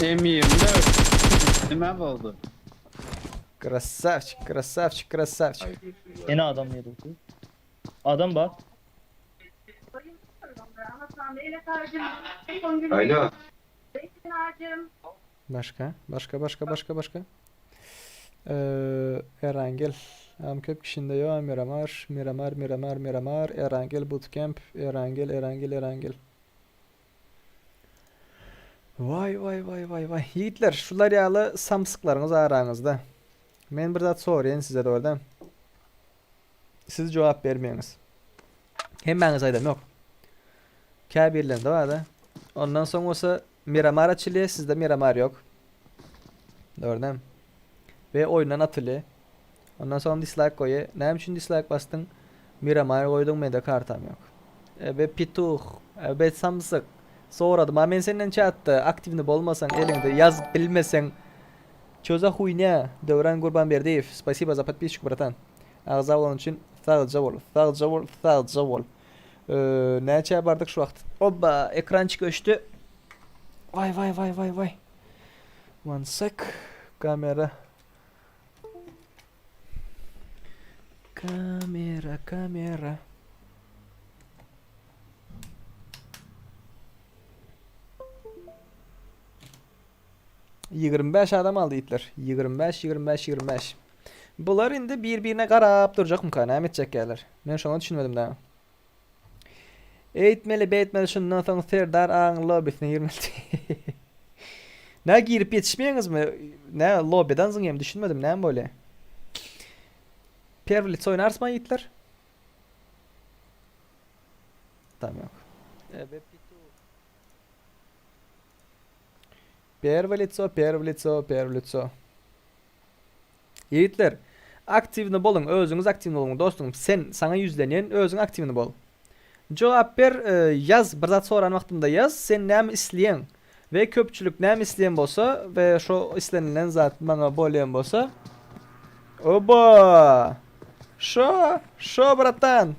M24. Nime boldy? Красавчик, красавчик, красавчик. Ene adam ýedi. Adam bar. Alo. Başka, başka, başka, başka, başka. Ee, Erangel. Am köp kişinde yok. Miramar, Miramar, Miramar, Miramar. Erangel Bootcamp. Erangel, Erangel, Erangel. Vay vay vay vay vay. Yiğitler şular ýaly samsyklaryňyz araňyzda. Men bir zat soraýyn size dogrudan. Siz jogap bermeýiňiz. Hemmäňiz aýdam ýok. Käbirlerinde bar da. Ondan soň bolsa Miramar açylýar, sizde Miramar ýok. Dogrudan. We oýundan atylýar. Ondan soň dislike goýýar. Näme üçin dislike basdyň? Miramar goýduň, mende kartam ýok. E, be pituh, e, be samsyk. Soradym, ha men senden chatda aktiwny bolmasaň, eliňde ýazyp bilmeseň, Чё за хуйня? Döwran Gurbanberdiýew, спасибо за подписчик, братан. Agza bolan üçin sagja bol, sagja bol, sagja bol. Ee, näçä bardyk şu wagt? Oba, ekrançyk öçdi. Vay vay vay vay vay. One sec. Kamera. Kamera, kamera. 25 adam aldy itler. 25, 25, 25. Bular indi bir-birine garap durjakmyka? Näme etjekkäler? Men şoňa düşünmedim daha. Eýtmeli beýtmeli şundan soň Serdar agaň lobbisine girmeli. Nä girip ýetişmeýäňizmi? Nä lobbydan zyňýam düşünmedim näme bolýa? Perwy lico oýnarysmy ýigitler? Tam ýok. Perwy lico, perwy lico, perwy lico. Ýigitler, aktiwny boluň, özüňiz aktiwny boluň dostum, sen, saňa ýüzlenýän, özüň aktiwny bol. Jogap ber, ýaz, bir zat soran wagtymda ýaz, sen näme isleýäň we köpçülik näme isleýän bolsa we şo islenilen zat maňa bolýan bolsa, Oba! Şo, şo bratan.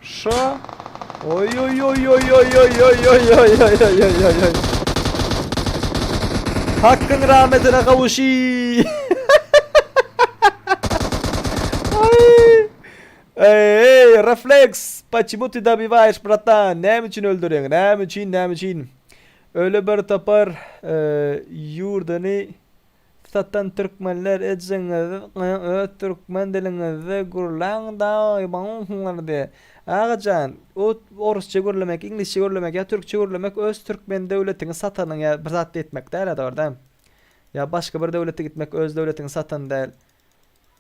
Şo. Oý oý oý oý oý oý oý oý oý oý oý oý oý oý. Hakkın rahmetine kavuşy. Ay. Ey, ey, refleks. Почему ты добиваешь, bratan? Näme üçin öldürýäň? Näme üçin, näme üçin? Öyle bir topar e, ýurduny Satan türkmenler ejeňizi öz türkmen diliňizde gürläň daýybaňyňyzy Agajan o orusça gürlemek iňlisçe gürlemek ýa türkçe gürlemek öz türkmen döwletiňi satanyň ýa bir zat etmek däl dogry däl ýa başga bir döwlete gitmek öz döwletiňi satan däl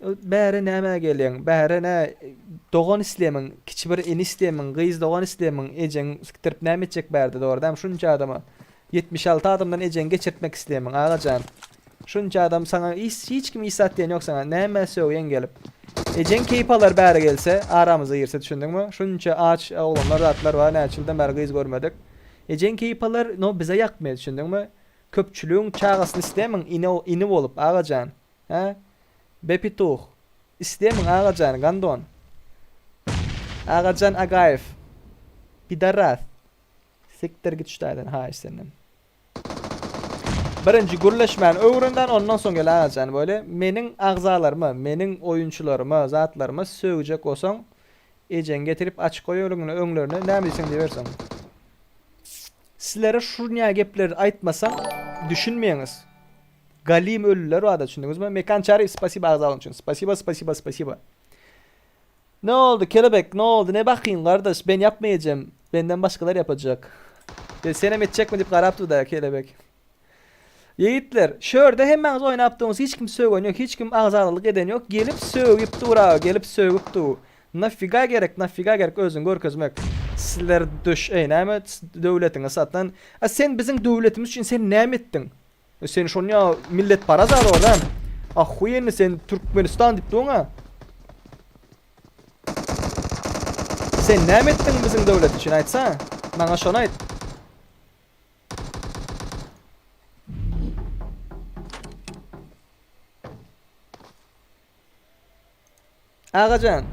Bäre nämä gelýäň? Bäre nä dogan isleýämiň, kiçi bir ini isleýämiň, gyz dogan isleýämiň, ejeňi sikdirip näme etjek bärde dogry dämi şunça adama? 76 adamdan ejeňi geçirtmek isleýämiň agajan? Şunça adam saňa hiç hiç kim hiç zat diýen ýok saňa. Nämä sögýäň gelip? Ejeň keýp alar bäre gelse, aramyza girse düşündiňmi? Şunça aç oglanlar zatlar bar näçe ýyldan bäri gyz görmedik. Ejeň keýp alar, no bize ýakmaýar düşündiňmi? Köpçüligiň çagasyny isleýämiň ini ini bolup agajan? Hä? Bepituh. Islemiň Agajan, gandon. Agajan Agaýew. Pidaras. Sikdir git şu taýdan, haýyş senden. Birinji gürleşmäni öwrendan ondan soň gel Agajan böyle meniň agzalaryma, meniň oýunçylaryma, zatlaryma sögjek bolsaň ejeňi getirip açyk goý öňüne öňlerine näme diýseň diýiberseň. Sizlere şunýa gepleri aýtmasam düşünmeýäňiz. Galim ölüler barda düşündiňizmi? Mekan Çaryýew spasiba agzalygyň üçin. Spasiba spasiba spasiba. Ne oldu kelebek ne oldu ne bakýyň gardaş ben ýapmaýajam benden başgalar ýapajak. Ýa senem etjekmi diýip garap durda kelebek. Ýigitler şörde hemmäňiz oýnap duruňyz hiç kim sögen ýok hiç kim agzalyk eden ýok gelip sögüp dur aga gelip sögüp dur. Nafiga gerek nafiga gerek özüňi görkezmek. Sizler döş eý näme döwletiňi satan. A sen biziň döwletimiz üçin sen näme etdiň? Sen şonýa milletparaz adam adam. Ahuýenny sen Türkmenistan diýip duň-a. Sen näme etdiň biziň döwlet üçin aýtsa? Maňa şony aýt. Agajan,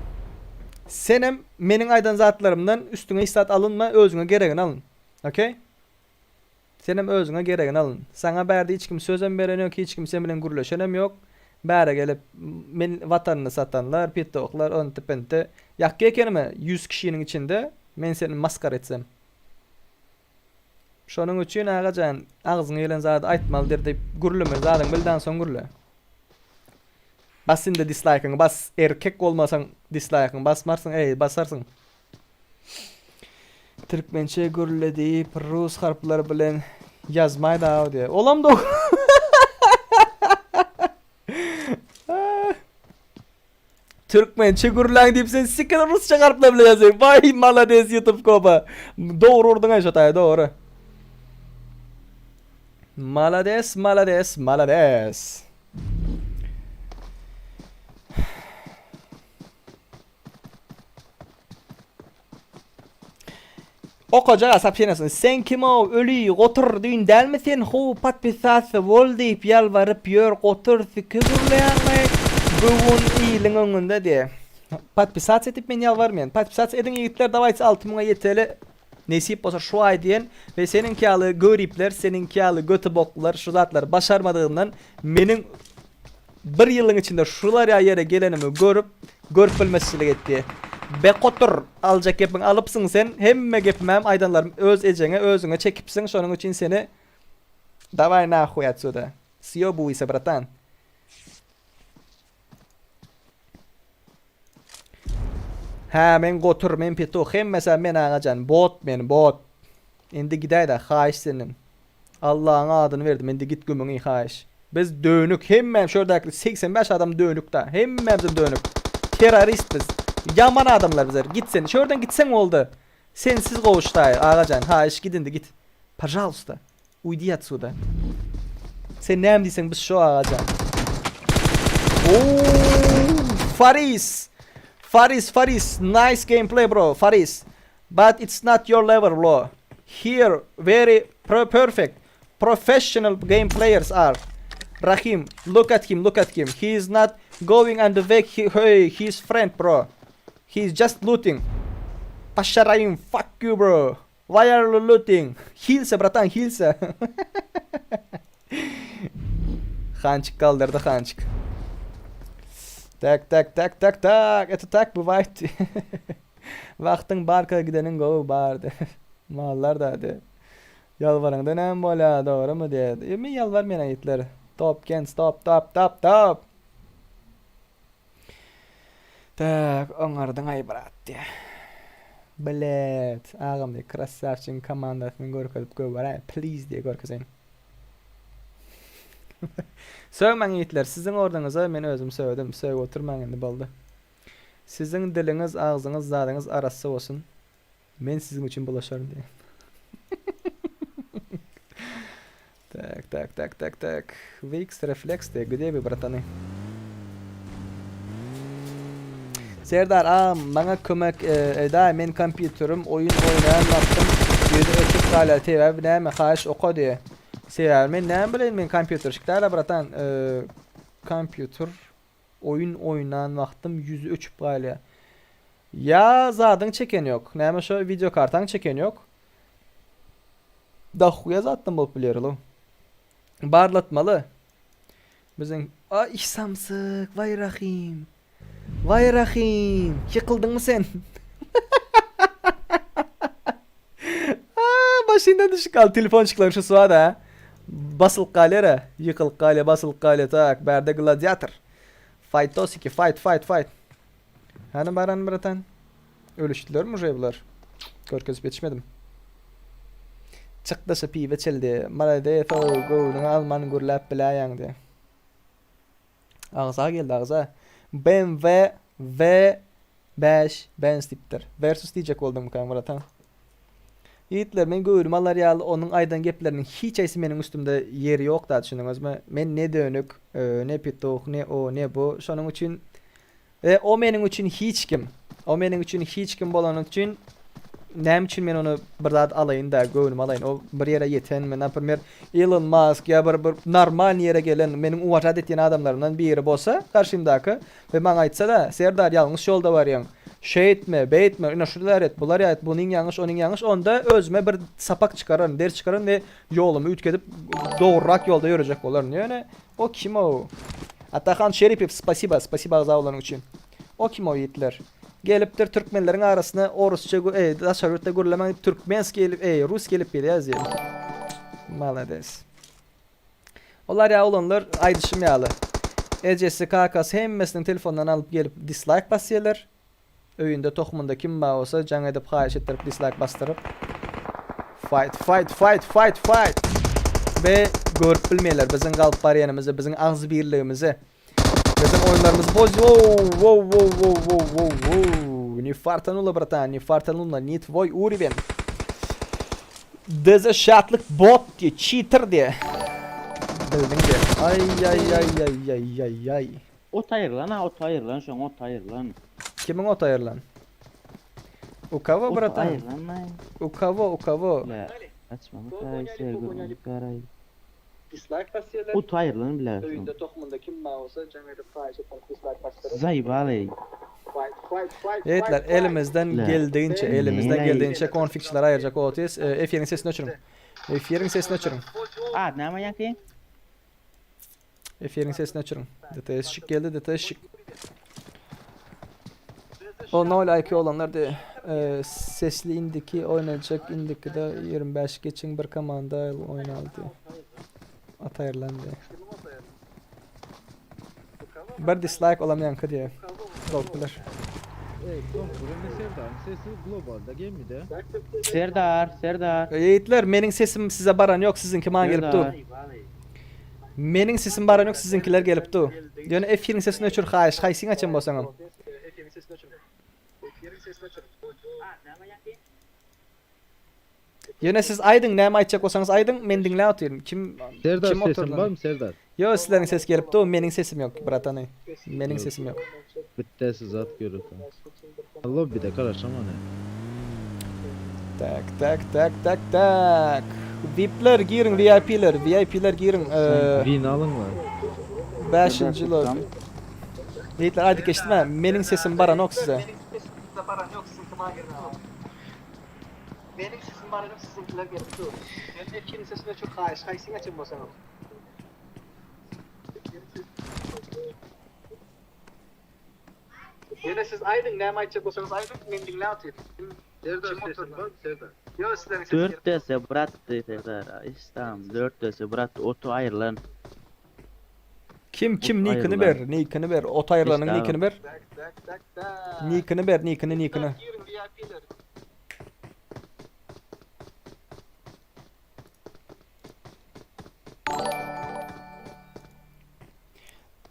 senem meniň aýdan zatlarymdan üstüňe hiç zat alynma, özüňe geregini alyn. Okey? Senem özüňe geregini alyn. Saňa bärde hiç kim sözem beren ýok, hiç kim sen bilen gürleşenem ýok. Bäre gelip men watanyny satanlar, pitoklar, onti pinti. Ýakgy ekenimi 100 kişiniň içinde men seni maskara etsem. Şonuň üçin agajan agzyňa gelen zady aýtmalydyr diýip gürleme zadyňy bildan soň gürle. Bas indi dislaýkyňy bas erkek bolmasaň dislaýkyňy basmarsyň eý basarsyň. Türkmençe gürle diýip rus harplary bilen ýazmaý daw diýýär. Olam dogry. Türkmençe gürläň diýip sen sikin rusça harplar bilen ýazýaň. Waý malades YouTube koba. Dogry urduň aý şo taýa dogry. Malades malades malades. Okajaga soobşeniýasyny sen kimow öli gotur düýn dälmi sen how podpisasiýa bol diýip ýalbaryp ýör gotur siki gürleýäňmi bu gün iliň öňünde diýe podpisasiýa diýip men ýalbarmaýan podpisasiýa ediň ýigitler dawayçy alty müňe ýeteli nesip bolsa şu aý diýen we seniňki ýaly göripler seniňki ýaly göti boklular şu zatlary başarmadygyndan meniň. Bir ýylyň içinde şular ýaly ýere gelenimi görüp, görüp bilmezçilik etdi. Bekotur, aljak gepiňi alypsyň sen, hemme gepimem aýdanlarym öz ejeňe, özüňe çekipsiň, şonuň üçin seni Daway nahuý otsuda. Sýobuýsa bratan. Hä men gotur men petuh hemmesä men agajan bot men bot. Indi gidäýdä haýyş senden. Allaň adyny berdim indi git gümüňi haýyş. Biz dönük hemmäm şu ýerdäki 85 adam dönük da hemmämizem dönük. Terrorist biz. Ýaman adamlar bizler. Git sen şu ýerden gitseň boldy. Sensiz gowuşdaý agajan haýyş git indi git. Pažalsta. Uýdi otsuda. Sen näme diýseň biz şo agajan. Ooo Faris. Faris Faris nice gameplay bro Faris. But it's not your level bro. Here very perfect professional game players are. Rahim look at him look at him. He is not going and wake he, hey, his friend bro. He is just looting. Pasha Rahim fuck you bro. Why are you looting? Hilse bratan hilse. Hançyk galdyrdy hançyk. Tak tak tak tak tak. Это так бывает. Wagtyň barka gideniň gowy bardy. Mallar da de. Ýalbaryňda näme bolýar dogrymy diýdi. E, men ýalbarmaýan aýytlar. Top gens top top top top. Tak, oňardyň-aý brat diýýä. Blet, agam diýýä, krassawçygyň komandasyny görkezip goýberäý, please diýýä, görkezeýin. Sögmäň ýigitler, siziň ornuňyza men özüm sögdüm, sögüp oturmaň indi boldy. Siziň diliňiz, agzyňyz, zadyňyz arassa bolsun. Men siziň üçin bulaşaryn diýýär. Tak, tak, tak, tak, tak. VX Reflex diýýär. Gde we bratany? Serdar agam maňa kömek edäý men kompýuterim oýun oýnaýan wagtym ýüzi öçük galýar sebäbi näme haýyş oka diýýär. Sebäbi men näme bileýin men kompýuterşik däl bratan kompýuter Oýun oýnan wagtym ýüzi öçüp galýa. Ýa zadyň çeken ýok. Näme şo wideo kartaň çeken ýok. Dahuýa zatdan bolup bilýär ol. Barlatmaly. Biziň Aý samsyk, waý Rahym. Waý Rahym, ýykyldyňmy sen? Maşyndan düşüp galdy, telefonçiklaryň şusy bar-da. Basylyp galýar-a, ýykylyp galýar, basylyp galýar. Tak, bärde gladiator. Fightosiki, fight, fight, fight. Hany baran bratan? Ölüşdilermi uje bular? Görkezip ýetişmedim. Çyk daşa piwe çildi. Malades-ow, göwnüňe alman gürläp biläýäň diýýär. Agza geldi agza. BMW V5 Benz diýipdir. Versus diýjek bolduňmykaň Myrat ha? Ýigitler men göwnüm alar ýaly onuň aýdan gepleriniň hiç haýsy meniň üstümde ýeri ýok da düşündiňizmi? Men ne dönük, ne petuh, ne o, ne bu. Şonuň üçin E, o meniň üçin hiç kim. O meniň üçin hiç kim bolany üçin näme üçin men ony bir zat alaýyn-da, göwnüme alaýyn. O bir ýere ýetenmi, naprimer, Elon Musk ýa bir bir normalny ýere gelen, meniň uwažat etýän adamlarymdan biri bolsa garşymdaky we maňa aýtsa-da, Serdar ýalňyş ýolda barýaň. Şeýtme, beýtme, ine şular et, bular et, bunyň ýalňyş, onuň ýalňyş, onda özüme bir sapak çykararyn, ders çykararyn we ýolumy üýtgedip dogrurak ýolda ýörejek bolaryn. Ýöne O kim o? Atahan Şeripow spasiba spasiba agza bolanyň üçin. O kim o ýigitler? Gelipdir türkmenleriň arasyna orusça eý daşary ýurtda gürlemäň diýip türkmenskiý elip eý ruskiý elip gelýär diýip. Malades. Olar ýa oglanlar aýdyşym ýaly. Ejesi kakasy hemmesiniň telefondan alyp gelip dislaýk basýalar. Öýünde tohumynda kim bar bolsa jaň edip haýyş etdirip dislike basdyryp Fight fight fight fight fight we görüp bilmeýärler biziň galyp barýanymyzy biziň agzybirligimizi biziň oýunlarymyzy boz wow wow wow wow wow wow wow ne fartanulo bratan ne fartanulo ne tvoý uroven DZ şatlyk bot diye cheater diye bildiň diye ay ay ay ay ay ay ay Ot aýrylan ha ot aýrylan şoň ot aýrylan. Kimiň ot aýrylan? U kowo Ot bratan? aýrylan U kowo u kowo? Bile açmaly gaý Ot aýrylan bile şoň. tohumynda kim bar bolsa jaň edip haýyş etip dislike basdyryp. Zaýbaly. Ýigitler elimizden Bile. geldiginçe elimizden Näleý. geldiginçe konflikçileri aýyrjak otyrys. Efiriň sesini öçüriň. Efiriň sesini öçüriň. Ady näme ýaňky? Efiriň sesini öçüriň. DTS-şik geldi, DTS-şik. O 0 IQ olanlar de e, sesli indiki oynayacak indiki de 25 geçin bir komanda oynaldı. At aýrylandy. Bir dislike olamaýanky diýe. Bolup biler. Ey, soňky Serdaryň sesi globalda gelmedi. Serdar, Serdar. Ýigitler, meniň sesim size baran ýok, siziňki maňa gelip dur. Meniň sesim baran ýok, siziňkiler gelip dur. Ýöne efiriň sesini öçür haýyş, haýsyň açan bolsaňam. Ýöne siz aýdyň näme aýtjak bolsaňyz aýdyň men diňläp otyryn. Kim Serdar kim sesim oturdy? barmy Serdar? Ýok sizleriň ses gelip dur meniň sesim ýok bratany. Meniň sesim ýok. Bittesi zat görüp. Lobbide garaşamany. Tak tak tak tak tak. VIP'ler giriň VIP'ler VIP'ler giriň. Ee, Win alyňlar. Beşinji lobby. Ýigitler aýdyp geçdim ha meniň sesim baranok size. Meniň sesim baranok siziňkiler gelip dur. Ýöne efiriň sesini öçür haýyş haýsyň açan bolsaňam. Ýöne siz aýdyň näme aýtjak bolsaňyz aýdyň men diňläp otyryn. Kim Serdar kim sesim oturdy? barmy Serdar? Ýok sizleriň sesi Dört gelip dur. dese bratdy Serdar. Istam dört dese brat otu aýrylan. Kim kim Ot nikini aýrylan. ber nikini ber ot aýrylanyň Istam. nikini ber. Nikini ber nikini nikini.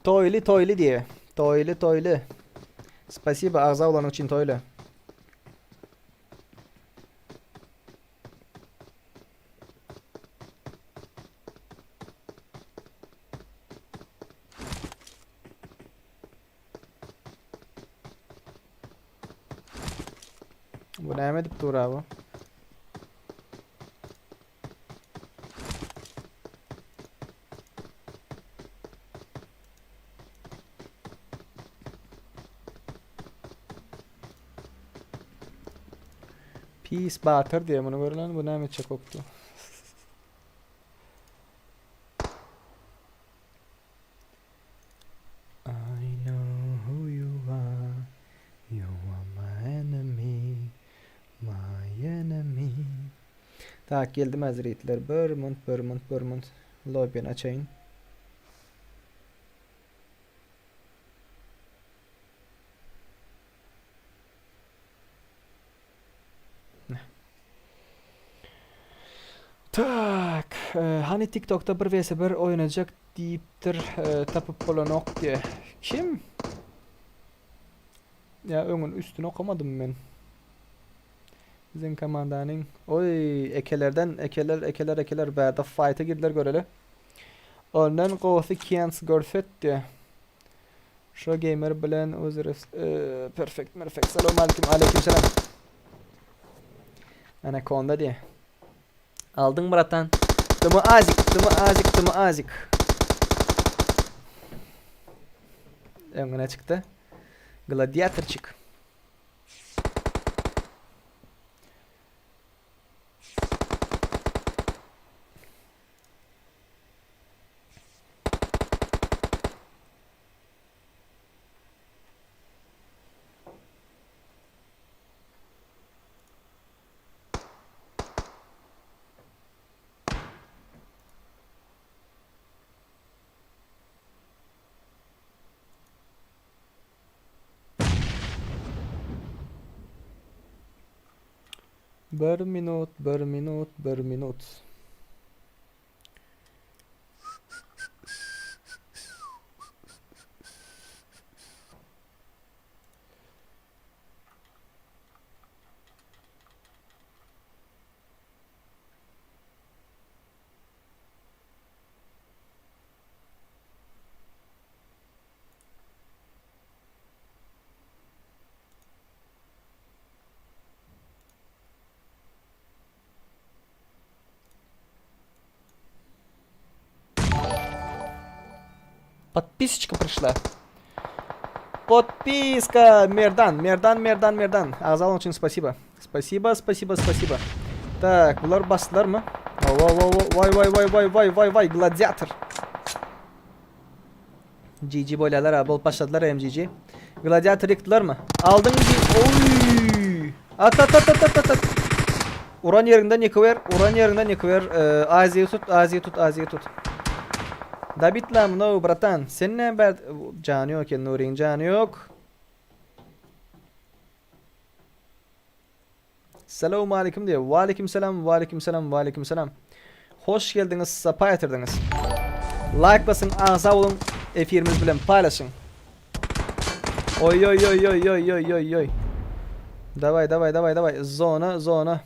Toýly toýly diýe. Toýly toýly. Spasiba agza bolanyň üçin toýly. Bu näme edip dur abi? Peace Batyr diye bunu görülen bu näme etjek bopdy? I know who you are. You are my enemy. My enemy. Tak geldim hazretler. Bir munt, bir munt, bir munt. Lobbyni açayyn. Tak, e, hany TikTokda 1 vs 1 oýnajak diýipdir, e, tapyp bolanok diýe. Kim? Ýa öňün üstüni okamadym men. Biziň komandanyň Oý, ekelerden ekeler ekeler ekeler bärde fighta girdiler göreli. Ondan gowusy Kens görset diýe. Şo gamer bilen Ozirus e, perfect perfect. Salam aleyküm aleyküm selam. Anakonda diýe. Aldyň bratan. Dymy azik, dymy azik, dymy azik. Öňüne çykdy. Gladiatorçik. Bir minut, bir minut, bir minut. Подписочка пришла. Подписка! Мердан, Мердан, Мердан, Мердан. Agzalygyň üçin спасибо. Спасибо, спасибо, спасибо. Так, bular basdylarmy? Wa wa wa waý waý waý waý waý waý waý gladiator. GG bolýarlar ha, bolup başladylar hem GG. Gladiator ýykdylarmy? Aldyň G. Oý! At at at at at at. at. Uran ýeriňden ýykyber, uran ýeriňden ýykyber. Ee, Aziýa tut, Aziýa tut, Aziýa tut. Dabit la no bratan. Sen näme bär jany ýok eken Nuriň jany ýok. Salowmalikim diýýär. Waleýkim salam, waleýkim salam, waleýkim salam. Hoş geldiňiz, sapa getirdiňiz. Like basyň, agza boluň, efirimiz bilen paýlaşyň. Oý oý oý oý oý oý oý oý. Daway daway daway daway. Zona zona.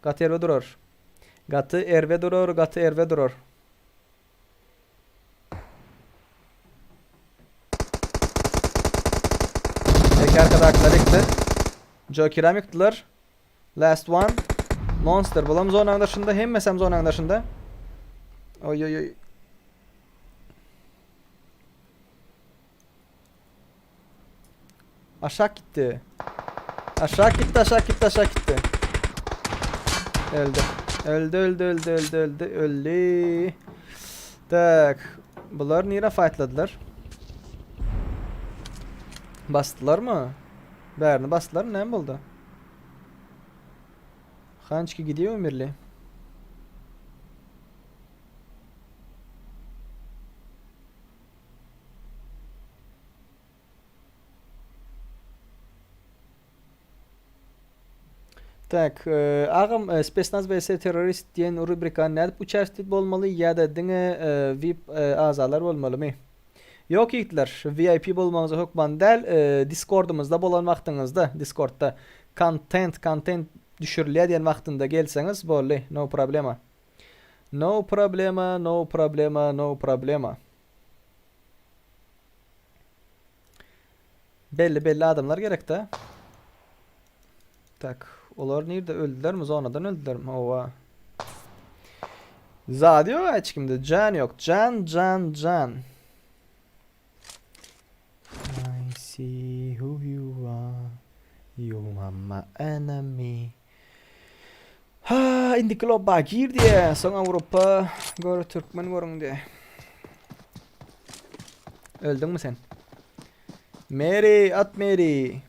Gaty erbe durar. Gaty erbe durar, gaty erbe durar. Tek arkadakiler ýykdy. Joker'am ýykdylar. Last one. Monster. Bulam zonanyň daşynda. Hemmesem zonanyň daşynda. Oý oý oý. Aşak gitdi. Aşak gitdi, aşak gitdi, aşak gitdi. Öldü. Öldü, öldü, öldü, öldü, öldü, öldü. Tak. Bular nire fightladylar? Basdylar mı? Bärini basdylar mı? Näme boldy? Hançki gidiyor Mirli. Tak, e, agam e, Spesnaz vs terrorist diýen rubrika nädip uçastit bolmaly ýa-da diňe e, VIP e, agzalar bolmalymy? Ýok ýigitler, VIP bolmagyňyza hökman däl, e, Discordymyzda bolan wagtyňyzda, Discordda kontent, kontent düşürilýär diýen wagtynda gelseňiz boldy, no problema. No problema, no problema, no problema. Belli belli adamlar gerekde. Tak, olar nirde öldülermi? Zonadan öldülermi? Owa. Zady ýok hiç kimde. Jan ýok. Jan, jan, jan. I see who you are. You are my enemy. Ha, indiki lobba gir diýe. Soň Awrupa gör türkmen görüň diýe. Öldüňmi sen? Mary, at Mary.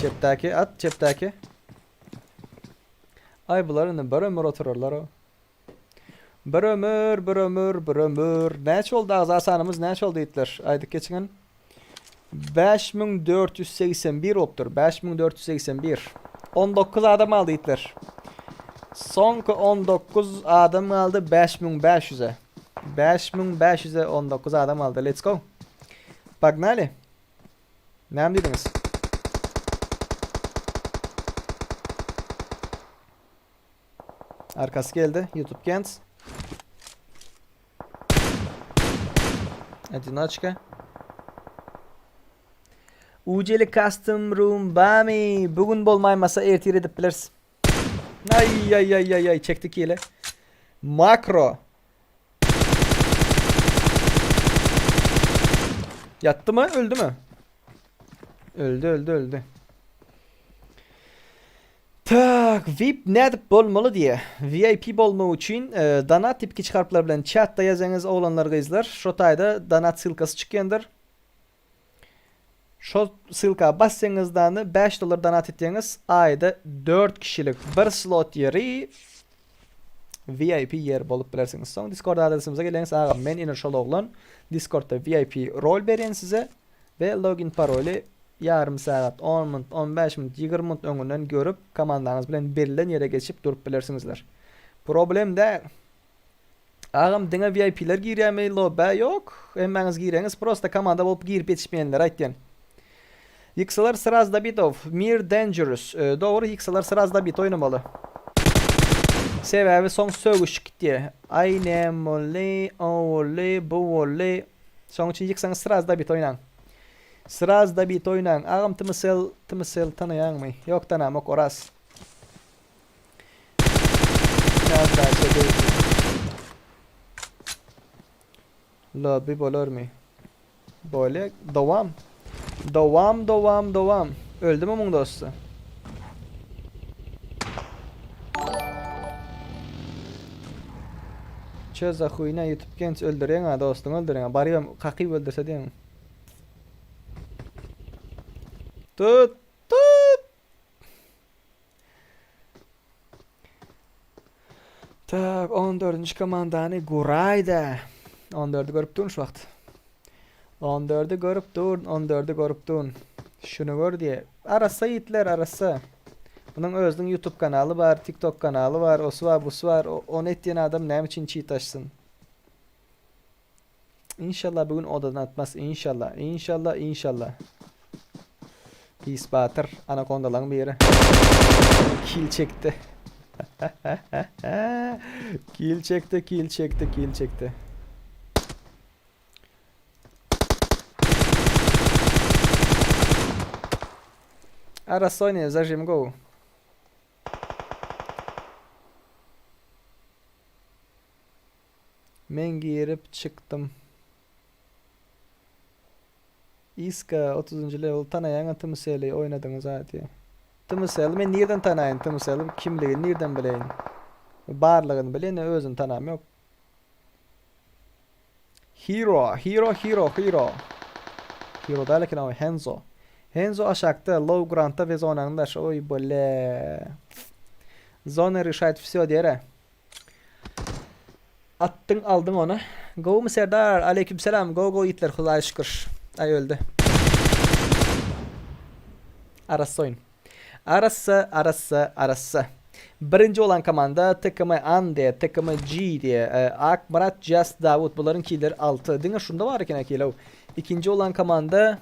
Çepdäki at, çepdäki. Ay bular indi bir ömür oturarlar o. Bir ömür, bir ömür, bir ömür. Näçe oldy agza sanymyz näçe oldy ýigitler? Aýdyp geçiň. 5481 bolupdyr. 5481. 19 adam aldy ýigitler. Soňky 19 adam galdy 5500-e. 5500-e 19 adam aldy. Let's go. Pognaly. Näme diýdiňiz? Arkasy geldi. YouTube Gens. Одиночка. Uceli custom room bami. Bugün bolmaýmasa ertir edip bileris. Ay ay ay ay ay çekdik hile. Makro. Yattı mı? Öldü mü? Öldü öldü öldü. Tak, VIP nädip bolmaly diýe. VIP bolmak üçin e, donat diýip kiçi harplar bilen chatda ýazaňyz oglanlar gyzlar. Şo taýda donat ssylkasy çykýandyr. Şo ssylka bassaňyzdany 5 dollar donat etýäňiz, aýda 4 kişilik bir slot ýeri VIP ýer bolup bilersiňiz. Soň Discord adresimize geleňiz, agam men ine şol oglan Discordda VIP rol berýän size we login paroly Ýarym sagat, on minut, on bäş minut, ýigrimi minut öňünden görüp, komandaňyz bilen berlen ýere geçip durup bilersiňizler. Problem däl. Agam diňe VIP-ler girýärmi lobbä? Ýok, hemmäňiz gireňiz, prosta komanda bolup girip ýetişmeýänleri aýtýan. Ýyksalar sraz Dabitow, Mir Dangerous. Dogry ýyksalar sraz Dabit oýnamaly. Sebäbi soň sögüşik gitýär. Aý näme boldy, o boldy, bu boldy. Şoň üçin ýyksaňyz sraz Dabit oýnaň. Sraz dabit oýnaň agam tmcell tmcell tanaýaňmy ýok tanamok Oraz. Lobby bolarmy? Bolýa dowam. Dowam dowam dowam. Öldümi muň dosty? Çö za huýna ýutub genç öldürýäň a dostuňy öldürýäň a barybam kakyp öldürse diýeň. Tut tut. Tak 14-nji komandany guraýda. 14-i görüp durun şu wagt. 14-i görüp durun, 14-i görüp durun. Şuny gör diýe. Arassa ýigitler, arassa. Munuň özüniň YouTube kanaly bar, TikTok kanaly bar, osy bar, busy bar. Ony etýän adam näme üçin çit açsyn? Inşallah bu gün odadan atmaz. Inşallah, inşallah, inşallah. Pis batyr, anakondalaň biri. Kil çekdi. Kil çekdi, kil çekdi, kil çekdi. Arassa oýnaýar, zajim gowy. Men girip çykdym. Iska otuzynjy level tanaýaňa tmsl oýnadyňyz a diýe. Tmsl men nirden tanaýyn tmsl kimligini nirden bileýin. Barlygyny bilen özüni tanam ýok. Hero, hero, hero, hero. Hero däl eken o Henzo. Henzo aşakda low grantda we zonanyň daşy. Oý bole. Zona rişaýt wsё diýer-ä. Atdyň aldyň ony. Gowumy Serdar? Aleyküm selam. Gowy gowy ýigitler Hudaýa şükür. Aý öldi. Arassa oýun. Arassa, arassa, arassa. Birinji bolan komanda TKM Ande, TKM G diýe, e, Akmyrat Just Dawut bularyň killeri 6. Diňe şunda bar eken kilow. Ikinji bolan komanda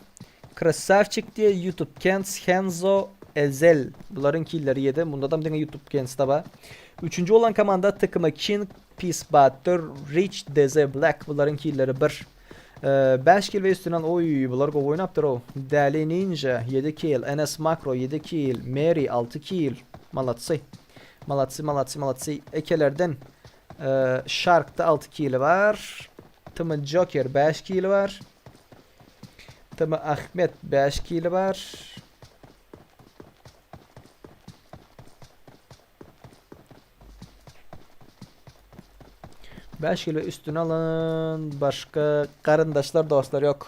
Krasavçik diýe YouTube Kents Henzo Ezel. Bularyň killeri 7. Mundadam diňe YouTube Kents'de bar. Üçünji bolan komanda TKM King Peace Batyr Rich Deze Black bularyň killeri 1. 5 kill we üstünden oý bular gowy oýnapdyr ow. Däli Ninja 7 kill, NS Makro 7 kill, Mary 6 kill. Malatsy. Malatsy, malatsy, malatsy. Ekelerden Sharkda 6 killi bar. Tm Joker 5 killi bar. Tm Ahmet 5 killi bar. 5 kilo üstüne alan başga garyndaşlar dostlar ýok.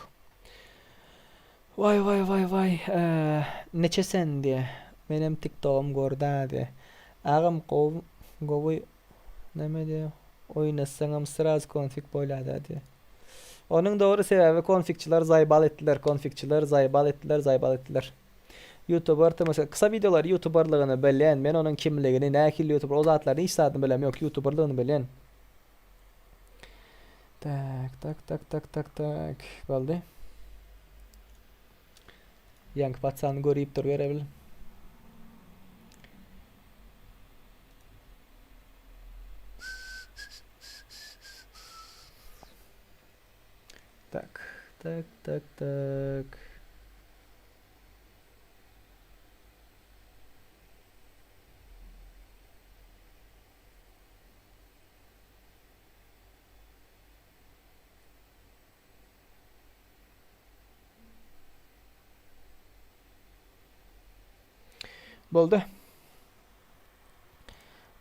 Waý waý waý waý neçe sen diýe. Menem tiktogym görda diýe. Agam gowy gowy neme diýe oýnasaňam sraz konfig bolýada diýe. Onuň dogry sebäbi konfigçiler zaýbal etdiler konfigçiler zaýbal etdiler zaýbal etdiler. Youtuber tmsl kysa wideolar youtuberlygyny bilýän men onuň kimligini nähili youtuber o zatlaryny hiç zadyny bilem ýok youtuberlygyny bilýän. Tak tak tak tak tak tak boldy. Ýaňky patsany görüp dur berebil. Tak tak tak tak. Boldy.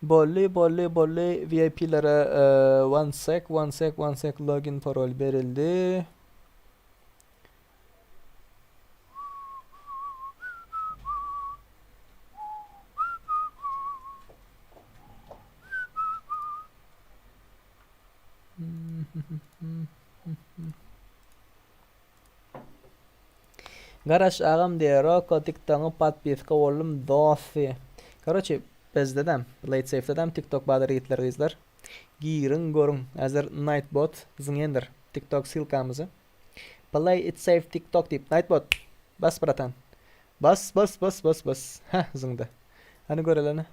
Boldy, boldy, boldy. VIP-lere e, one sec, one sec, one sec login parol berildi. Garaş agam diýe Roko tiktogyňa podpiska boldum dos diýe. Karoçe bezdedem late safededem tiktok bardyr ýigitler gyzlar. Giriň görüň häzir Nightbot zyňendir tiktok ssylkamyzy. Play it safe tiktok diýip Nightbot bas bratan. Bas bas bas bas bas. Heh zyňdy. Hany görelene.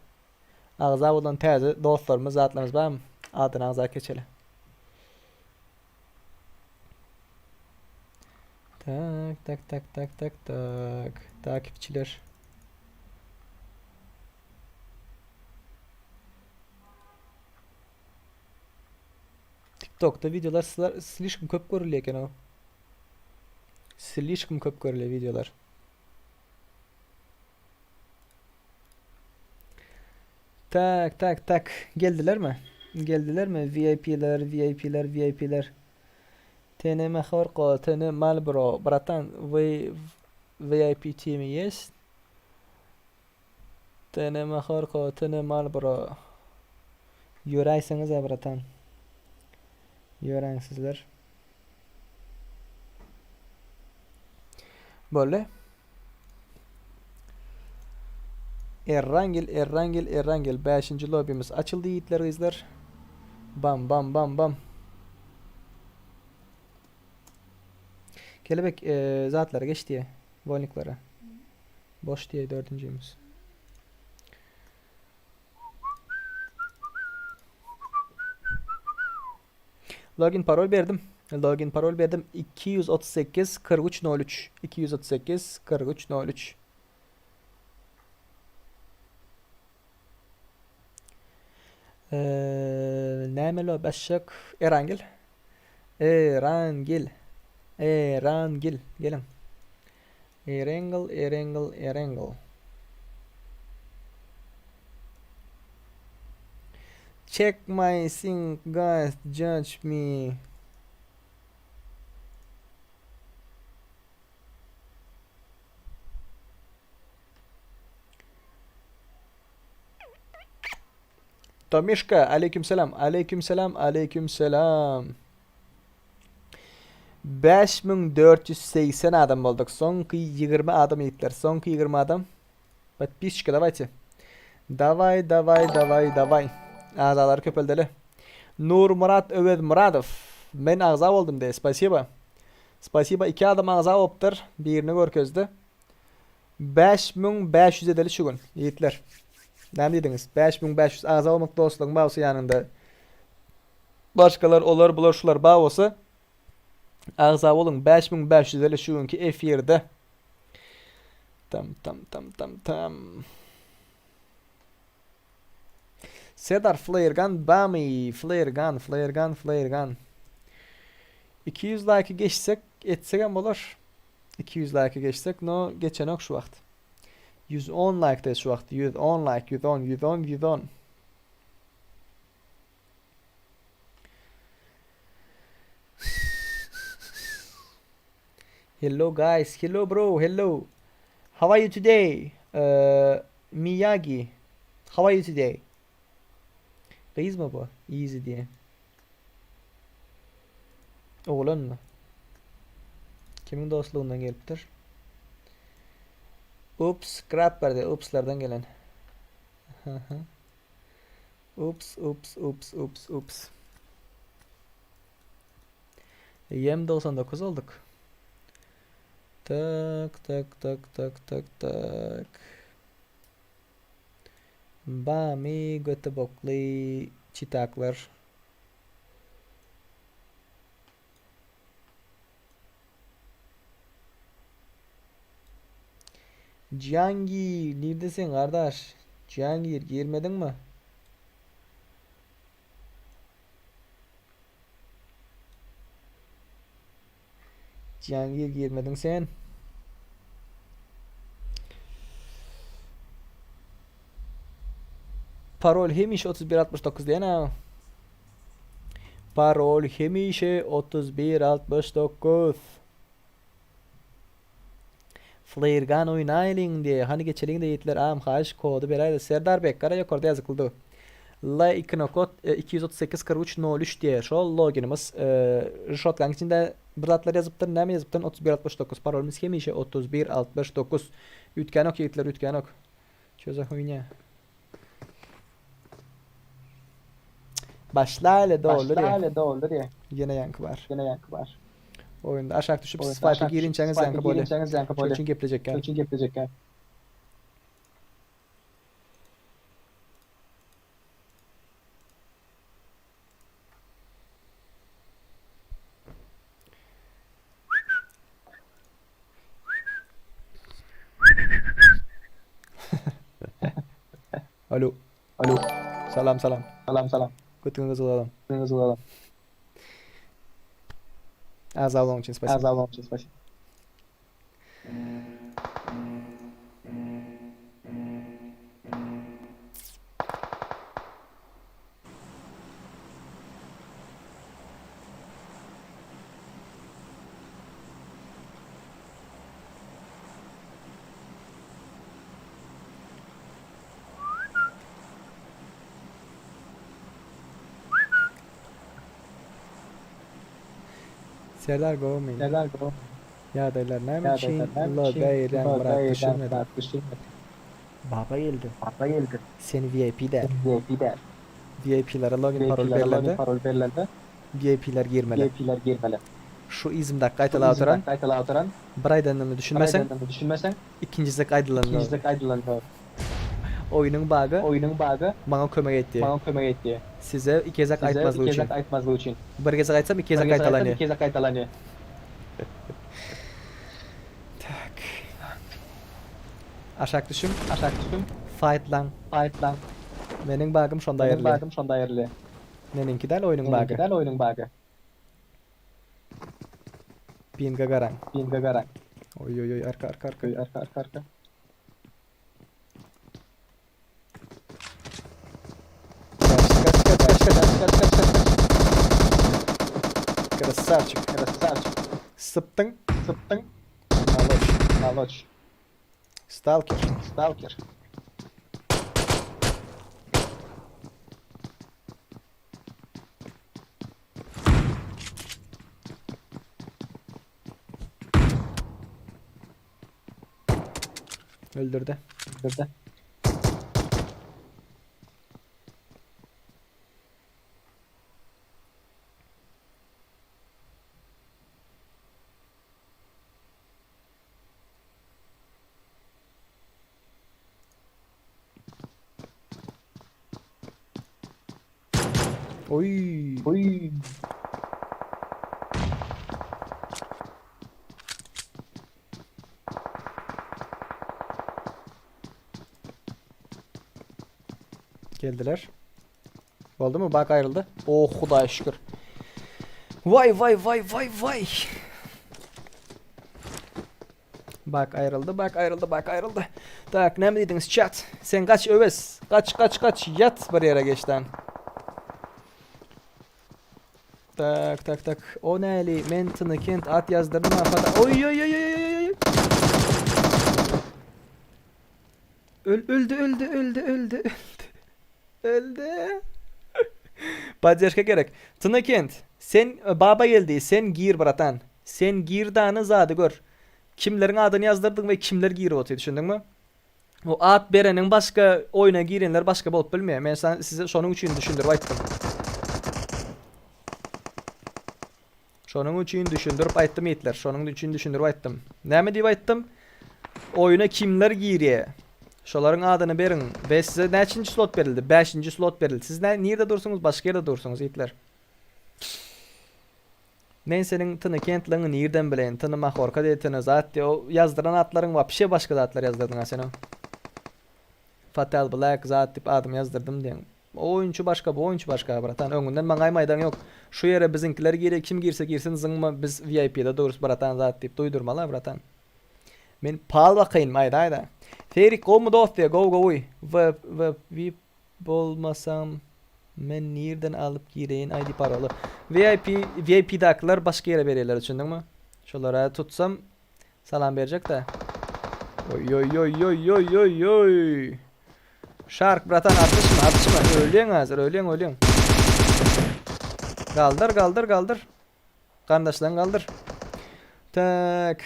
Agza bolan täze dostlarymyz zatlarymyz barmy? Adyny agza keçeli. Tak tak tak tak tak tak. Takipçiler. TikTokda videolar slişkom köp görülýär eken o. Slişkom köp görülýär videolar. Tak tak tak geldilermi? Geldilermi VIP-ler, VIP-ler, VIP-ler. TN Mahorko, TN Malbro, bratan, вы в VIP team есть? TN Mahorko, TN Malbro. Ýöräýseňiz-ä bratan. Ýöräň sizler. Boldy. Errangel, Errangel, Errangel. Bäşinji lobbymiz açyldy ýigitler gyzlar. Bam bam bam bam. Kelebek e, zatlara geç diye. Wolniklara. Boş diye dördüncüyümüz. Login parol berdim. Login parol berdim. 238 43 03 238 43 03 Eee, näme lo başak Erangel. Erangel. Erangel. Geliň. Erangel, Erangel, Erangel. Check my sync guys, judge me. Tomişka, aleyküm selam, aleyküm selam, aleyküm selam. 5480 adam bolduk. Soňky 20 adam ýigitler. Soňky 20 adam. Podpisçika dawajte. Dawaj, dawaj, dawaj, dawaj. Agzalary köpeldeli. Nurmyrat Öwezmyradow. Men agza boldum de. Spasiba. Spasiba iki adam agza bolupdyr. Birini görkezdi. 5500 edeli şu gün. Ýigitler. Näme diýdiňiz? 5500 agza bolmak dostlugyň bagşy ýanynda. Başgalar olar bular şular bar bolsa agza boluň 5550 şu günki efirde. Tam tam tam tam tam. Serdar Flare Gun bamy? Flare Gun, Flare Gun, Flare Gun. 200 like geçsek etsek hem bolar. 200 like geçsek no geçenok şu wagt. 110 like şu wagt. 110 like, 110, 110, 110. Hello guys, hello bro, hello. How are you today? Uh, Miyagi. How are you today? Gyzmy bu? Easy diýen. Oglanmy? Kimiň dostlugyndan gelipdir? Ups, grab berdi. Upslardan gelen. Ups, ups, ups, ups, ups. Ýem 99 olduk. Tak, tak, tak, tak, tak, tak. Bamy göte bokly çitaklar. Cihangir, nirdesin kardeş? Cihangir, girmediňmi? Cihangir girmediň sen. Parol hemişe 3169 diýen ha. Parol hemişe 3169. Flare gun oýnaýlyň diýe. Hany geçeliň-de ýigitler agam haýyş kody beräýde Serdar bek gara ýokarda ýazyklydy. L 2 nokot 238 43 03 diýe şol loginimiz rşotkaň içinde bir zatlar ýazypdyr näme ýazypdyryn 31 69 parolymyz hemişe 31 69 üýtgänok ýigitler üýtgänok. Ço za huýnýa. Başlaýly doldur ýa. Ýene ýaňky bar. Ýene ýaňky bar. Oýunda aşak düşüp swipe girinçäňiz ýaňky bolýar. Şoň üçin geplejekkä. Şoň üçin geplejekkä. Alo. Alo. Salam salam. Salam salam. Götüňe gyzyl adam. Götüňe gyzyl adam. Agza bolanyň üçin spasibo. Agza bolanyň üçin spasibo. Serdar gowmy? Serdar gowmy? Ýagdaýlar näme üçin Ýagdaýlar näme üçin lobä gelýäň lobä brat gelýäň düşünmedim. brat düşünmedim. Baba geldi. Baba geldi. Sen VIP däl. Sen VIP däl. VIP-lere login parol VIP-lere login berlende parol berlende VIP-ler girmeli. VIP-ler girmeli. Şu yzymdaky Şu gaýtalap oturan yzymdaky gaýtalap oturan bir aýdanymy bir düşünmeseň aýdanymy düşünmeseň ikinji gezek aýdylanda ikinji gezek aýdylanda oýnuň bagy oýnuň bagy maňa kömek etdi. maňa kömek etdi. Size iki gezek Size aýtmazlyk iki üçin. gezek aýtmazlyk üçin. Bir gezek aýtsam iki Bir gezek gezek aýtsam gaýtalanýar. iki gezek gaýtalanýar. Tak. Aşak düşüň. Aşak düşüň. Faýtlaň. Faýtlaň. Meniň bagym şonda Meniň aýrylýar. bagym şonda aýrylýar. Meniňki däl oýnuň bagy. Meniňki däl oýnuň bagy. Pinga garaň. Pinga garaň. Oý oý oý arka arka arka. Oý arka arka arka. Kaç kaç kaç kaç kaç. Kaç kaç kaç kaç kaç. Krasavçik. Krasavçik. Sypdyň. Sypdyň. Naloç. Naloç. Stalker. Stalker. Öldürdi. Öldürdi. Oý. Oý. Geldiler. Boldumy? Bak aýryldy. Oh Hudaýa şükür. Waý waý waý waý waý. Bak aýryldy, bak aýryldy, bak aýryldy. Tak, näme diýdiňiz chat? Sen gaç Öwez. Gaç, gaç, gaç. Ýat bir ýere geçden. Tak, tak, tak. O näli? Men Tynykent at ýazdyrnym afada. Oý oý oý oý oý oý. Öl öldi öldi öldi öldi öldi. Öldi. Poddežka gerek. Tynykent, sen Baba geldi, sen gir bratan. Sen gir dany zady gör. Kimleriň adyny ýazdyrdyň we kimler girip otyr düşündiňmi? O at bereniň başga, oýuna girenler başga bolup bilmeýär. Men size şonuň üçin düşündirip aýtdym. Şonuň üçin düşündirip aýtdym ýigitler. Şonuň üçin düşündirip aýtdym. Näme diýip aýtdym? Oýuna kimler girýär? Şolaryň adyny beriň. We size näçinji slot berildi? Bäşinji slot berildi. Siz nirde dursuňyz? Başga ýerde dursuňyz ýigitler. Men seniň Tyny Kentliňi nirden bileýin? Tyny Mahorka diý, Tyny zat diý. O ýazdyran atlaryň wapşe başga zatlar ýazdyrdyň-a sen o. Fatal Black zat diýip adymy ýazdyrdym diýeň. O oýunçy başga, bu oýunçy başga bratan. Öňünden maňa aýdan ýok. Şu ýere biziňkiler girýär, kim girse girsin zyňma biz VIP-de durus bratan zat diýip duýdurmaly bratan. Men pal bakaýyn aýda aýda. Serik gowmy dost diýýär, gowy gowy. V V VIP Bolmasam men nirden alyp gireýin ID paroly. VIP VIP-dakylar başga ýere berýärler düşündiňmi? Şolara tutsam salam berjek-de. Oý oý oý oý oý oý oý. Şark bratan atyşma atyşma ölýäň häzir ölýäň ölýäň. Galdyr galdyr galdyr. Garyndaşlaryňy galdyr. Tak.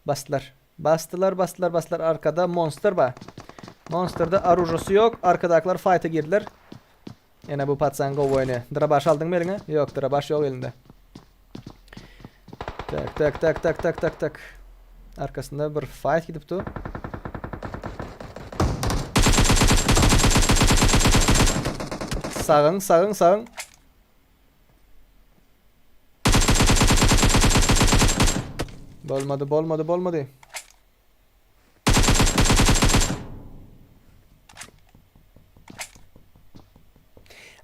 Basdylar. Basdylar, basdylar, basdylar. Arkada monster bar. Monsterda orujasy ýok. Arkadakylar fayta girdiler. Ene bu patsan gowy oýny. Drabaş aldyňmy eliňe? Ýok, drabaş ýok elinde. Tak, tak, tak, tak, tak, tak, tak. Arkasynda bir fight gidip dur. Sagyň, sagyň, sagyň. Bolmady, bolmady, bolmady.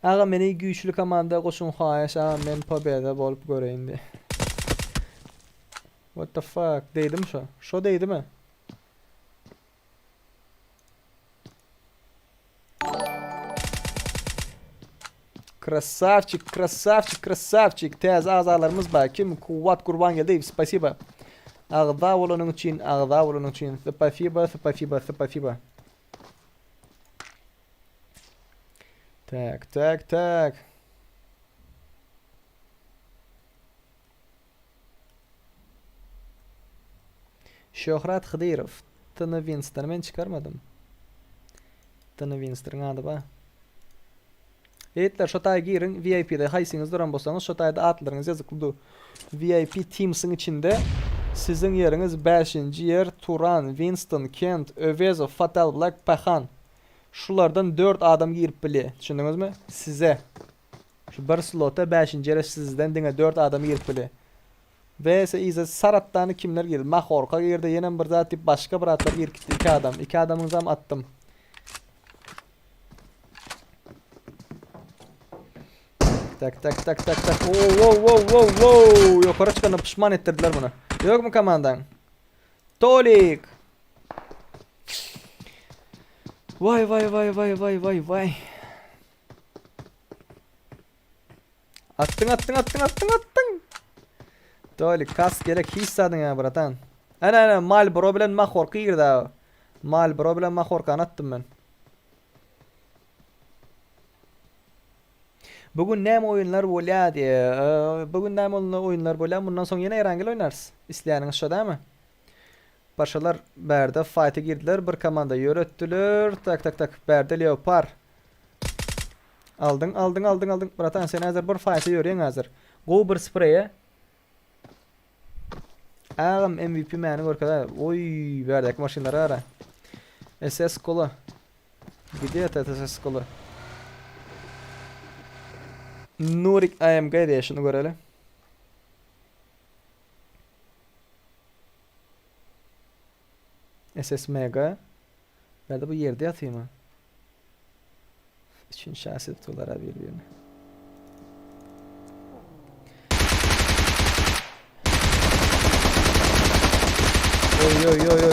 Aga meni güýçli komanda goşuň haýyş aga men pobeda bolup göreýin diý. What the fuck deýdimi şo? Şo deýdimi? Krasavçik, krasavçik, krasavçik. Täze agzalarymyz bar. Kim? Kuwwat Gurbangeldiýew, spasiba. Agza bolanyň üçin, agza bolanyň üçin. Spasiba, spasiba, spasiba. Tak, tak, tak. Şöhrat Hydyrow. Tny Winstony men çykarmadym. Tny Winstonyň ady bar. Ýigitler şo taýa giriň VIP-de haýsyňyz duran bolsaňyz şo taýda atlaryňyz ýazykly dur. VIP Teams-iň içinde siziň ýeriňiz bäşinji ýer Turan, Winston, Kent, Öwezow, Fatal Black, Pahan. Şulardan dört adam girip bilýär. Düşündiňizmi? Size. Şu bir slota bäşinji ýere sizden diňe dört adam girip bilýär. VS yza Saratdany kimler girdi? Mahorka girdi, ýenem bir zat diýip başga bir atlar girip gitdi. Iki adam. Iki adamyňyzam atdym. Tak tak tak tak tak. Oo wow wow wow wow. Ýokary çykanda puşman etdirdiler muny. Ýokmy komandaň? Tolik. Vay vay vay vay vay vay vay. Atdyň atdyň atdyň atdyň atdyň. Tolik kas gerek hiç zadyň ýa bratan. Ana ana Malboro bilen Mahorka girdi abi. Malboro bilen Mahorkany atdym men. Bu gün näme oýunlar bolýar diýe. Bu gün näme oýunlar bolýar? Mundan soň ýene Erangel oýnarys. Isleýäniňiz şo dämi? Paşalar bärde fighta girdiler. Bir komanda ýöretdiler. Tak tak tak. Bärde Leopar. Aldyň, aldyň, aldyň, aldyň. Bratan sen häzir bir fighta ýörýäň häzir. Gowy bir spreýe. Agam MVP meni görkezä. Oý, bärdäki maşynlara gara. SS kola. Gidýär SS kola. Nurik AMG diýe şuny göreli. SSMG. Bärde bu ýerde ýatymy? Üçünji şahs edip durlar bir birini. Oy oy oy oy.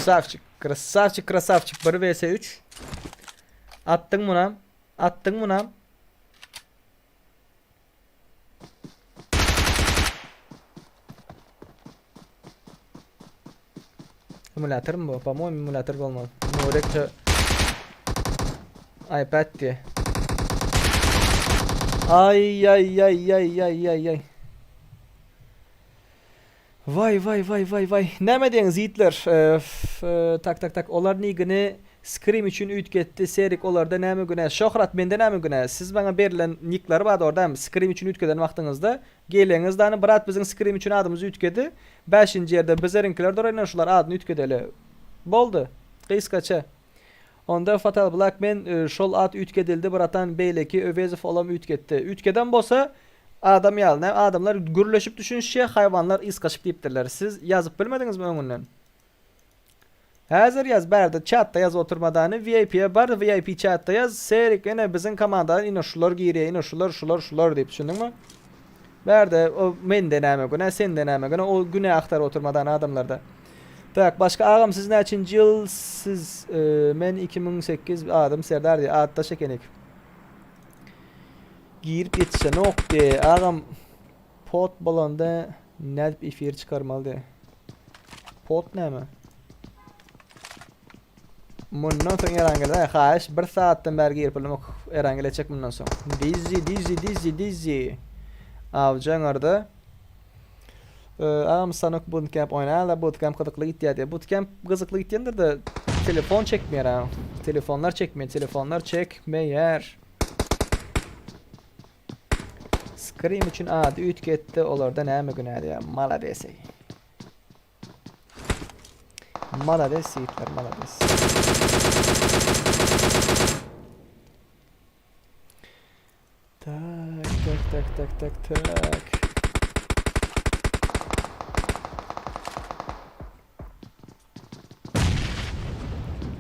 Krasavçik, krasavçik, krasavçik. 1 vs 3. Atdyň munam. Atdyň munam. Emulator mı bu? Po-moýemu emulator bolmaly. Nurekçe iPad diye. Ay ay ay ay ay ay ay. Waý waý waý waý waý. Näme diýeňiz ýigitler? Tak tak tak olar nigini skrim üçin üýtgetdi Serik olarda näme günä Şöhrat mende näme günä siz maňa berilen nikleri bardy orda skrim üçin üýtgeden wagtyňyzda geleňiz dany brat biziň skrim üçin adymyz üýtgedi bäşinji ýerde bizeriňkiler dur ine şular adyny üýtgedeli boldy gysgaça onda Fatal Black men şol at üýtgedildi bratan beýleki Öwezow olam üýtgetdi üýtgeden bolsa Adam ýaly näme adamlar gürleşip düşünişýär haýwanlar ysgaşyp diýipdirler siz ýazyp bilmediňizmi öňünden Häzir ýaz bärde çatda ýazyp oturmadany VIP-e bar VIP çatda ýaz Serik ine biziň komandadan ine şular girýär ine şular şular şular diýip düşündiňmi Bärde o mende näme günä sende näme günä o günä agtaryp oturmadany adamlarda Tak başga agam siz näçinji ýyl siz men 2008 adym Serdar diýip atdaş ekenik. Girip ýetişenok diýe agam pot bolanda nädip efir çykarmaly diýe. Pot näme? Mundan soň Erangel aý haýyş bir saatdan bäri girip bilemok Erangel etjek mundan soň. Dizzy dizzy dizzy dizzy. Awjy aňarda. Agam Sanok bootcamp oýnaýarlar bootcamp gyzykly gitýär diýe. Bootcamp gyzykly gitýändir de telefon çekmeýär agam. Telefonlar çekmeýär telefonlar çekmeýär. Scream üçin ady üýtgetdi, olarda näme günä diýýär. Malades eý. Malades ýigitler, malades. Tak, tak, tak, tak, tak, tak.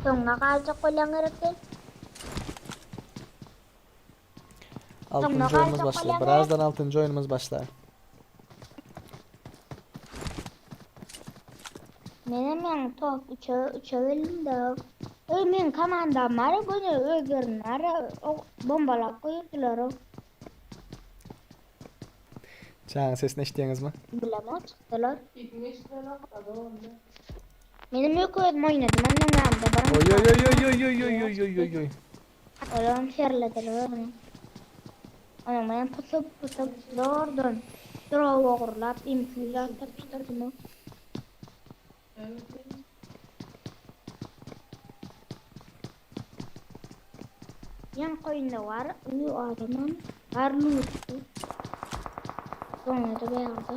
Soňuna galjak bolýaň gerekdi. Altynjy oýunumyz başlar. Birazdan altynjy oýunumyz başlar. Menem ýaňy top üçe üçe böldüm de. Öý meň komandam bar göni özlerini bar bombalap goýdular. Çaň sesini eşitýäňizmi? Bilemok çykdylar. Menem ýok özüm oýnadym ondan ýanynda bir. Oý oý oý oý oý oý oý oý oý oý oý. Olam serlediler ony. Onuň bilen pusup pusup zordan drop ogurlap imki zat tapyşdyrdym. Ýaňky oýunda bar, uly adamam bar lutdy. Soňra-da bärde.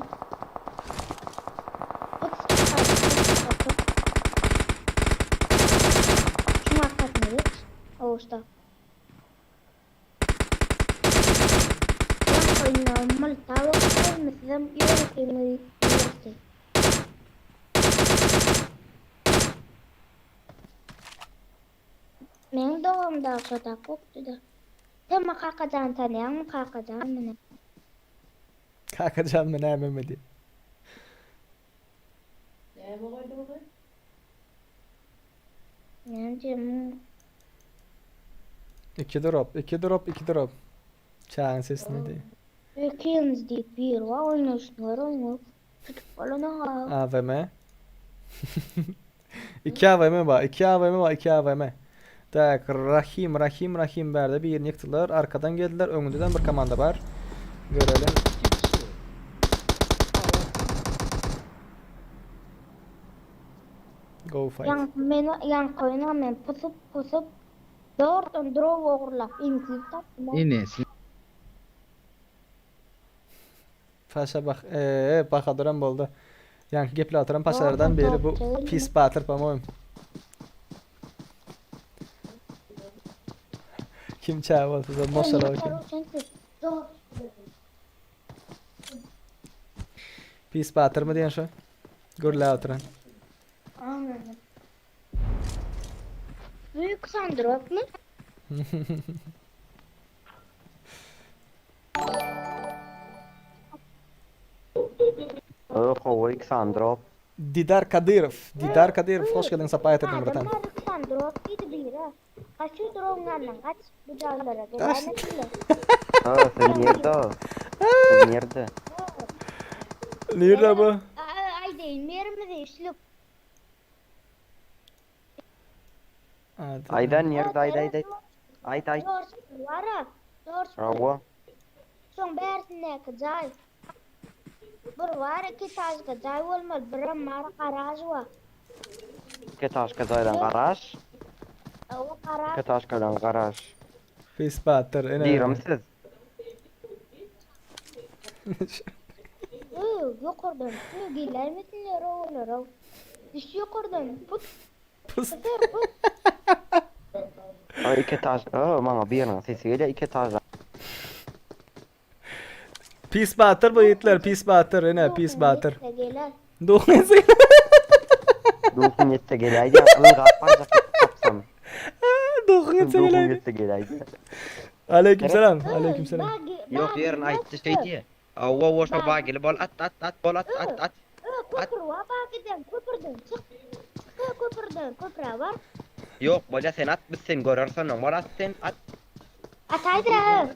Şuň arkasyna geç. Owuşda. Ýaňky oýunda mylta bolupdyr, sizem ýönekeý ýördi. Meň dogamda şo kokdy-da. Sen ma Kakajan tanýaňmy Kakajan meni? Kakajan mı näme mi diýip. Näme goýduňyz? Näme diýem? 2 drop, 2 drop, 2 drop. Çagyň sesini diý. Ikimiz diýip bir wa oýnaşdylar oňa. Tutup bolana. AWM. 2 AWM bar, 2 AWM bar, 2 AWM. Tak, Rahim, Rahim, Rahim bärde birini ýykdylar, arkadan geldiler, öňündeden bir komanda bar. Görelim. Go fight. Ýaňky men ýaňky oýna men pusup pusup zordan drop ogurlap imkini tapdym. Enesi. Paşa bak, eee, Bahadyram boldy. Ýaňky gepläp oturan paşalardan biri bu pis batyr, po-moýem. Kim çäge bolsa da moşala eken. Pis batyrmy diýen şu? Gürläp oturan. Anladım. Büyük sandrop mu? Ö gowy Ksandrop. Didar Kadyrow. Didar Kadyrow hoş geldiň sapa getirdiň bratan. Ksandrop diýdi biri. Kaç drogyň yanından kaç bu canlara Kaç. geläýmesinler. Ö siz nirde o? Siz nirde? Nirde bu? Aýdaýyn ýerimizi işlik. Aýda nirde aýda aýda. Aýt aýt. Wara. Hawa. Soň bärsindäki jaý. Bir bar iki etažka jaý bolmaly, birem bar garaž bar. Iki etažka jaýdan garaž. Hawa garaž. Iki etažkadan garaž. Pis batyr ene. Dirim siz. Öý, ýokardan suw geläýmesinler olara. Düş ýokardan. Put. Pus. Put. Ö iki etaž. Ö maňa biriniň sesi gelýär iki etaždan. Pis batyr bu ýigitler, pis batyr ene, pis batyr. Geler. Duhuň ýetse Duhuň ýetse geläýdi. Ylgap barjak tapsam. Duhuň ýetse Duhuň geläýdi. ýetse geläýdi. Aleykümselam, aleykümselam. Ýok ýerini aýtdy şeý diýe. Awa owa şo bagili bol at at at bol at at at. Köpür bar bagiden köpürden çyk. Çyk köpürden köprä bar. Ýok bolýa sen at biz seni göreris ondan bol at sen at. Ataýda.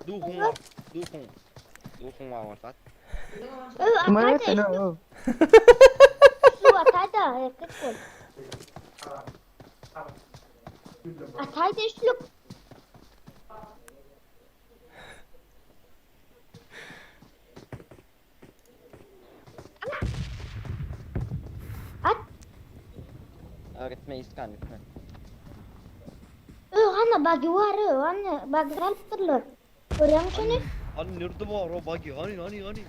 Duhuň bar duhuň. Duhuň bar bolsa at. Ataýda. Şu ataýda erkek bol. Ataýda üçlük. At. A gitme iskan gitme. Ö hana bagi war ö hana bagi alypdyrlar. Görýäňmi şony? Hani nirde bar o bagi hani hani hani.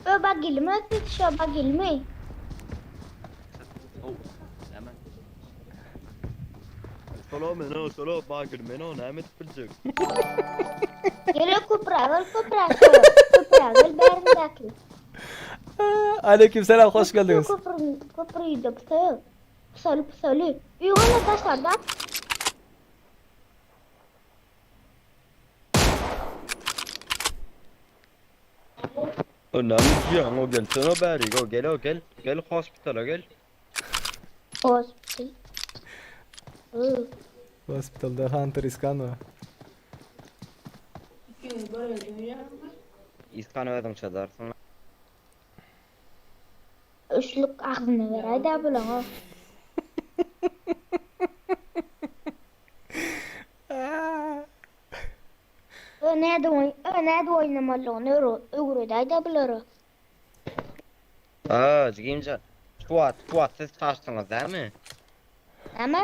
Ö bagilmi siz şo bagilmi? Oh, hemen. Salam meno salam bagir meno näme edip biljek. Gel köprä gel köprä şo. Köprä gel bärindäki. Aleykümselam, hoş geldiňiz. Köprü köprüde püsö. Püsöli püsöli. Ýogana daşarda. O näme diýýäň o gelsene bärik o gel o gel gel hospitala gel. Hospital. Ö. Hospitalda Hunter Iskan bar. Iskan özüň çözersiň. Üçlük agzyna beräýdä bulaň-a. Ö nädip oý, ö nädip oýnamalydygyny öwredäýdä bulara. Aa, jigimjan. Şu wagt, şu wagt siz çaşdyňyz dämi? Näme?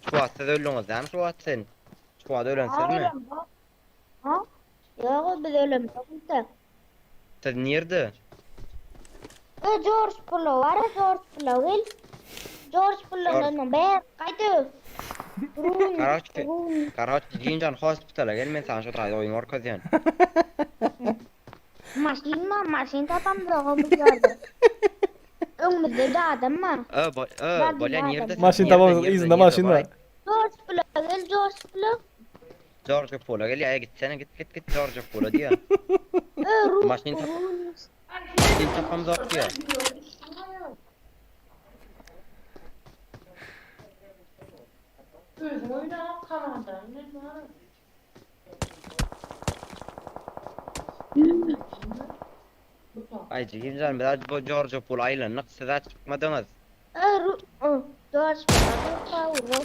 Şu wagt siz öldüňiz dämi şu wagt sen? Şu wagt ölen sizmi? Ha? Ýok, biz ölemzok entek. Siz nirde? Ö Jorj Pullo bar, Jorj Pullo gel. Jorj Pullo'dan oň bäri gaýdy. Run, Karoçe, run. karoçe, jigimjan hospitala gel men saňa şu taýda oýun görkezýän. Maşyn bar, maşyn tapamzok o bu ýerde. Öňümizde de adam bar. Ö, bo, ö, Bar, bolýa adam. nirde? Maşyn tapamzok, yzynda maşyn bar. Jorj Pullo gel, Jorj Pullo. Jorja Pula gel ýa gitsene git git git Jorja Pula diýýär. Ö, run, Maşyn tap run. maşyn tapamzok diýýär. Özüň oýna komandany bilen bar. Aý jigimjan biz bu Jorja Pula aýlandyk siz-ä çykmadyňyz. Ö, ru, ö, Jorj Pullo, ru.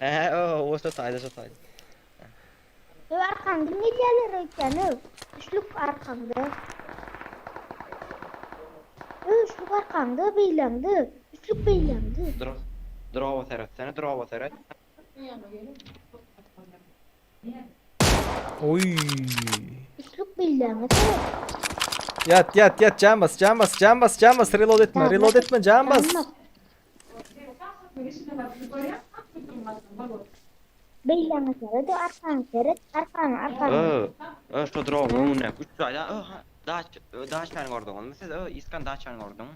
Hä o o şo taýda şo taýda. Ö, arkaňdan gelýärler öýtýän, ö. Üçlük arkaňda. Ö, üçlük arkaňda, beýläňde. Üçlük beýläňde. Dro drowa seretsene drowa seret. Oý. Üçlük beýläňe seret. Ýat ýat ýat jan bas jan bas jan bas jan bas reload etme reload etme jan bas. Beýläňe seret, arkaňa seret, arkaňa, arkaňa. Ö, ö şo drowyň öňündäki üç jaýda ö ha daç daçany gördüňizmi siz ö iskan daçany gördüňmi?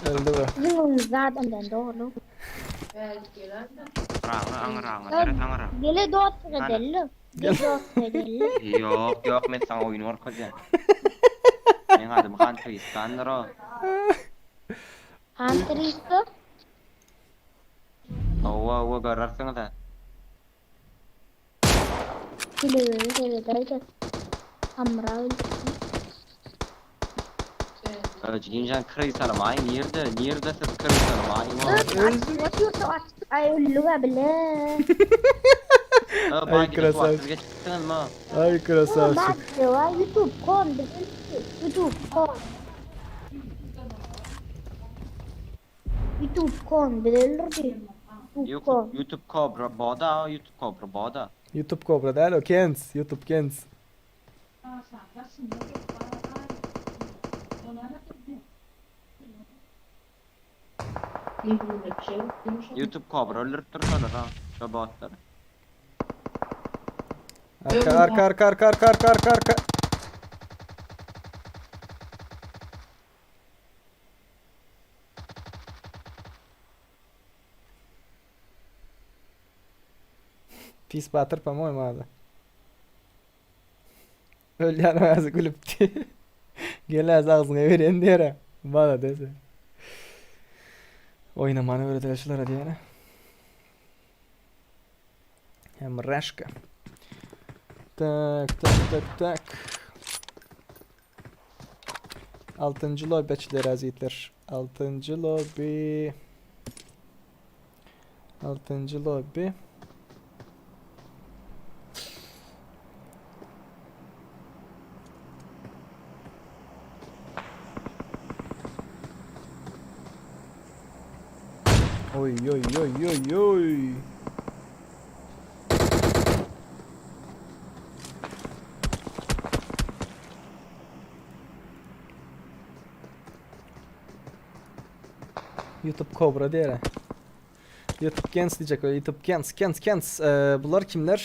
Öldü bu. Biziň öňümizde adamdan dogry. Raňa aňyraňa seret aňyra. Gele dostluk Hany? edelli. Gel dostluk edelli. Ýok ýok men saňa oýun görkezýän. Meň adym Hunter Iskandyr o. Hunter Iska. Hawa hawa görersiňiz-ä. Telewizor seredäýdä. Hamra öldürsin. Jigimjan krysalamaý nirde nirde siz krysalamaý Ay öldüga bile. Ay krasavçik. Siz geçipsiňizmi? Ay krasavçik. YouTube com YouTube com YouTube com biz öldürdü. YouTube com. YouTube Cobra boda YouTube Cobra boda. YouTube Cobra däl o Kens YouTube Kens. YouTube Cobra öldürüp dursalar ha şo botlary. Arka arka arka arka arka arka arka arka. Pis Batyr po-moýmu ady. Ölýän özi gülüpdi. Gel äzi agzyňa berýän diýer-ä. Malades. Oýnamany öwrediler şulara diýene. Hemraşka. Tak, tak, tak, tak. Altynjy lobby açylýar azizler. Altynjy lobby. Altynjy lobby. Oý oý oý oý oý. YouTube Cobra diýere. YouTube Gens diýjek we YouTube Gens, Gens, Gens. Ee, bular kimler?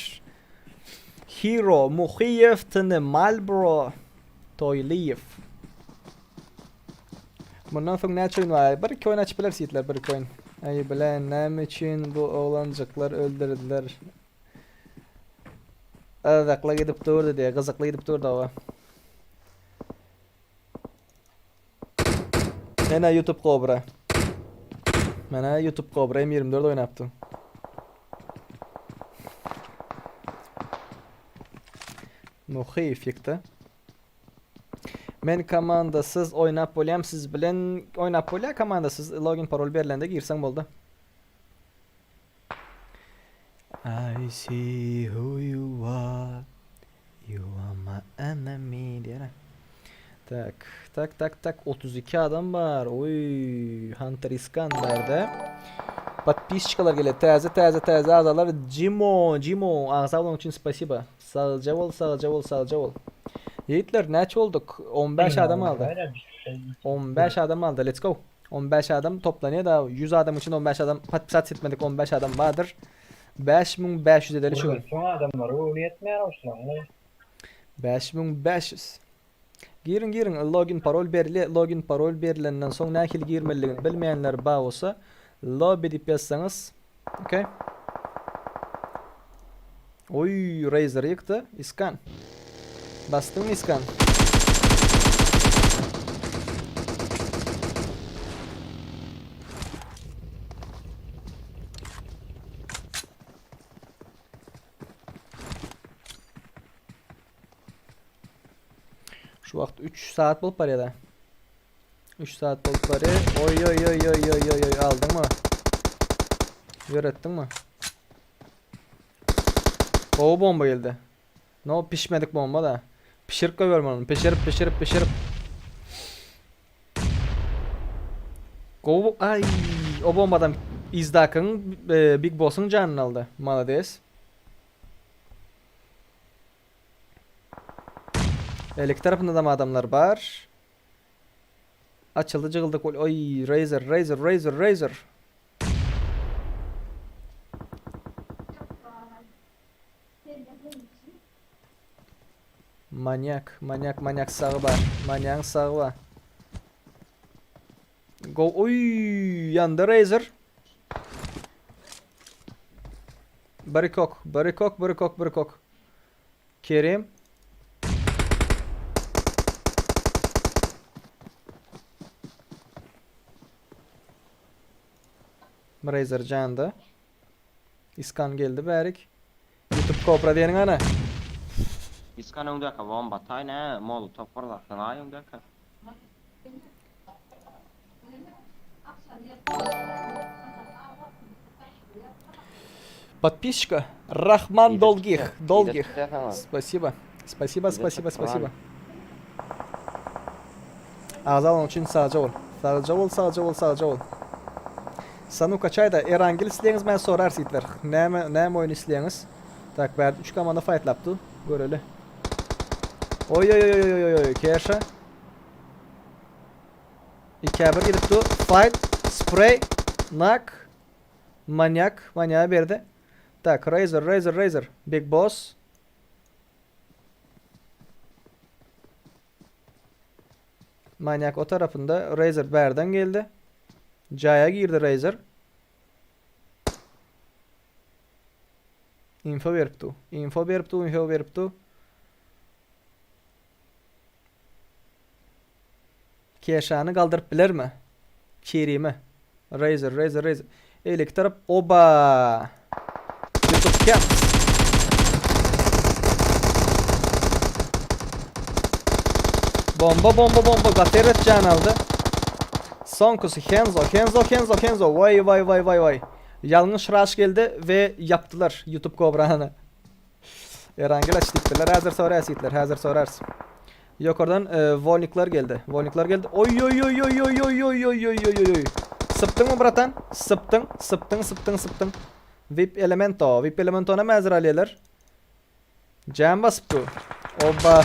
Hero, Muhiyev, Tne Malbro, Toýlyýew. Mundan soň näçe oýun bar? Bir iki oýun açyp bileris ýigitler, bir iki oýun. Aý bilen, näme üçin bu oglanjyklar öldürdiler? Gyzykly gidip durdy diýe, gyzykly gidip durdy oba. Menä YouTube Cobra. Menä YouTube Cobra M24 oýnapdym. Muhyýew ýykdy. Men komandasyz oýnap bolýam siz bilen oýnap bolýa komandasyz login parol berlende girseň boldy. I see who you are. You are my enemy diýene. Tak, tak, tak, tak 32 adam bar. Oý, Hunter Iskan bärde. Podpisçikalar gelýär. Täze, täze, täze agzalar. Jimo, Jimo, agza bolanyň üçin spasiba. Sagja bol, sagja bol, sagja bol. Ýigitler, näçe bolduk? 15 adam galdy. 15 adam galdy. Let's go. 15 adam toplanýar da 100 adam üçin 15 adam podpisat etmedik 15 adam bardyr. 5500 edeli şu gün. Soň adamlar göwni ýetmeýär oşlaň. 5500. Giriň giriň login parol berilýär. Login parol berilenden soň nähili girmelidigini bilmeýänler bar bolsa lobby diýip ýazsaňyz okey. Oý Razer ýykdy Iskan. Basdyňmy Iskan? Şu wagt 3 saat bolup barýar da. 3 saat bolup barýar. Oý oý oý oý oý oý oý aldyňmy? Ýöretdiňmi? Gowy bomba geldi. No pişmedik bomba da. Pişirip goýbermeli ony. Pişirip pişirip pişirip. Gowy ay o bombadan Izdakyň e, Big Boss'uň janyny aldy. Malades. Beýleki tarapynda da adamlar bar. Açyldy jygyldyk. Oý, Razer, Razer, Razer, Razer. Manyak, manyak, manyak sagy bar. Manyagyň sagy bar. Go, oý, ýandy Razer. Barikok, barikok, barikok, barikok. Kerim. Razer janda. Iskan geldi bärik. YouTube Cobra diýeniň ana. Iskan öňdäki bomba taý nä molotow bir zatdan aý öňdäki. Подписчика Рахман Долгих. Долгих. Спасибо. Спасибо, спасибо, спасибо. Agza bolanyň üçin sagja bol. Sagja bol, sagja bol, sagja bol. Sanu kaçaýda Erangel isleýäňiz men sorar sitler. Näme näme oýun isleýäňiz? Tak bärde 3 komanda faýtlapdy. Göreli. Oý oý oý oý oý oý Keşa. 2 1 gidip dur. Fight, spray, knock. Manyak, manyağa berdi. Tak, Razer, Razer, Razer. Big Boss. Manyak o tarapynda. Razer bärden geldi. Jaýa girdi Razer. Info berip du. Info berip du, info berip du. Keşany galdyryp bilermi? Kerimi. Razer, Razer, Razer. Eýleki tarap oba. YouTube Camps. Bomba bomba bomba Gateret can aldy. Soňkusy Henzo, Henzo, Henzo, Henzo. Waý waý waý waý waý. Ýalňyş rush geldi we ýapdylar YouTube Cobrany. Erangel aç diýipdirler. Häzir soraýas ýigitler, häzir sorarys. Ýokardan e, wolnikler geldi. Wolnikler geldi. Oý oý oý oý oý oý oý oý oý oý oý. Sypdyňmy bratan? Sypdyň, sypdyň, sypdyň, sypdyň. VIP Elemento, VIP Elemento näme häzir alýarlar? Jam basyp dur. Oba.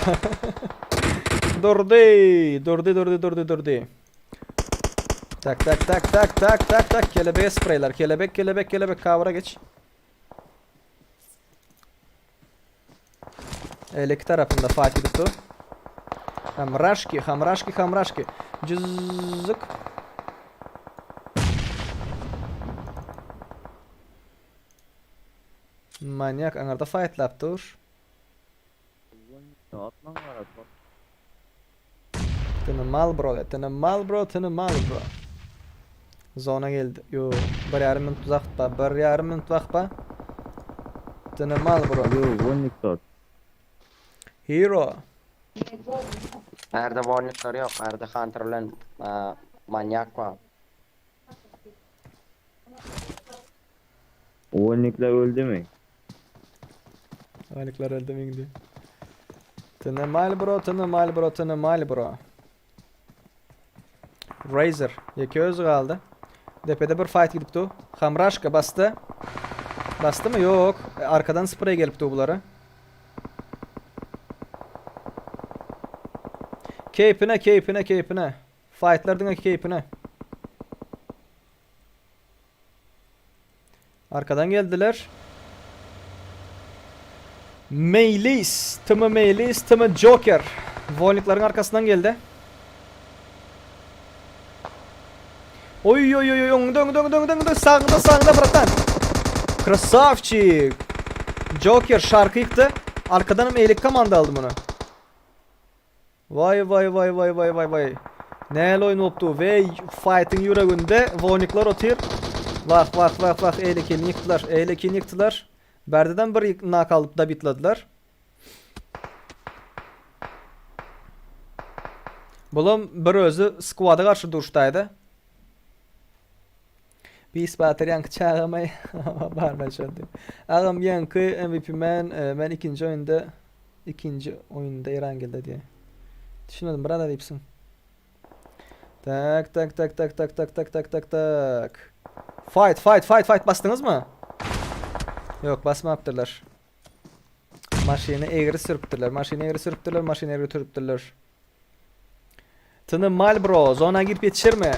Durdy, durdy, durdy, durdy, durdy. Tak tak tak tak tak tak tak kelebek spreyler. Kelebek kelebek kelebek cover'a geç. Eýleki tarapynda fight gidip dur. Hamraşki, hamraşki, hamraşki. Jüzük. Manyak aňyrda fightlap dur. Tanymal bro, tanymal bro, tanymal bro. Zona geldi. Yo, bir ýarym minut wagt bar. Bir ýarym minut wagt bar. Tanymal bro. Yo, one dot. Hero. Bärde wolnikler ýok, bärde Hunter bilen manýak bar. Wolnikler öldümi? Wolnikler öldümi indi? Tene Malbro, tene Malbro, tene Malbro. Razer. Ýeke özi galdy. Depede bir fight gidip du. Hamraşka basdy. Basdymy? Ýok. E, arkadan sprey gelip du bulara. Keýpine, keýpine, keýpine. Fightlar diňe keýpine. Arkadan geldiler. Meýlis, TM Meýlis, TM Joker. Wolnikleriň arkasyndan geldi. Oý oý oý oý öňde öňde öňde öňde öňde sagda sagda bratan. Krasavçik. Joker şarky ýykdy. Arkadan hem eýlek komanda aldy muny. Waý waý waý waý waý waý waý. Näl oýun bolupdy weý fightyň ýüreginde wonikler otyr. Wah wah wah wah eýlekini ýykdylar eýlekini ýykdylar. Bärdeden bir nak alyp dabitladylar. Bulam bir özi squada garşy duruşdaýdy. Beast Batyr ýaňky çagamaý barmaý şol diýip. Agam ýaňky MVP men e, men ikinji oýunda ikinji oýunda Erangelde diýe. Düşünmedim brada diýipsiň. Tak tak tak tak tak tak tak tak tak tak. Fight fight fight fight basdyňyzmy? Ýok basmapdyrlar. Maşyny egri sürüpdirler. Maşyny egri sürüpdirler, maşyny egri sürüpdirler. Tny Malbro zona girip ýetişermi?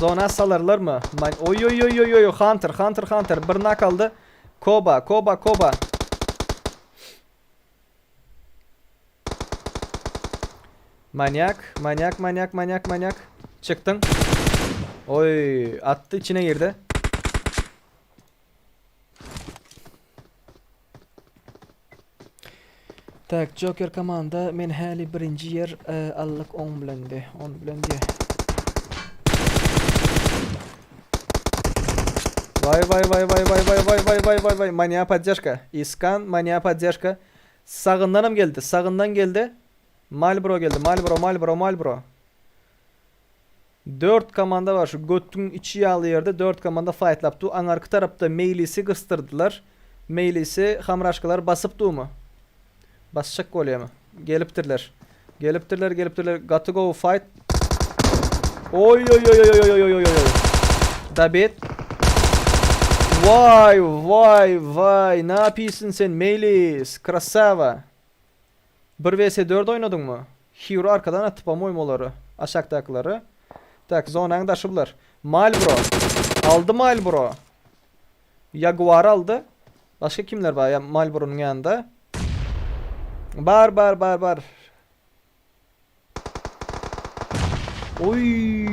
Zona salarlarmy? Oý oý oý oý oý Hunter Hunter Hunter bir nak aldy. Koba Koba Koba. Manyak manyak manyak manyak manyak. Çykdyň. Oý atdy içine girdi. Tak, Joker komanda men häli birinji ýer e, allyk oň bilendi. On bilendi. Vay vay vay vay vay vay vay vay vay vay vay Mania podдержка. Iskan mania podдержка. Sagyndanam geldi. Sagyndan geldi. Malbro geldi. Malbro, Malbro, Malbro. Dört komanda bar şu götüň içi ýaly ýerde dört komanda faýtlap dur aňarky tarapda Meýlisi gysdyrdylar Meýlisi hamraşkalar basyp durmy basjak bolýamy gelipdirler gelipdirler gelipdirler gaty gowy faýt oý oý oý oý oý oý oý oý Dabit Waý waý waý napýsyn sen Meýlis krasava Bir vs 4 oýnadyňmy? Hero arkadan atdy pomoýmu olary. Aşakdakylary. Tak zonaň daşy bular. Malbro. Aldy Malbro. Jaguar aldy. Başga kimler bar ya Malbro'nyň ýanynda? Bar bar bar bar. Oý.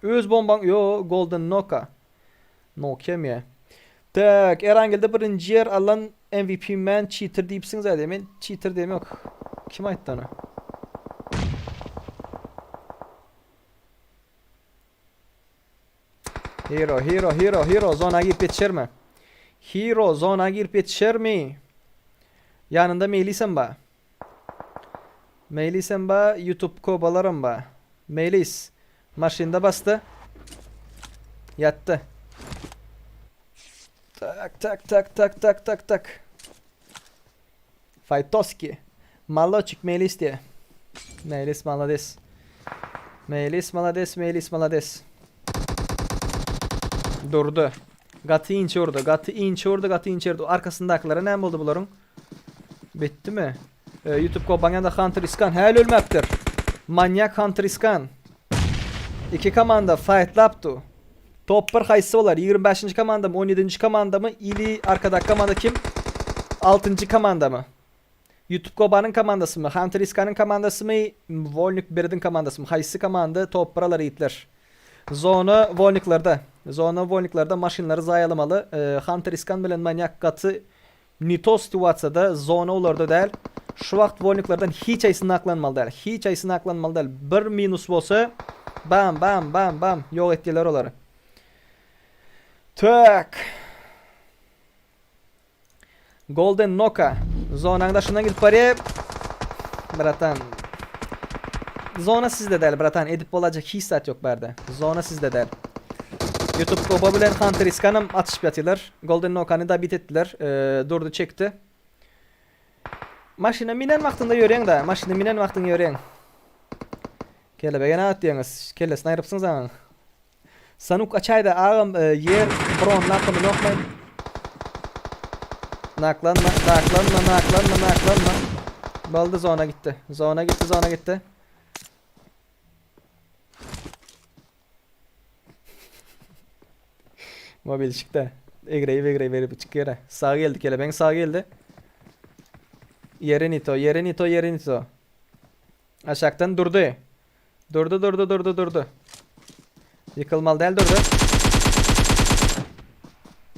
Öz bombaň yo Golden Noka. Nokia mi? Tak, Erangelde birinji ýer alan MVP man cheater diýipsiňiz aýdy. Men cheater diýem ýok. Kim aýtdy ony? Hero, hero, hero, hero zona girip ýetişermi? Hero zona girip ýetişermi? Ýanynda Melisem bar. Melisem bar, YouTube kobalaram bar. Melis maşynda basdy. Ýatdy. Tak, tak, tak, tak, tak, tak, tak. Fajtoski. Maloçik Melis diýe. Melis malades. Melis malades, Melis malades. Durdy. Gaty inçe urdy, gaty inçe urdy, gaty inçe urdy. Arkasyndakylara näme boldy bularyň? Bitdimi? E, YouTube kompaniýada Hunter Iskan häli ölmäpdir. Manyak Hunter Iskan. Iki komanda fightlapdy. Top 1 haýsy bolar? 25-nji komandamy, 17-nji komandamy ili arkadaky komanda kim? 6-njy komandamy? YouTube Kobanyň komandasymy, Hunter Iskanyň komandasymy, Wolnik Birdiň komandasymy? Haýsy komanda top 1 alar ýigitler? Zona Wolniklarda. Zona Wolniklarda maşynlary zaýalamaly. E, Hunter Iskan bilen Manyak gaty Ne to situasiýada zona olarda däl. Şu wagt wolniklerden hiç haýsy naklanmaly däl. Hiç haýsy naklanmaly däl. Bir minus bolsa bam bam bam bam ýok etýärler olary. Tak. Golden Noka. Zonaň daşyndan gidip barýar. Bratan. Zona sizde däl bratan edip bolajak hiç zat ýok bärde. Zona sizde däl. YouTube Koba bilen Hunter Iskanam atyşyp ýatyrlar. Golden Nokany da bit etdiler. Ee, durdy çekdi. Maşyna minen wagtyňda ýöreň da. Maşyna minen wagtyň ýöreň. Kelebege näme atýaňyz? Kellesini aýrypsyňyz aňyň. Sanuk açaýda agam ýer bron nakymy nokmaý. Naklanma, naklanma, naklanma, naklanma. Boldy zona gitdi. Zona gitdi, zona gitdi. Mobil çykdy. Egreýip egreýip berip çykýar. Sag geldi kelebeň sag geldi. Ýere nito, ýere nito, ýere nito. Aşakdan durdy. Durdy durdy durdy durdy. Ýykylmaly däl durdy.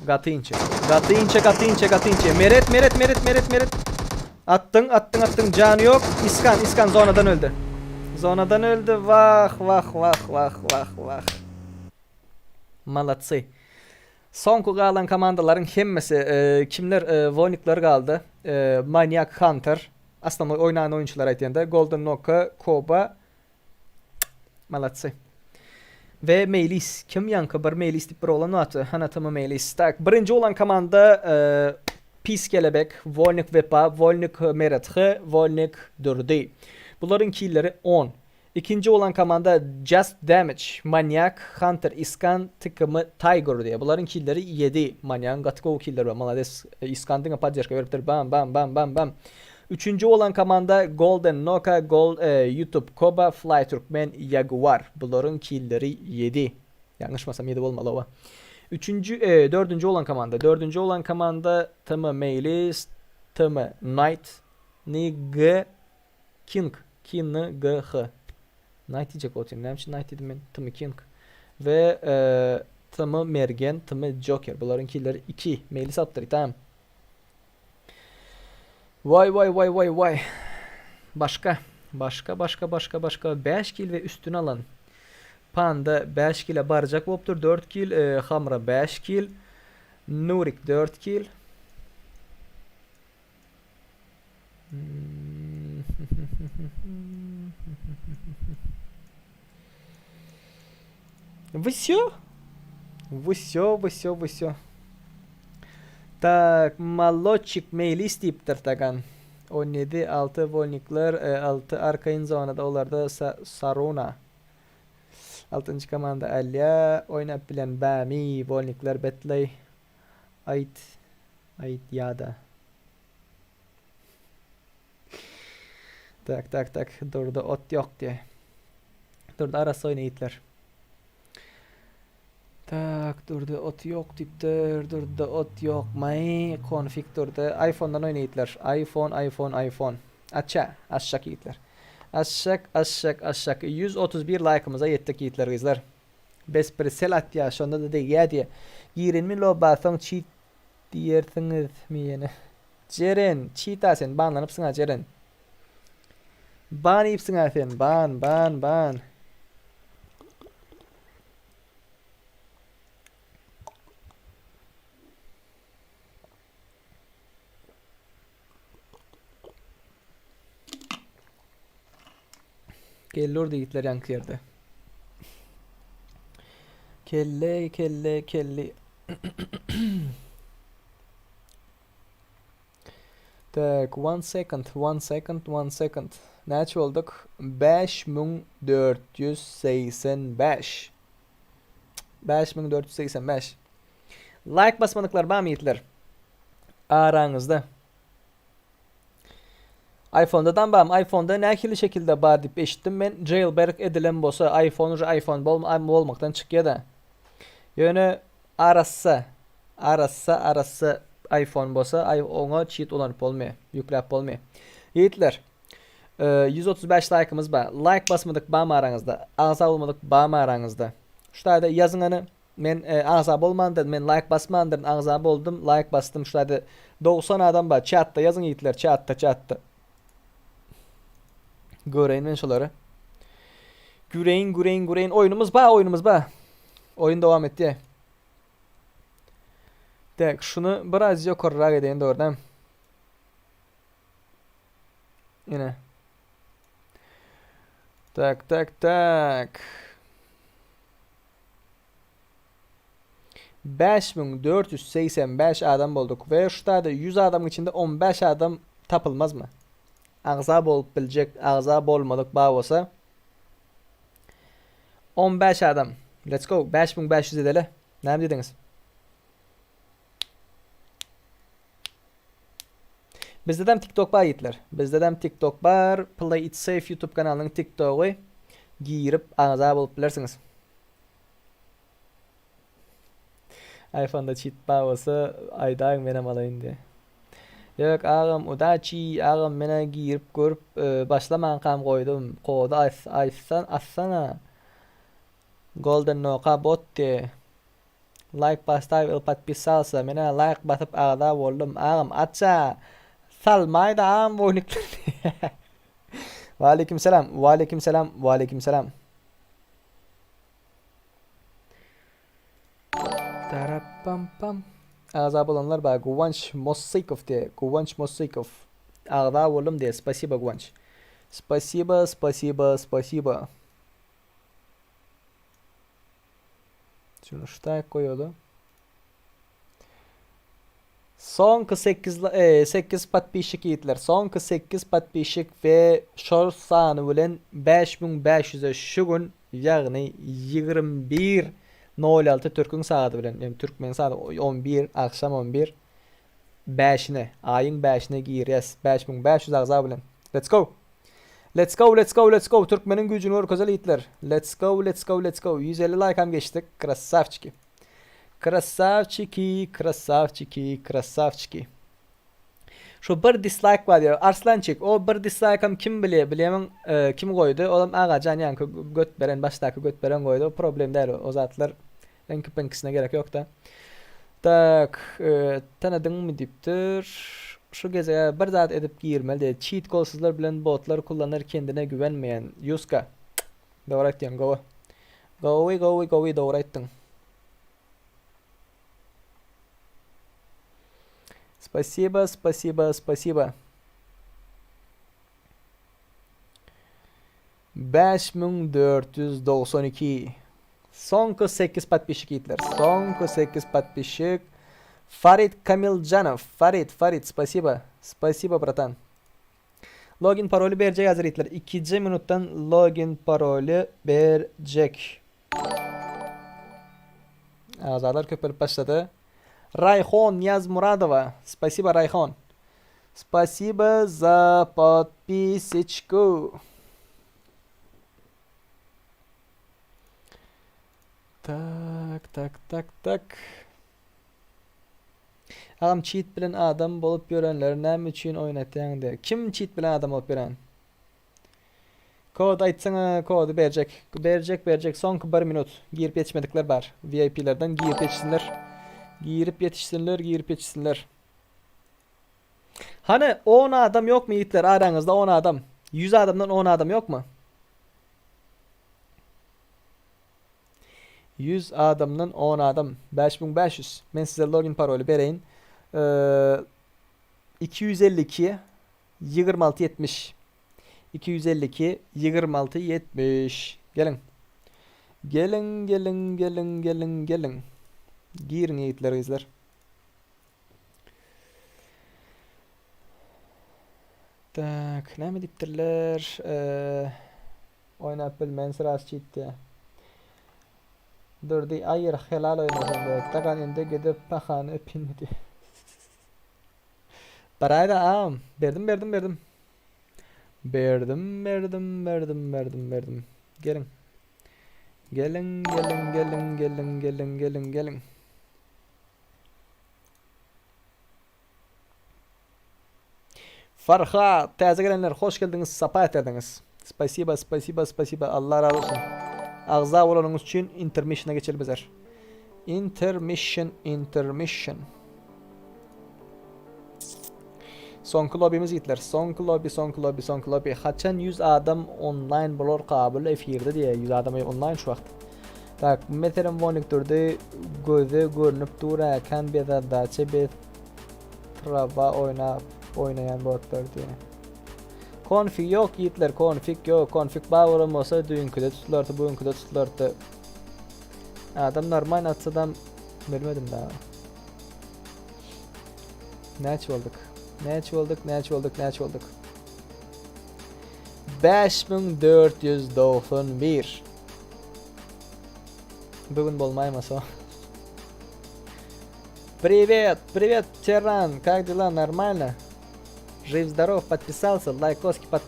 Gaty inçe. Gaty inçe gaty inçe gaty inçe. Meret meret meret meret meret. Atdyň atdyň atdyň jany ýok. Iskan iskan zonadan öldi. Zonadan öldi. Wah wah wah wah wah wah. Malatsy. Soňky galan komandalaryň hemmesi e, kimler e, Vonikler galdy. E, Maniac Hunter. Aslynda oýnan oýunçylar aýtýanda Golden Noka, Koba Malatsy. We Meýlis. Kim ýaňky bir Meýlis diýip bir oglan bardy. Hana tama Meýlis. Tak, birinji bolan komanda e, Pis Kelebek, Wolnik Wepa, Wolnik Meret H, Wolnik Durdy. Bularyň killeri 10. Ikinji bolan komanda Just Damage, Maniak, Hunter Iskan, TKM Tiger diýýär. Bularyň killeri 7. Maniagyň gaty gowy killeri bar. Malades. Iskan diňe podderşka beripdir. Bam bam bam bam bam. Üçünji bolan komanda Golden Noka, Gold, e, YouTube Koba, Fly Turkmen, Jaguar. Bularyň killeri 7. Ýalňyşmasam 7 bolmaly oba. Üçünji, e, dördünji bolan komanda. Dördünji bolan komanda TM Meylis, TM Knight, N G King, K N G H. Knight diýjek bolupdym. Näme üçin Knight diýdim men? TM King. We e, TM Mergen, TM Joker. Bularyň killeri 2. Meylis alypdyr, tamam. Vay vay vay vay vay. Başga. Başga başga başga başga 5 kil we üstüne alan. Panda 5 kile barjak bolupdyr 4 kil, e, Hamra 5 kil, Nurik 4 kil. Всё? Всё, всё, всё. Tak, Maloçik Meýlis diýipdir Tagan. 17, 6 Wolnikler, 6 e, arkaýyn zonada olarda Saruna. Altynjy komanda Alýa, oýnap bilen Bami, Wolnikler Betley. Aýt, aýt ýa-da. Tak, tak, tak. Durdy ot ýok diýe. Durdy arassa oýna ýigitler. Tak, durdy ot ýok diýipdir. Durdy ot ýok. Maý, konfig durdy. iPhone-dan oýna ýigitler. iPhone, iPhone, iPhone. Aça, aşak ýigitler. Aşak, aşak, aşak. 131 laýkymyza ýetdik ýigitler, gyzlar. Bes bir sel atýa şonda-da degýä diýe. Girenmi loba soň çit diýersiňizmi ýene. Jeren çita sen banlanypsyňa Jeren. Ban iýipsiňä sen ban ban ban. Kelle urdy ýigitler ýaňky ýerde. Kelle, kelle, kelli. Tak, one second, one second, one second. Näçe bolduk? 5485. 5485. Like basmadyklar barmy ýigitler? Araňyzda. iPhone'da barmy? iPhone'da nähili şekilde bar diýip eşitdim men. Jailbreak edilen bolsa iPhone uje iPhone bolma, bolmakdan çykýar-da. Ýöne arassa, arassa, arassa iPhone bolsa ay oňa cheat ulanyp bolmaýar, ýükläp bolmaýar. Ýigitler, 135 like'ymyz bar. Like basmadyk barmy araňyzda? Agza bolmadyk barmy araňyzda? Şu taýda ýazyň hany. Men e, agza bolmandyryn, men like basmandyryn, agza boldum, like basdym. Şu taýda 90 adam bar. Chatda ýazyň ýigitler, chatda, chatda. Göreýin men şolary. Güreýin, güreýin, güreýin. Oýnumyz bar, oýnumyz bar. Oýun dowam etdi. Dek, şuny biraz ýokarrak edeýin dogrudan. Ine. Tak tak tak. 5485 adam bolduk we şu taýda 100 adamyň içinde 15 adam tapylmazmy? Agza bolup biljek, agza bolmadyk bar bolsa 15 adam. Let's go. 5500 edeli. Näme diýdiňiz? Bizdedem TikTok bar ýigitler. Bizdedem TikTok bar. Play it safe YouTube kanalynyň TikTogy. Girip agza bolup bilersiňiz. iPhone'da cheat bar bolsa aýdaýyň menem alaýyn diýe. Ýok agam udaçi agam menä girip görüp başlamankam goýdum. Kody aýtsan atsana. Golden noka bot diýe. Laýk postavil podpisalsa menä laýk basyp agza boldum agam aça salmaýda agam boýnuklarny Waleýkim salam waleýkim salam waleýkim salam Tarapampam Agza bolanlar bar Guwanç Mossykow diýe Guwanç Mossykow agza boldum diýe spasiba Guwanç Spasiba spasiba spasiba Şuny şu taýak goýaly. Soňky 8 8 podpisçik ýigitler. Soňky 8 podpisçik we şol sany bilen 5500-e şu gün ýagny 21.06 türküň sagady bilen, ýagny türkmen sagady 11 agşam 11 5-ine, aýyň 5-ine girýäs. 5500 agza bilen. Let's go. Let's go let's go let's go türkmeniň güýjüni görkezeli ýigitler let's go let's go let's go 150 laýkam geçdik krassawçiki krassawçiki krassawçiki krassawçiki Şu bir dislike bar diýýär Arslançik o bir dislikeam kim bilýär bilýämiň e, kim goýdy olam Agajan ýaňky göt beren başdaky göt beren goýdy o problem däl o zatlar Eňki peňkisine gerek ýokda. Tak, e, tanadyňmy diýipdir. Şu gezege bir zat edip girmeli diýdi. Cheat golsuzlar bilen botlar kullanar kendine güwenmeýän. Ýuska. Dogry aýtýaň, gowy. Gowy, gowy, gowy dogry aýtdyň. Spasiba, spasiba, spasiba. 5492 Soňky 8 podpisçik ýigitler. Soňky 8 podpisçik. Farid Kamiljanov. Farid, Farid, spasiba. Spasiba, bratan. Login paroly berjek hazir ýigitler. 2 minutdan login paroly berjek. Agzalar köpelip başlady. Rayhon Niyazmuradova. Spasiba, Rayhon. Spasiba za podpisичku. Tak, tak, tak, tak. Agam çit bilen adam bolup ýörenleri näme üçin oýnatýaň diýär. Kim çit bilen adam bolup ýören? Kod aýtsaňa kody berjek. Berjek, berjek. Soňky bir minut. Girip ýetişmedikler bar. VIP-lerden girip ýetişsinler. Girip ýetişsinler, girip ýetişsinler. Hany 10 adam ýokmy ýigitler araňyzda 10 adam. 100 adamdan 10 adam ýokmy? 100 adamdan 10 adam. 5500. Men size login paroly bereýin. Ee, 252 26 70 252 26 70 Geliň. Geliň, geliň, geliň, geliň, geliň. Giriň ýigitler, gyzlar. Tak, näme diýipdirler? Ee, oýnap bilmän sraz çit diýä. Durdy aýyr helal oýnasaň diýä. Tagan indi gidip pahany öpin diýä. Baraýda agam. Berdim berdim berdim. Berdim berdim berdim berdim berdim. Geliň. Geliň geliň geliň geliň geliň geliň geliň. Farhat, täze gelenler hoş geldiňiz, sapa getirdiňiz. Spasiba, spasiba, spasiba. Allah razy bolsun. Agza bolanyňyz üçin intermissiona geçeli bizler. Intermission, intermission. Soňky lobbymiz gitler. Soňky lobby, soňky lobby, soňky lobby. Haçan 100 adam onlaýn bolar kabyl efirde diýe 100 adam onlaýn şu wagt. Tak, meselem Wonik durdy göze görnüp dur äkän bezadaça bez trava oýnap oýnaýan botlar diýe. Konfig ýok ýigitler, konfig ýok. Konfig bar bolan bolsa düýnküde tutulardy, bu günküde tutulardy. Adam normal atsadam bilmedim daha. Näçe bolduk? Näçe bolduk? Näçe bolduk? Näçe bolduk? 5491. Bu gün bolmaýmasa. Привет, привет, Тиран, как дела, нормально? Жив-здоров, подписался, лайкоски под,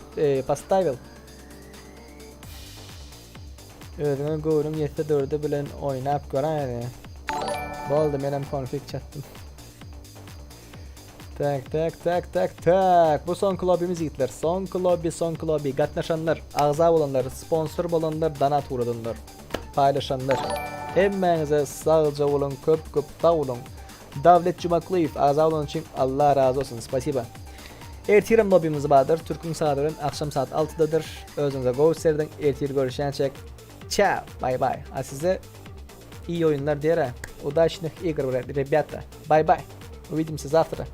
поставил. Özüňe göwnüň ýetse dörde bilen oýnap göräýeli. Boldy, menem konfig çatdym. Tak, tak, tak, tak, tak. Bu soňky lobbymiz ýigitler. Soňky lobby, soňky lobby. Gatnaşanlar, agza bolanlar, sponsor bolanlar, donat ugradanlar, paýlaşanlar. Hemmäňize sagja boluň, köp köp sag boluň. Dawlet Jumaklyýew agza bolany üçin Allah razy bolsun. Spasiba. Ertirem lobbymiz bardyr. Türküň sagady bilen akşam saat 6-dadyr. Özüňize gowy serediň. Ertir görüşýänçäk. Çao. Bay bay. A size iyi oyunlar diýer. Удачных игр, ребята. Bay bay. Увидимся завтра.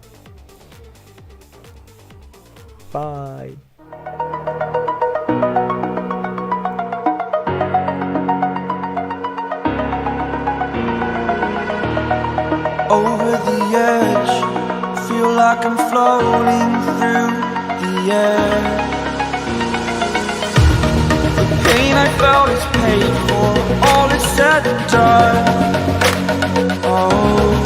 Bye. Over the edge, feel like I'm floating through the air. The pain I felt is paid for, all is said and done. Oh,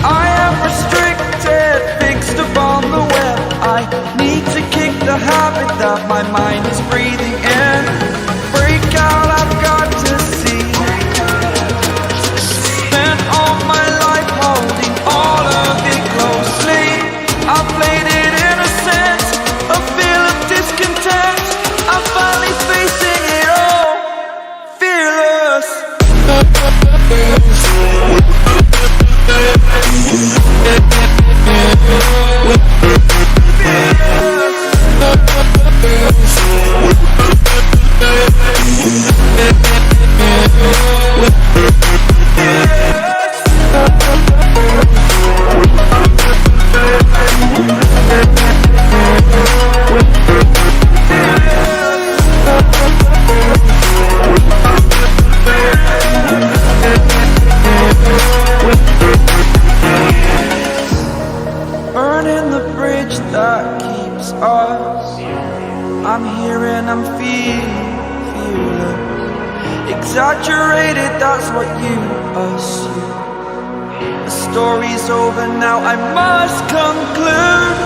I am restricted, fixed upon the web. I need to kick the habit that my mind is breathing in. Break out, I've got to see. Spent all my life holding all of it closely. I played it innocent, a feel of discontent. I'm finally facing it all, fearless. Burning the bridge that keeps us. I'm here and I'm feeling fearless. Exaggerated, that's what you assume. The story's over now, I must conclude.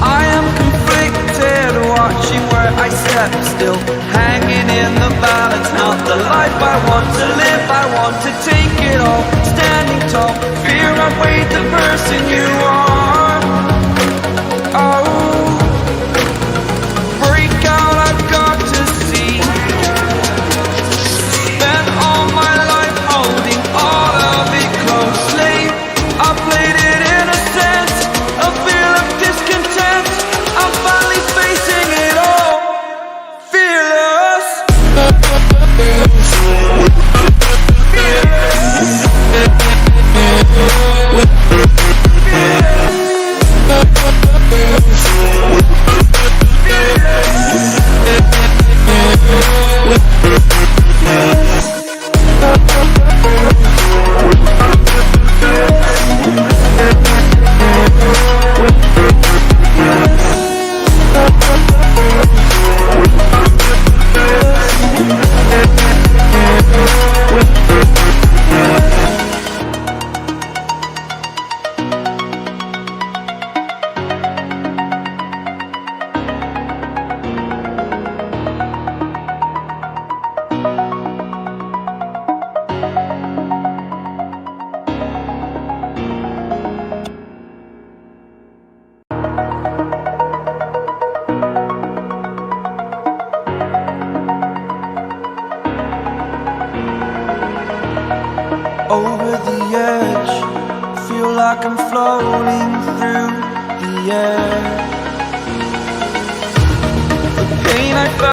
I am conflicted, watching where I step still, hanging in the balance. Not the life I want to live, I want to take it all. Standing tall, fear outweighed the person you are. Oh, break out, I've got to see. Spent all my life holding all of it closely. I played it innocent, a feel of discontent. I'm finally facing it all, fearless. Over the edge, feel like I'm floating through the air. The pain I felt.